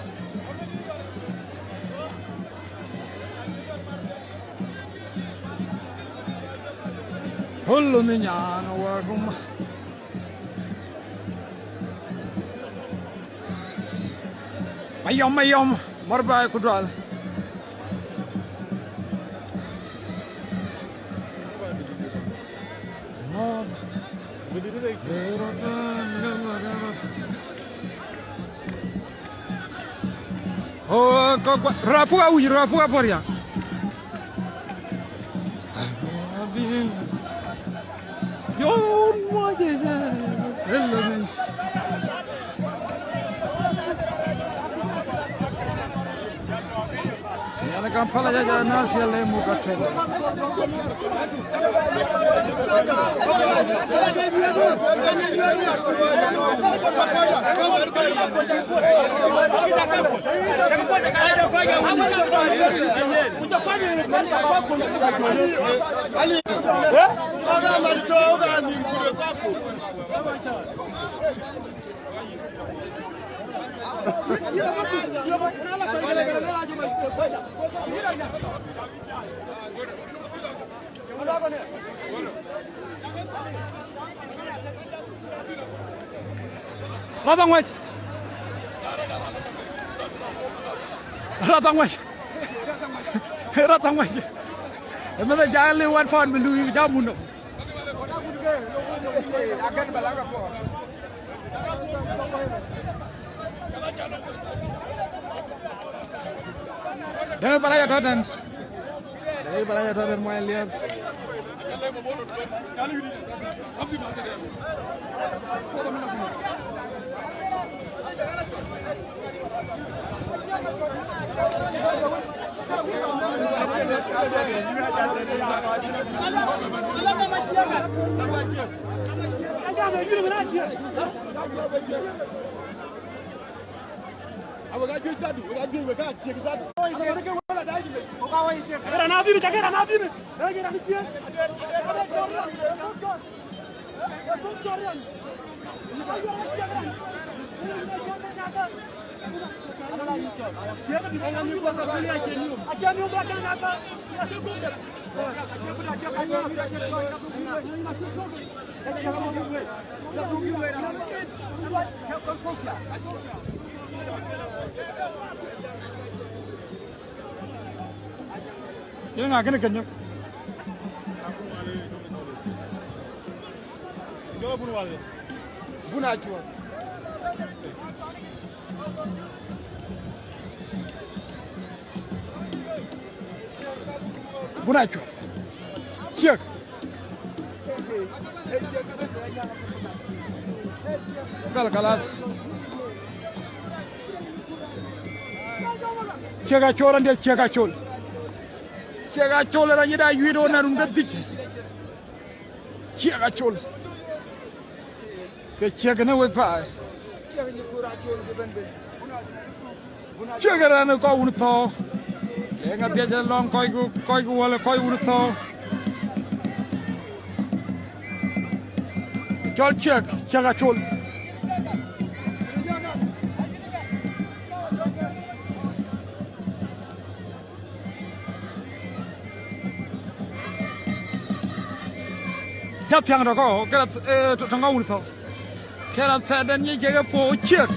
Hulu ni nyana wa kuma. Mayom, mayom, mor ba ku dual. Oh, ko, ko, rafuga uji, rafuga poria. Yon moje ya, hello ni. Yana Kampala ya, ya nasi ya lemu katende. Rɔt aŋuɛc. Rɔt aŋuɛc. Rɔt aŋuɛc. Ë meth ë jal ë one pound bï luui jam mundɔ. Dëŋ ë Parac atɔ̈ tɛ̈n. Dëŋ ë Parac atɔ̈ tɛ̈n, muɔny liɛɛr. Awek aa juëc dhadu, wek aa juëc, wek aa ciëk dhadu. Agar anadhini, agar anadhini. Yen ŋa kënë keny? Jɔl abun wal. Bun acuɔt. Bun acuɔt. Ciek. Gal kalas. Ciek acol, ande ciek acol. Ciek acol, raan yïda yuiit ɣön arun ke dhïc. Ciek acol. Ke ciek në wek paai. Ciek raan ë kɔc wun thɔ̈ɔ̈u. Ee ŋa dhiëc ë lɔŋ kɔc ku, kɔc ku wäl ë kɔc wun thɔ̈ɔ̈u. Cɔl ciek, ciek acol. Jɔ thiäŋ tɔ̈ kɔ̈u, kërɛth, eh, tɔ̈, tɔ̈ ŋa wun thɔ̈ɔ̈u. Kërɛth thɛɛrden nyic kek ë puɔ̈u ciek.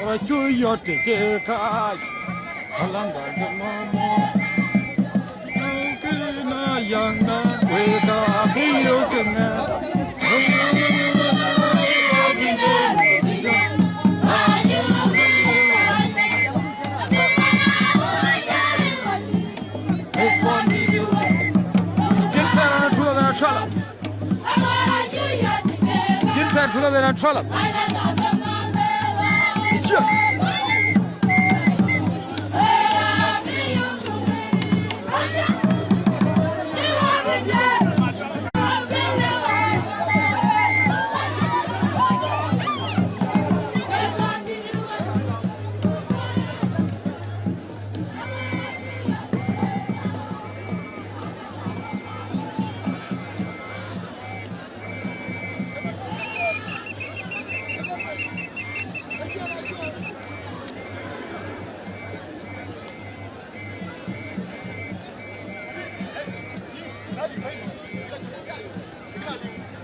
Rɔt cu yɔt të cï kaac, alanda ke mɔmɔ. Yökï na yäŋda, wek abï yök ŋɛk. Tin thɛɛr rɔt ë tuɔɔth ë rɔt cuala. Tin thɛɛr two thousand and twelve. Ciek.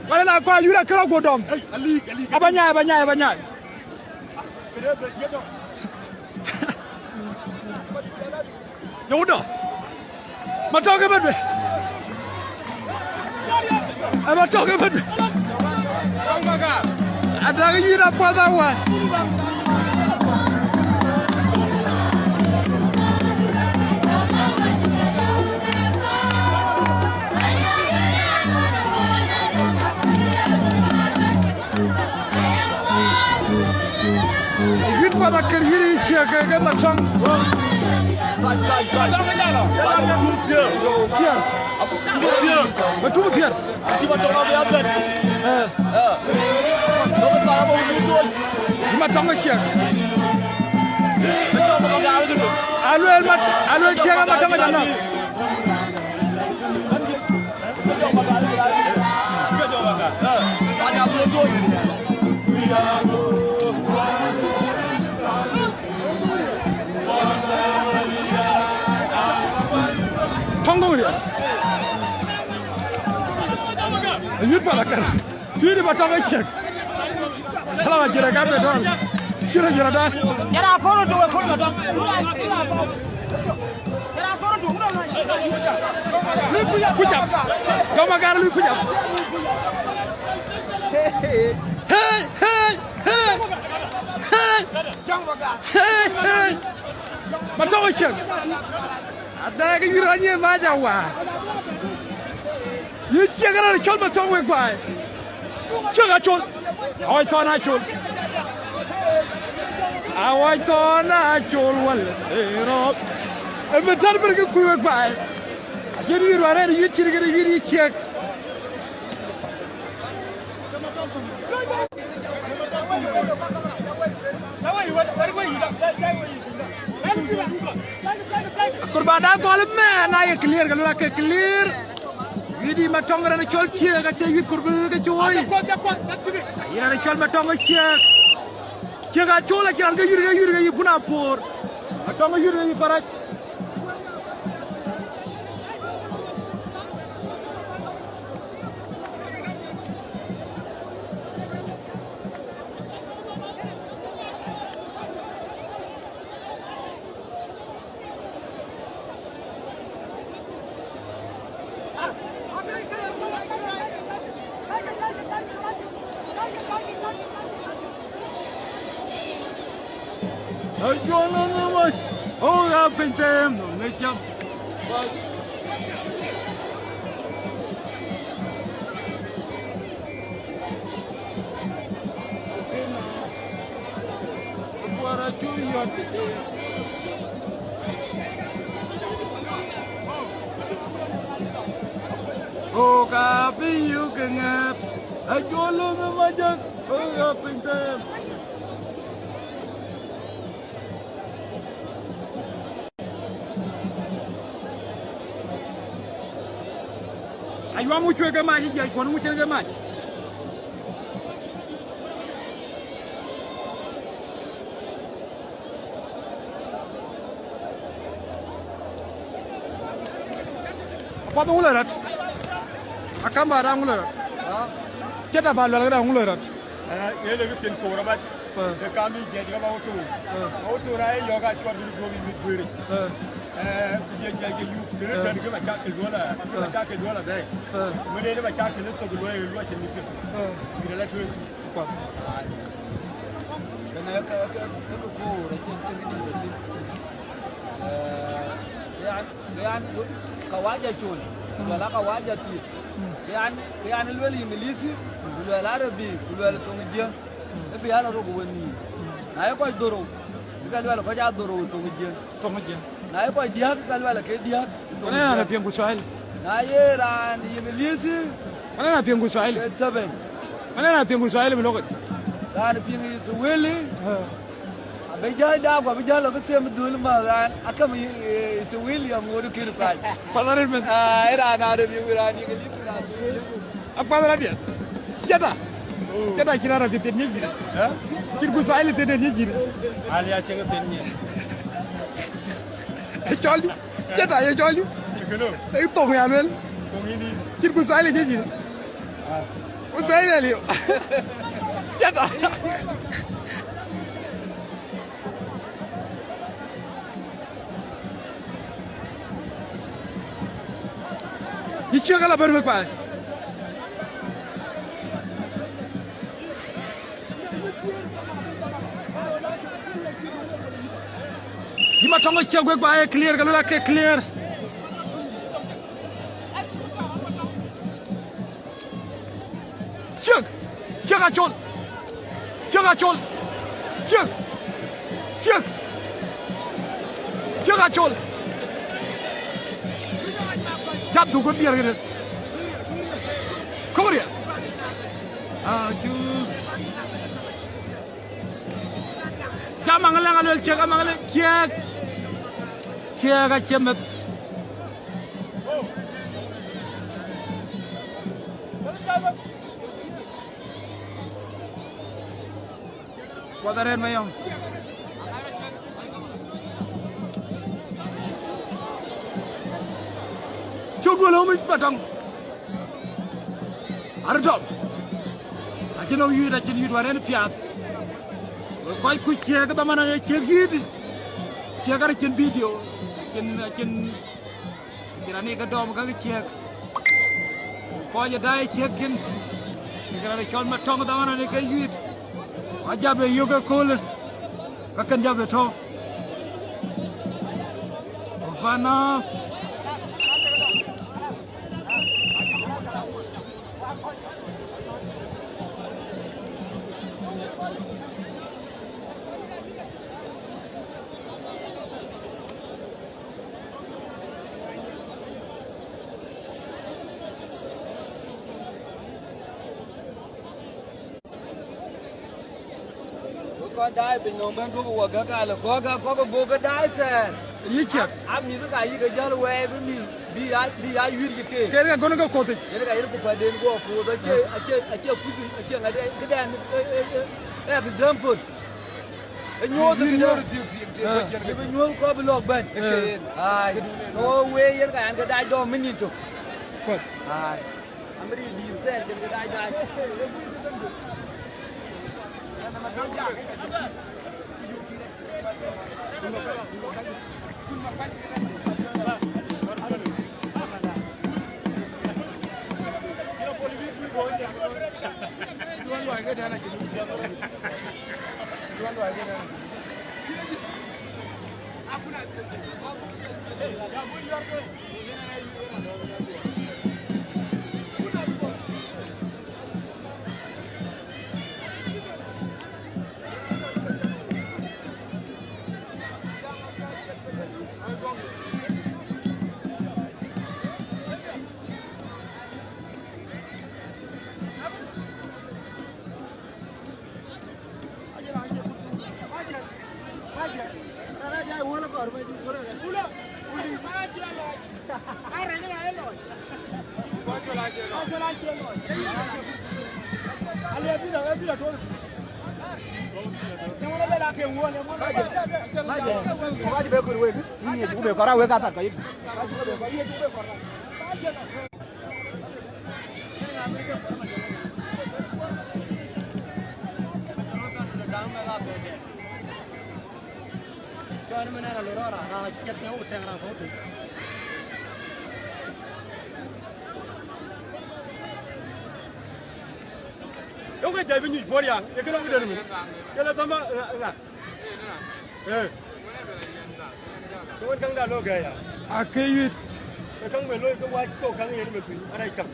Wala na kɔc yïn akërë guɔ dɔm. Aba nyaai, aba nyaai, aba nyaai. Yewuda. Matɔŋ ke bɛ̈n bɛ. Ë matɔŋ ke bɛ̈n bɛ. Adaŋ yïn apuɔth awä. Yïn puɔth akër yïn ë ciëk ke, ke matɔŋ. Thiëër. Matɔŋ thiëër. Matɔŋ thiëër. Ë. Ë. Matɔŋ ë ciëk. Aluel mat, aluel ciëk matɔŋ ë jana. Tɔŋ gɔ̈ŋ riɛl. Ayut pala kɛn. Cuïï matɔŋ ë ciëk. Hala jira ka be dol. Shira jira da. Yara koro to we koro to. Yara koro to. Push up. Come on, gotta push up. Hey, hey, hey. Hey. Hey, hey. Matong cheng. Ada ke yura ni ma ja wa. Yï ciëk rɛ̈ɛ̈r cɔl Matɔŋ wek baai. Ciëk Acol. Awɔc thɔn Acol. Awɔc thɔn Acol wal. Ee rɔɔp. Ë bï tɛ̈r bïr kë kuc wek baai. Acïn yï ruac rɛ̈ɛ̈r yï cït kënë yï ciëk. Akurban da gɔl mɛn, na ye clear, ka lura ke clear. Widi Matɔŋ rɛn cɔl ciëk, ka cï wït kurbir ke cï woi. Yïn rɛn cɔl Matɔŋ ciëk. Ciëk Acol acï rɛn ke yïr ke yïr ke yï pun apuur. Matɔŋ yïr ke yï parac. Ajuɔŋ në ŋic, oh, ya piny them, no, ŋic cam. Oh, ka bï yï ke ŋɛ̈ɛ̈p, ajuɔl löŋ ë majak, oh, ya piny them. Ayuam ŋu cuëk ke mac, jiɛc kuɔn ŋu cïn ke mac. Apath ŋu lɔ rɔt. Akamba da ŋu lɔ rɔt. Cït aba luɛl këda ŋu lɔ rɔt. Ee, le ke thiën koor abac. Ee. Ke kam bï jiɛc ke ba wä tuur. Ee. Ba wä tuur ayï yɔ̈ɔ̈k acuɔt bï duɔ̈k yï mit guëëric. Ee. Ee, ku jiɛc jiɛc ke yup, ke le tɛ̈n ke macakil duɔ̈l a, ke macakil duɔ̈l a bɛ̈ɛ̈i. Ee. Mënë ë macakil ë thok luɔi ë luɔc cïn mit kën. Ee. Bï rɛl a tueŋ. Kuath. Ai. Kënë ke, ke, ke, ke koor acïn cïn kë dït athïn. Ee, yan, Ke yan, ka wac Acol, ku luɛl aa ka wac Athiir. Ke yan, ke yan luel Yingilisi, ku luɛl Arabi, ku luɛl thoŋ Jiëŋ. Ë bï aa rok wën nïïm. Na ye kɔc dhorou, ke ka luɛl kɔc aa dhorou thoŋ Jiëŋ. Thoŋ Jiëŋ. Na ye kɔc diääk, ke ka luɛl ke diääk thoŋ Jiëŋ. Ënë raan piŋ ku Swahili. Na ye raan Yingilisi, ënë raan piŋ ku Swahili. Ke seven. Ënë raan piŋ ku Swahili bï lokot. Raan piŋ Swahili. Ee. Abï jäl dak, ku abï jäl lɔ ke them dhöl ma raan, akam, eh, Swahili aŋoot kën kuany. Apath arëët mɛn. Ah, ë raan Arabi, ë raan Yingilisi, ë raan Swahili. Apath arëët diɛt. Cɛta. Oh. Cɛta cïn Arabi thïn ŋic yïn. Eh? Cïn ku Swahili thïn ŋic yïn. Ali acïn thïn ŋic. Ë cɔl dï. Cɛta ye cɔl dï. Cï këno. Ë thoŋ ya luel. Thoŋ yïn dï. Cïn ku Swahili ŋic yïn. Ah. Ku Swahili aliu. Cɛta. Yï ciëk ala bɛ̈n wek baai. Yï Matɔŋ ciëk wek baai, clear, ka luel ake clear. Ciëk! Ciëk Acol! Ciëk Acol! Ciëk! Ciëk! Ciëk Acol! Jat dhuk wën diɛɛr kënë. Kɔ̈k riɛl. Acu. Jam Maŋ Lɛŋ aluel ciëk, Maŋ Lɛŋ ciëk. Ciëk acie meth. Kuɔth arëët Mayɔm. Cuk duɔl ɣöm Matɔŋ. Arëtɔp. Acïn ɣöm yuit, acïn yuit wär en piath. Kɔc kuc ciɛɛk dhaman ë ciɛk yït. Ciɛk arë cïn video. Cïn, cïn, cïn ani ke dɔm ka ciɛk. Kɔc ë daai ciɛk kïn. Ke raan cɔl Matɔŋ dhaman ë ke yït. Wa jap ë yök ëköölë. Ka kën jap ë tɔ̈. Bana. Kɔc daai piny nɔm bɛ̈n duɔ̈k wɔ gäk alë kɔ̈k, kɔ̈k buk ke daai thɛɛr. Yï ciɛk. A mïth ka yï ke jäl wɛɛi bï mïth bï ya, bï ya yuiir yï keek. Ken ka gɔn ke koth yic. Yen ka yen ku päden guɔ koth acie, acie, acie kuc, acie ŋadɛ këdɛn, eh, eh, eh, example. Ë nyuɔɔth këdɛn. Yï bï nyuɔɔth kɔc bï lɔ̈k bɛ̈n. Eh. Ai. So wëë yen ka yan ke daai dɔm minit tök. Kuat. Ai. Amri dïïr thɛɛr cïn ke daai daai. Maje, maje be kur wek. Ni ku be kora wek atat ka yit. Yok ke jai bï nyuc puɔ̈r ya, ye kërɔŋ këdën mï. Ke la thama ŋa, ŋa. Eh. Ke wën käŋda lɔ gɛ̈i ya. A ke yuit. Ke käŋ be looi ke wac thok käŋ yen be thïn, arɛc käŋ.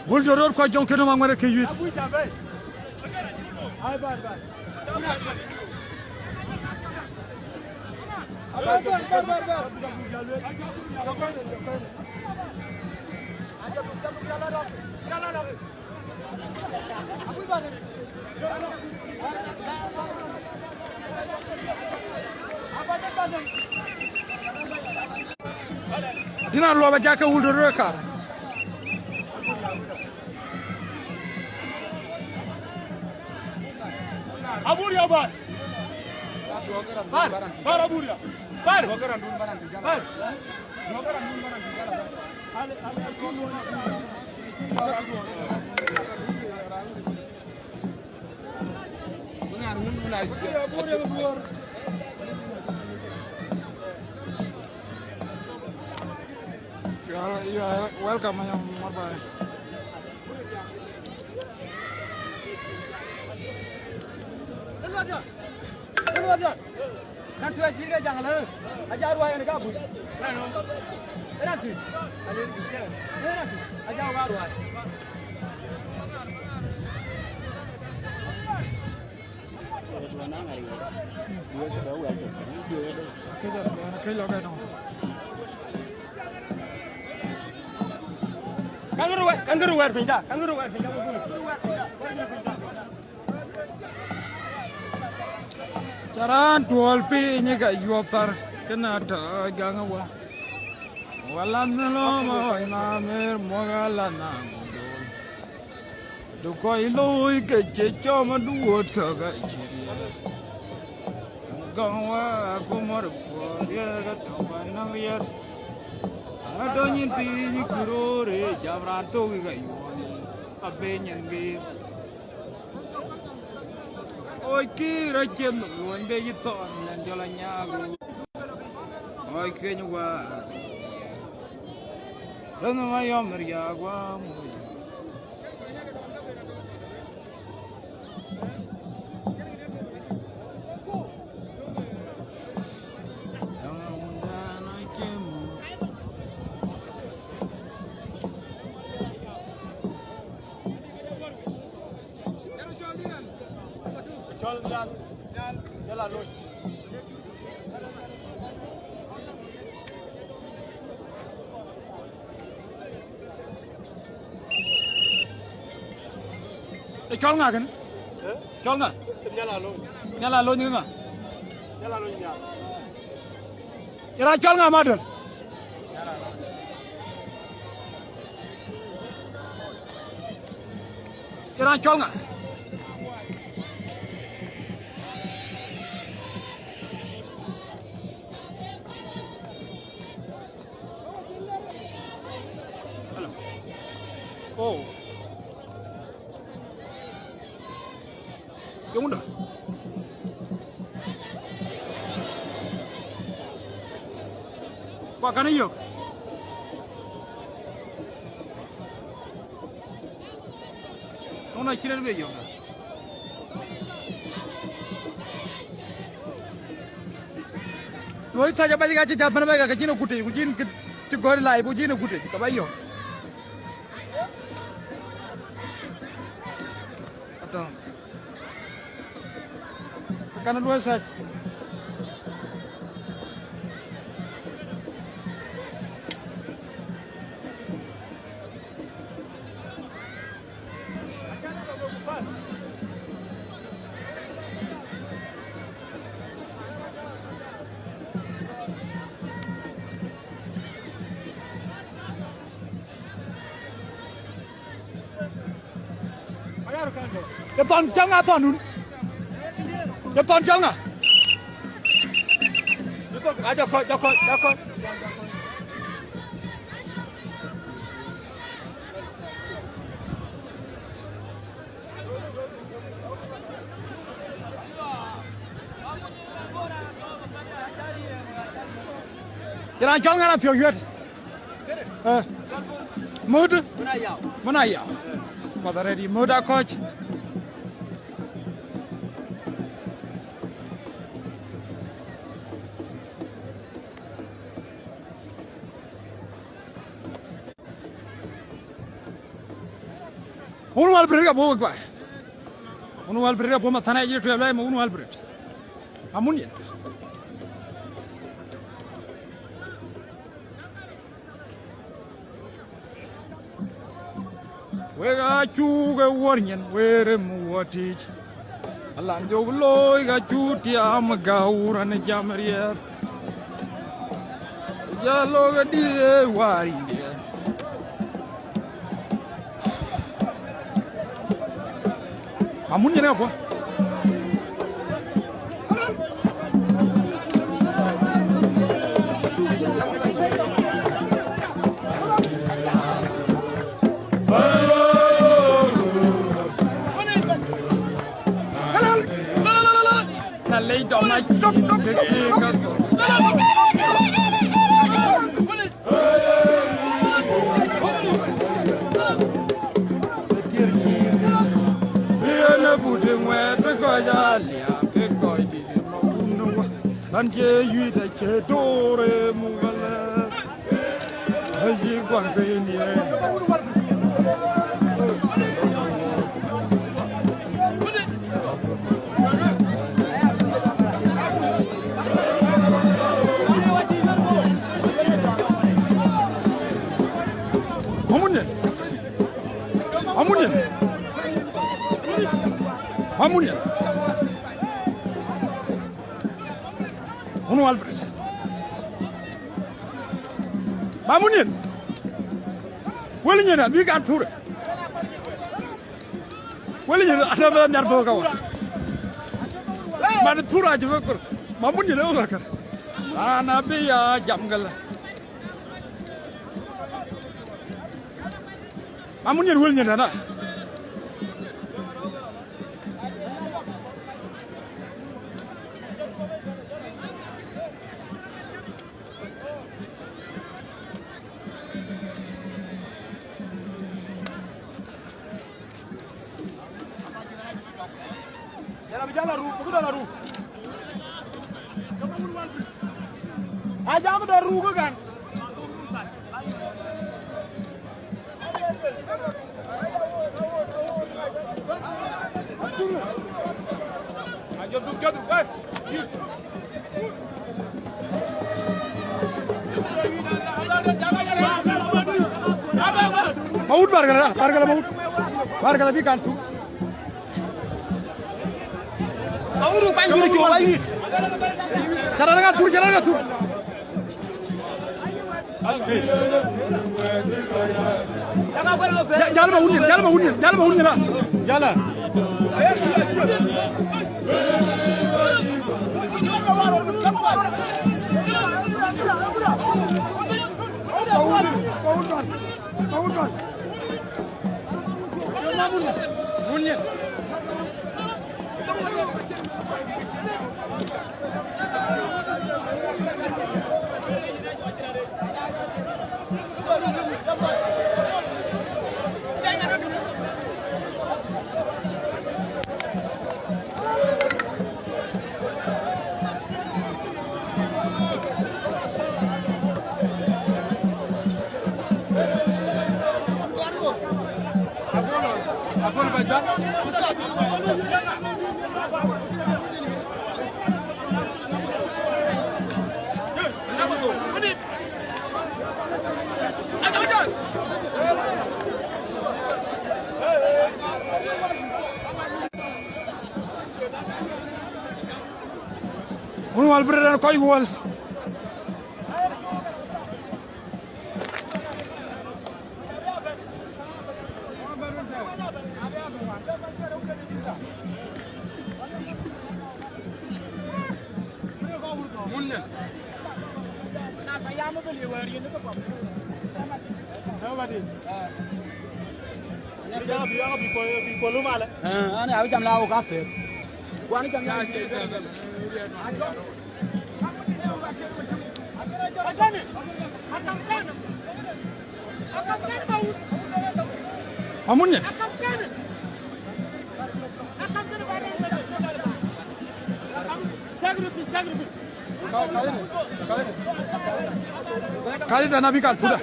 Wul jɔ rot kua jɔŋ kënë maŋ wɛrɛ ke yuit. Abuc ja bɛ̈i. Ai, bar, bar. Ai, bar, bar, bar, bar. Dina luɔp aja ke wul röt kar. Aburia bar. Bar, bar Aburia. Bar. Bar. You are, you are welcome, my young Morbai. Kan tuɛc cït ke jaŋ lë, aja ruai en ka buc. Ëna tui. Ëna tui. Aja ka ruai. Këc lɔ, këc lɔ ke nɔm. Kan kë ruɛt, kan kë ruɛt piny da, kan kë ruɛt piny da. Caran tuɔl piny ka yuɔp thar, këna tɔ gaŋ wa. Wala nhëlö ma ɣɔc ma mer muɔk ala na mudol. Du kɔc looi ke cie cɔm aduɔt kɔ̈k acï riɛɛr. Gɔŋ wa ku mɔ̈r puɔ̈r riɛɛk atɔ̈u ba näŋ riɛɛr. Adöny yïn piny ku roor ë jam raan thok ka yuɔɔn. Abeny en geer. Oi, kï rɔt cïn nhom luɔny be yï thɔn, nɛn jɔl anyaak. Oi, keny wäär. Rɔt nhom ayɔm riaak wäär. Cɔl Nhial, Nhial Aloc. Ë cɔl ŋa kënë? Eh? Cɔl ŋa? Nhial Aloc. Nhial Aloc ŋa? Nhial Aloc Nhial. Ë raan cɔl ŋa madöl? Ë raan cɔl ŋa? Hello. Oh. Yöŋda. Kua kan yök. Yöŋda cï rɛ̈t be yöŋda. Luɔi thac abac ka cï cath man abac ka, ka cïn akutic, ku cïn kë cï gɔ̈ɔ̈r laai, ku cïn akutic, ka ba yök. Atɔ̈. Ka kan luɔi thac. Ye thɔn cɔl ŋa thɔn dun? Ye thɔn cɔl ŋa? Aja kɔc, aja kɔc, aja kɔc. Ye raan cɔl ŋa raan thiɔ̈k yuet? Eh. Mut? Mën a yau. Path arëët yï mut a kɔc. Wun wal brit ka buk wek baai. Wun wal brit ka buk ma thana ya jiri tuya lai ma wun wal brit. Amun yen. Wek aa cuk ë wuɔ̈r nyin, wek rem wuɔ̈r tiic. Alan jök looi ka cuk tiam gäu raan jam riɛɛr. Jalo ke dië waar yïndië. Amun yen ë kuɔ. Na lei dɔm a cï ke ke ka thok. Yen a but ŋuɛɛt bï kɔc a liaak ke kɔc dït ë maun wä. Raan cie yuit acie doore muk alɛɛth. Aci guaŋ thïn yen. Mamun yen. Mamun yen. Mamun yen. Wun Alfred. Mamun yen. Wël nyin abï kan thurë. Wël nyin ata bë nhiar thok ka wä. Man thurë acï bë kor. Mamun yen ë ɣöl akär. Raan abï ya jam gëlë. Mamun yen wël nyin tënë. Jal aruk, ku dɔl aruk. Ajak dɔl ruk ë kan. Mawut, barkala, barkala Mawut. Barkala bï kan tuk. Awuru kuany kulu cuɔl. Cara ŋa thur, cara ŋa thur. Ja-, jal Mawut nyin, jal Mawut nyin, jal Mawut nyin la. Jala. Mawut nyin. Wun wal bï rɛn kɔc wal. Ana abi jam la o ka fe. Kwani jam la. Amun nyin. Kali tana bï kan tuda.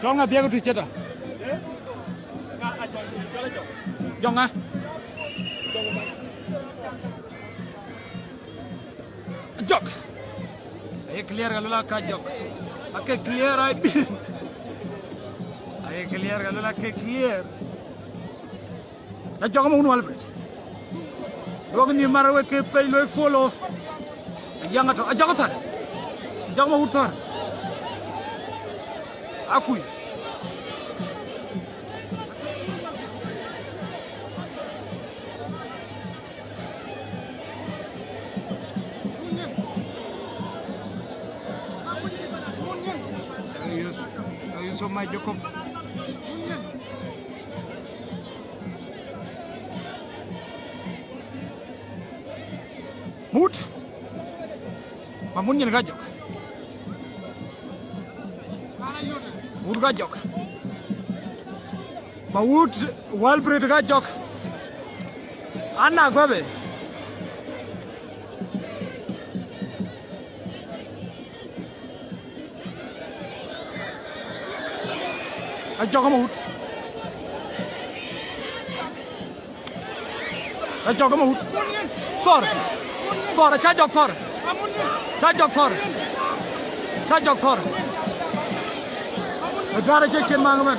Cɔŋ adhiɛk tïc cïtɔ. Jɔŋ ŋa? Jɔk. Aye clear ka lula ka jɔk. Ake clear ai bi. Aye clear ka lula ke clear. Ajɔk ma wun wal bret. Duɔk ni mar we ke pei lo follow. Yang ato ajɔk thar. Ajɔk ma wun thar. Akui. Thank you so much, Jacob. Mut. Ma mut nyin ka jɔk. Mut ka jɔk. Ma wut wal bret ka jɔk. Ana gobe. Ajɔk ma wut. Ajɔk ma wut. Thɔr. Thɔr, ca jɔk thɔr. Ca jɔk thɔr. Ca jɔk thɔr. Agar acie cien maŋ man.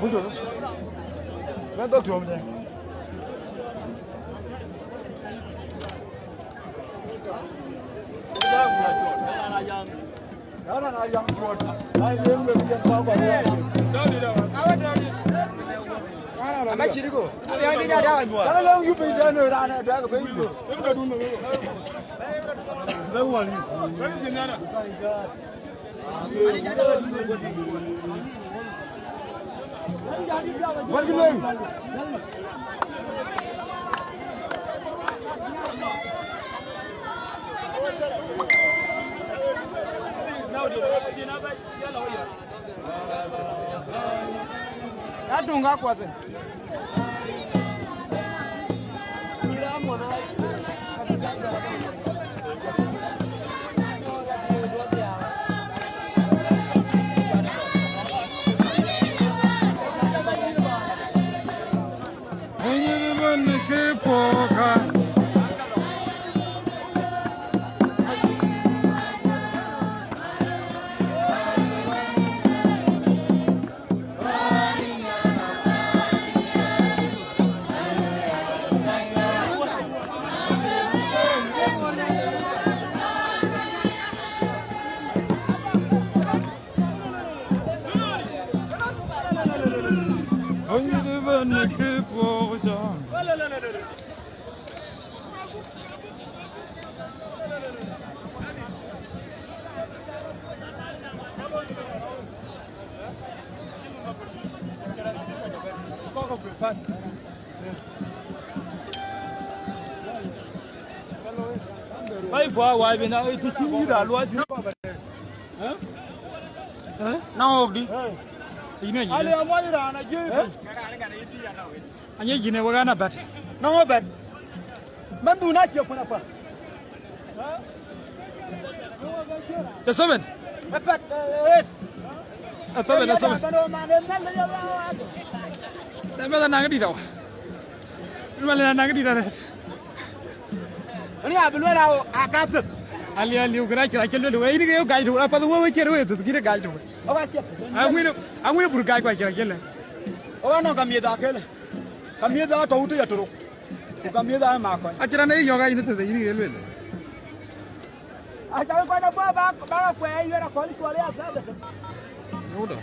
Bujo. Ben dok tuom je. Ama cït kɔ̈u. Abï adi da da nyuɔɔth. Kala lɔŋ yup piny tɛ̈n, raan ë dɛ̈k piny. Bɛ wäl yï. Wɛ̈t kï lëu. Ya duŋ ka kuɔth. Ai, bua, wai, bina, ai, tu, tu, da, lua, tu. Hä? Hä? Na, ok, di. Ini aja. Ale, amoi rana, je. Hä? Anyi jine wega na bat. Na, ok, bat. Man du na cie kuna kwa. E seven. E pat, eh, eh. E seven, e seven. Te mɛth anaŋ dït awa. Luel anaŋ dït arɛt. Ani abï luel awo, akatheth. Ali, ali, ukira kira kira luel. Wei ni ke yo gac tu. Apa wo we kira we tu. Kira gac tu. Oka cie. Angwini, angwini bur gac kwa kira kira. Oka no kamie da kele. Kamie da to utu ya turu. Ku kamie da ma ko. Achira ne yo gac ni te yini ke luel. Aca kɔc abɔ̈ ba, ba kuɛɛr yuɛɛr akɔ̈l cuɔl ya thaa dhetem. Nuda.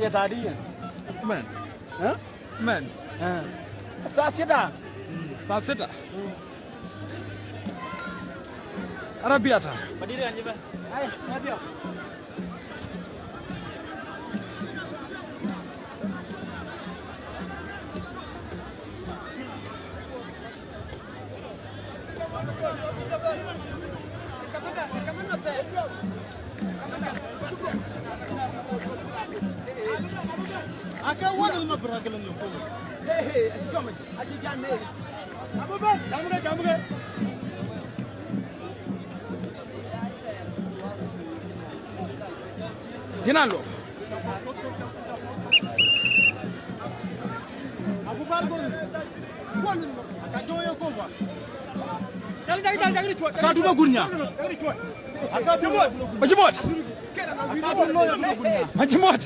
Ye thaa di yen? Mɛn. Hä? Mɛn. Hä. Thaa sita. Mm. Thaa sita. Mm. Arabiata. Madiri anji bɛ. Ai, Arabia. Ake wani ma bra kelen yo ko. Dïn aluɔp. Ka dun agun nya. Macï mɔt. Macï mɔt.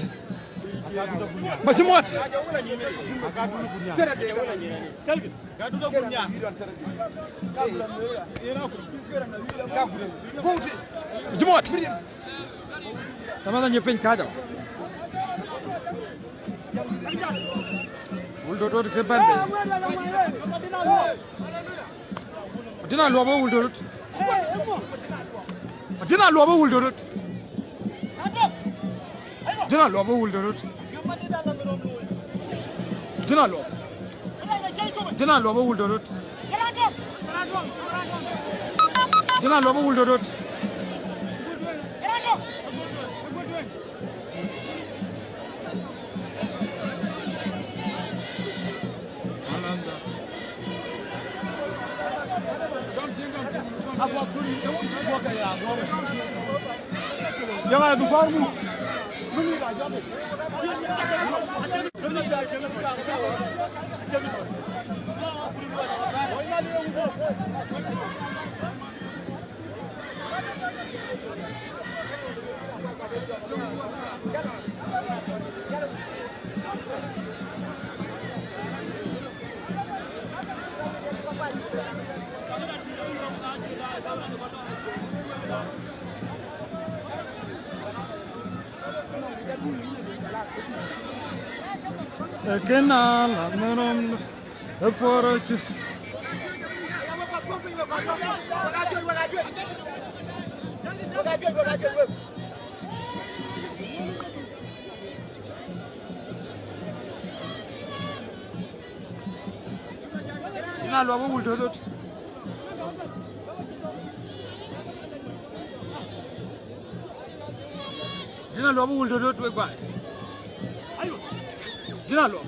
Macï mɔt. Macï mɔt. Tama da nyepiny kada. Wul dot dot ke bende. Dïn aluɔp wul dot dot. Dïn aluɔp wul dot dot. Dïn aluɔp wul dot dot. Dïn aluɔp. Dïn aluɔp wul dot dot. Dïn aluɔp wul dot dot. Ee, kën aa la në rɔm ë puɔ̈r acï. Dïn aluɔp wul dot dot. Dïn aluɔp wul dot dot wek baai. Dïn aluɔp.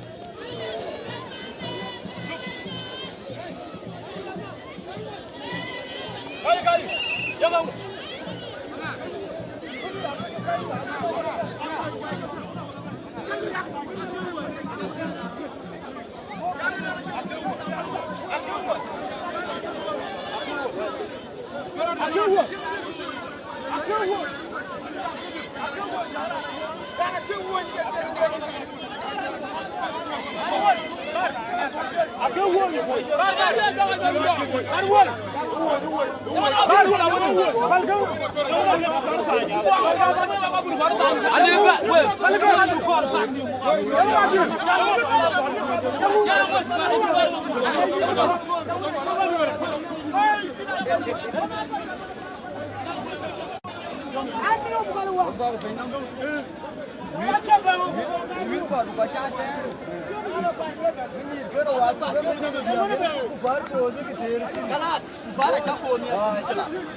Kalas, bara ca kony ya.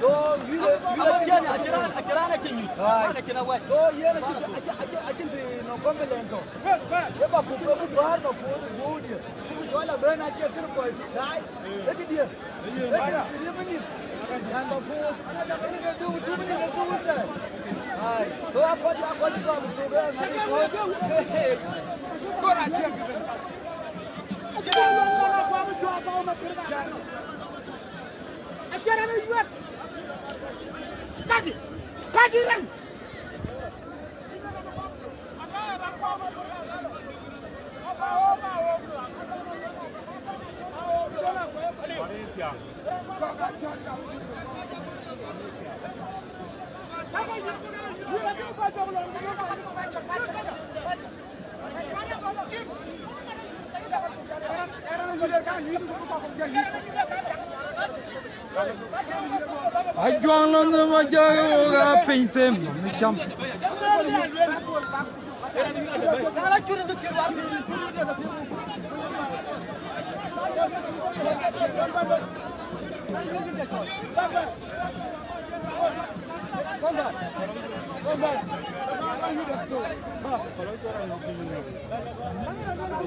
So, wïr, wïr acïn, acïn raan, acïn raan acï nyuc. Ai. Acïn awäc. So, yen acïn, acïn, acïn, acïn të nɔŋ complain tɔ̈. Ye ba ku, ku bäär ba ku, ku dië. Ku cɔl abën acïn kërë kɔc tïc. Ai. Ee këdië. Ee këdië minit. Yan ba ku. Ee këdië du, du minit, du minit. Ai. So, akɔc, akɔc tɔ̈ abï thök, ee, ŋadï kɔc. Kɔc acïn. Ajuɔŋ lɔ nhom ajak ɣok aa piny them nɔm ë cam.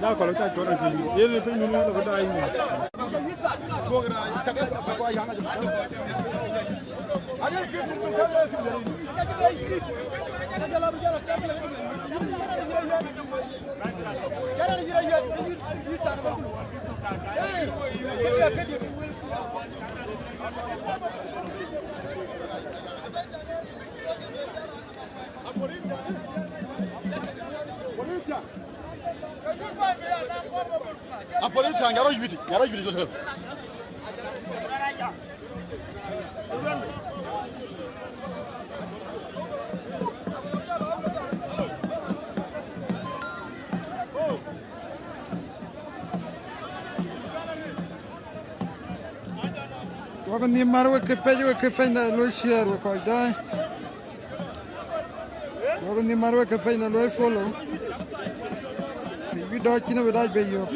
Da kɔlɔ ca cɔɔr piny. Yen piny nu la da yin. Apolisi, nyarɔ yuidi, nyarɔ yuidi jɔt. Wek nhïïm mär wek kë pec, wek kë pec na looi share wek kɔc daai. Wek nhïïm mär wek kë pec na looi follow. Kë bï dɔc cïn abï dac bei yök.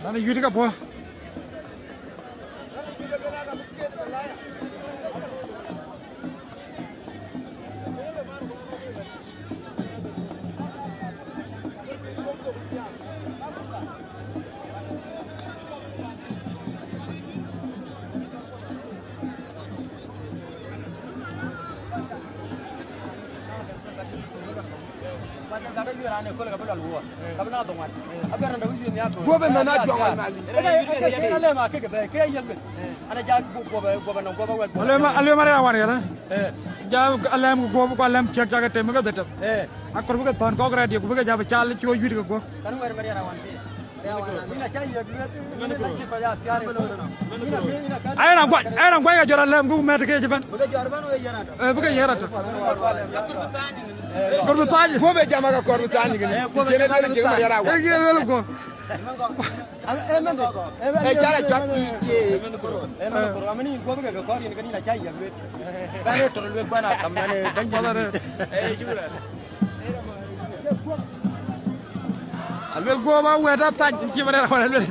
Raan ë yuit ka puɔ̈u. Guɔ̈p ë mɛn a juaŋ wal mali. Alem, alem arɛɛr awan riɛl, eh? Eh. Ja alem ku guɔ̈p ku alem ciɛk cak tem ke dhetem. Eh. Akɔr bï ke thɔ̈n kɔk rɛɛt ye ku bï ke ja bï cal cï ɣo yuit ke guɔ̈p. Kan wɛr mɛn arɛɛr awan. Ayɛn aŋuan, ayɛn aŋuan ka jɔt alɛm ku mɛt ke cï bɛ̈n. Bï ke jɔt bɛ̈n we yɛn atɔ̈. Eh, bï ke yɛn atɔ̈. Kɔr bï thany. Guɔ̈p ë jam aka kɔr bï thany kën. Eh, guɔ̈p ë jam aka thany. Cïn ë jël mɛt yɛn awan. Ee ke wel guɔ̈p. Eh, cara cuat i cie. Eh, mɛn kɔr, amɛn in guɔ̈p ke kɔr in kan in aca yɛk lueth. Kan e tɔr lueth bana kam nan e Benjamin. Eh, shukran. Aluel guɔ̈p a wɛ̈t a thany, cï bɛ̈n rɛɛr awan aluel.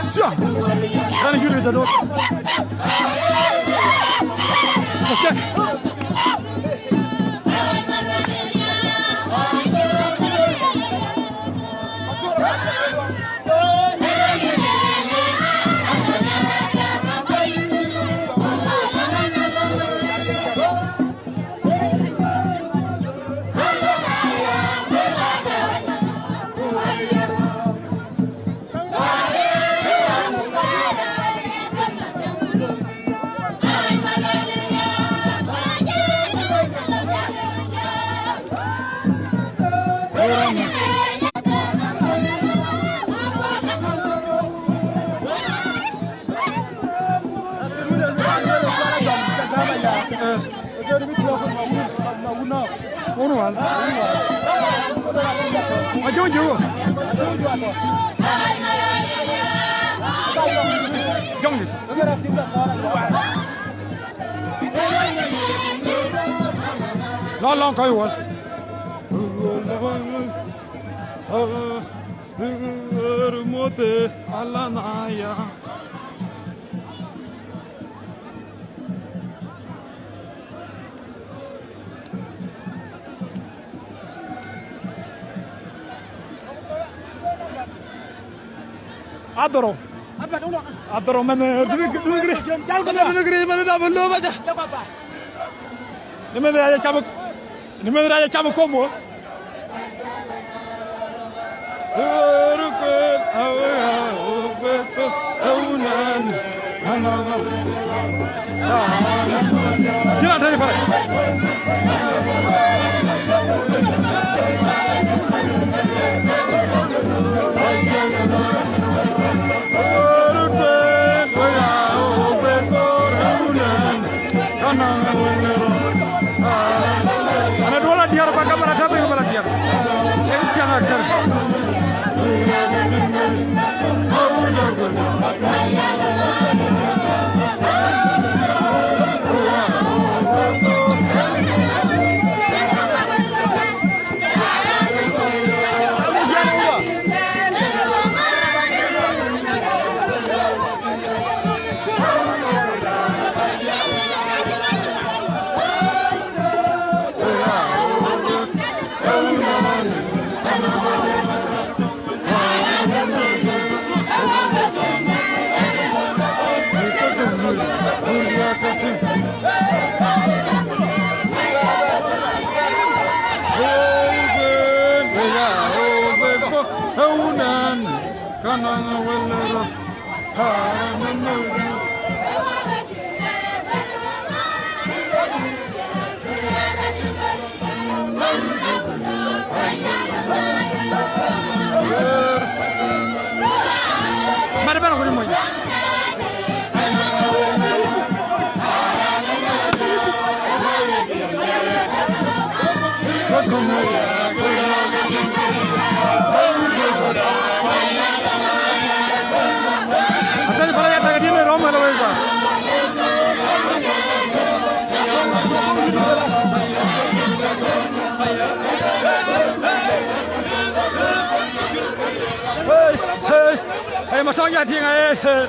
Sia. Rani juri ta do. Oke. Wun wal. Ajo jo. Jong ni. Lɔ lɔŋ kɔc wal. Mote alanaya. Adhoro. Adhoro mɛnh, eh, duni, duni giri. Mɛnh duni giri, mɛnh duni giri, mɛnh duni giri. Ni mɛnh raja cam, ni mɛnh raja cam komo. Jina tani pare. Ana duɔl adiɛr, ba kamera tɔ piny ba la diɛr. Ee thiaŋ akër. Mari bana kuni moy. Atani pala ya tagadi ne rom hela wega. Hey, hey, hey, masong ya tinga, hey, hey.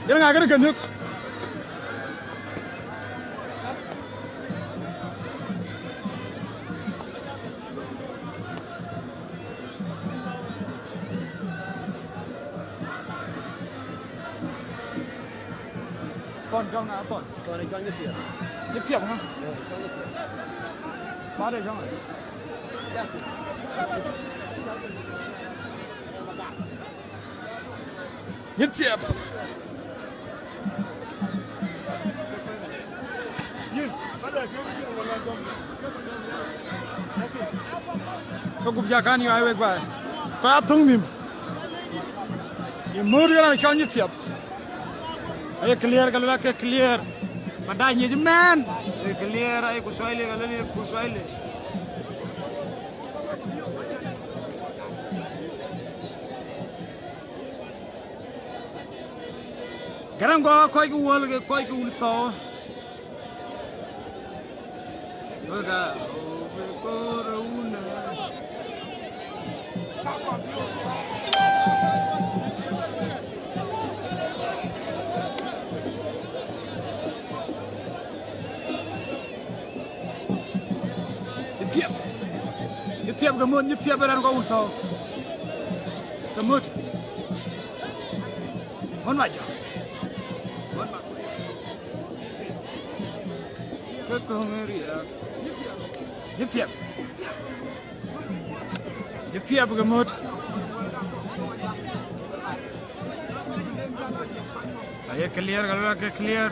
Yen ŋa kën kën yök. Thɔn, cɔl ŋa Thɔn? Thɔn ë cɔl Nyithiap. Nyithiap, ŋa? Ee, cɔl Nyithiap. Baada cɔl ŋa? Nyithiap. Ke gup ja kan yɔ ai wek baai. Kɔc aa thöŋ nhïm. Ye mör yen raan cɔl Nyithiap. Aye clear, ka luel ke clear. Ba da nyic mɛn. Aye clear, aye ku Swahili, ka luel ku Swahili. Garaŋ gɔ̈k kɔc ke wuɔl, ke kɔc ke wun thɔ̈ɔ̈u. Wek aa, wek kɔɔr ë wun ë. Nyithiap. Nyithiap ke mot, Nyithiap ë raan kɔc wun thɔ̈ɔ̈u. Ke mot. Mot ma jɔ. Mot ma. Ke köŋ ë riɛɛk. Nyithiap. Nyithiap ke mot. Aye clear, ka luel ke clear.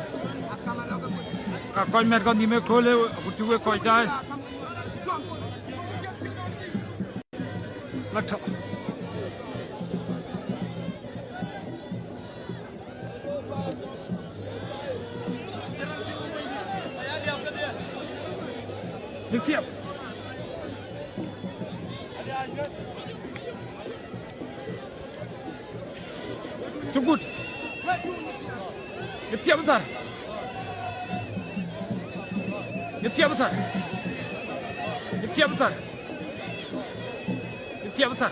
Ka kɔc mɛt kɔn nhïm ëköölë, ku cï wek kɔc daai. La tɔ̈. Nyithiap. Good. Ye thiap thar. Ye thiap thar. Ye thiap thar. Ye thiap thar.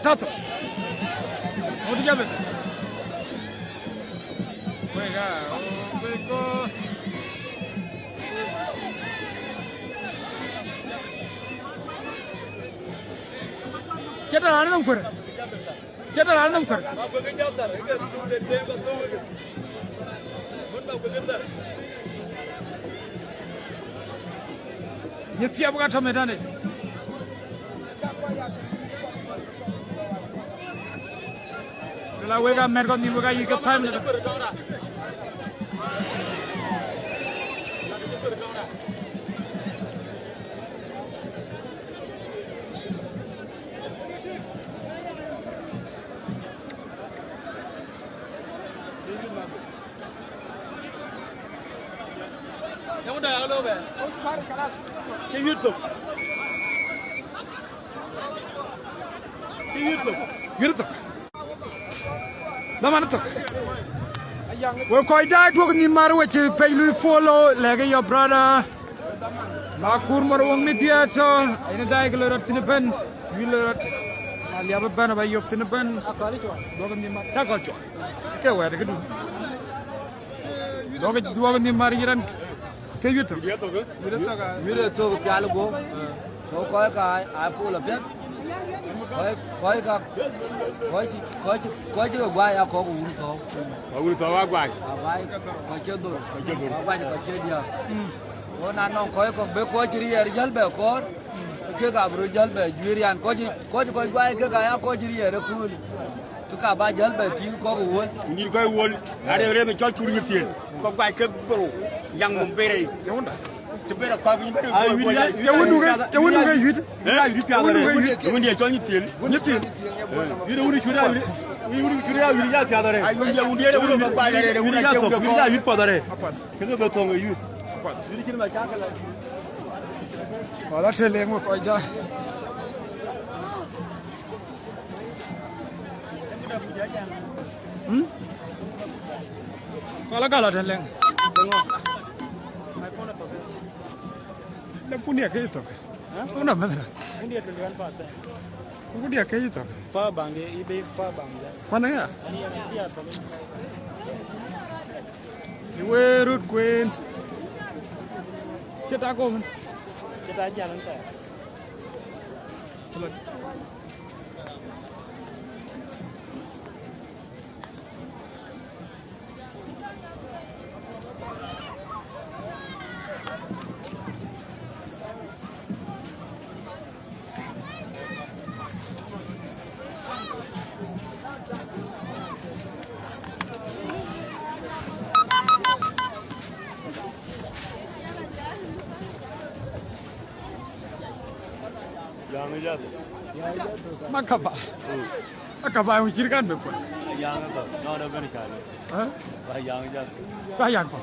Tatu. Odi jabe. Wega, wega. Cï tɛ̈ raan nɔm kuër. Cï tɛ̈ raan nɔm kuër. Ye thiap ka tɔ̈ mëdan yic. Ku la wek aa mɛ̈t kɔn nhïïm, wek aa yïk ke pɛ̈m në. Cï yït thök. Cï yït thök. Yït thök. Dhaman thök. Wek kɔc daai duɔ̈k nhïïm mar, we cï page lui follow, lɛ̈kë your brother. Makur Marwöŋ Media tɔ̈, ayïn daai ke loi rɔt thïn ëbɛ̈n, wïc loi rɔt. Aliap ëbɛ̈n aba yök thïn ëbɛ̈n. Duɔ̈k nhïïm mar, cä kɔc cuɔl. Ke wɛ̈ɛ̈t këdu. Duɔ̈k, duɔ̈k nhïïm mar yïn raan ke yït thök. Yït thök, pial guɔ̈p. So kɔc ka aa pol apiɛth. Kɔc, kɔc ka, kɔc, kɔc, kɔc cï ke guai aa kɔc wun thɔ̈u. Kɔc wun thɔ̈u aa guai. Aa guai, kɔc cï dhor. Kɔc cï dhor. Aa guai, kɔc cï diäk. So na nɔŋ kɔc kɔ̈k bï kɔc cï riɛɛr jäl bɛ kɔɔr, kek abï röt jäl bɛ juëër yan. Kɔc, kɔc, kɔc guai kek aya kɔc cï riɛɛr ëkööl. Kek aba jäl bɛ tïŋ kɔ̈k ë wöl. Ku nyïïn kɔc wöl, na de rem cɔl cur nyïthiel. Kɔc guai ke dhorou, yaŋ mum berei. Cï berei kɔc yïn berei. Ye wëndu ke, ye wëndu ke yït. Ye wëndu ke yït. Wëndu ye cɔl nyïthiel. Nyïthiel. Yïn wëndu cur ya wït. Wëndu cur ya wït ya piath arëët. Ai wëndu ye wëndu ye wëndu kɔc guai arëët, wëndu ya cï wëndu kɔc. Yïn ya yït path arëët. Kë bï thöŋ ë yït. Yïn cïn ma cak la. Wala tele mo kɔc ja. Hmm? Kɔla gala den leng. Le punia ke tok. Hah? Una madra. Punia twenty one percent. Punia ke tok. Power bank, ibe power bank. Kwana ya? Ani ya pia to. Iwe rut kuen. Cï ta kom. Cï ta jal nta. Makaba. Makaba, ŋö cït kan bï kuɔny. Hah? Ka yak pa.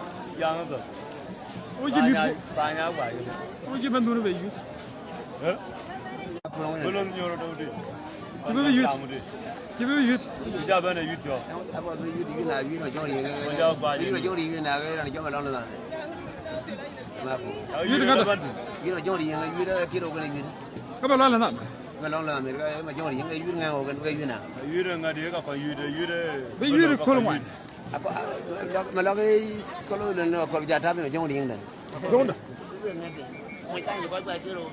Ŋö cï mïth ku. Ŋö cï mɛnhdu bï yït. Cï bï yït. Cï bï yït. Yït ŋadë. Yït ŋadë. Ka ba lɔ la na. Bï yït köl ŋuan. Ako, a, ma lɔk, ma lɔk, eh, köl lɔ, lɔ, köl ja tap, ma jɔŋ riŋ dɛn. Jɔŋda. Mo kan ko ba tiro.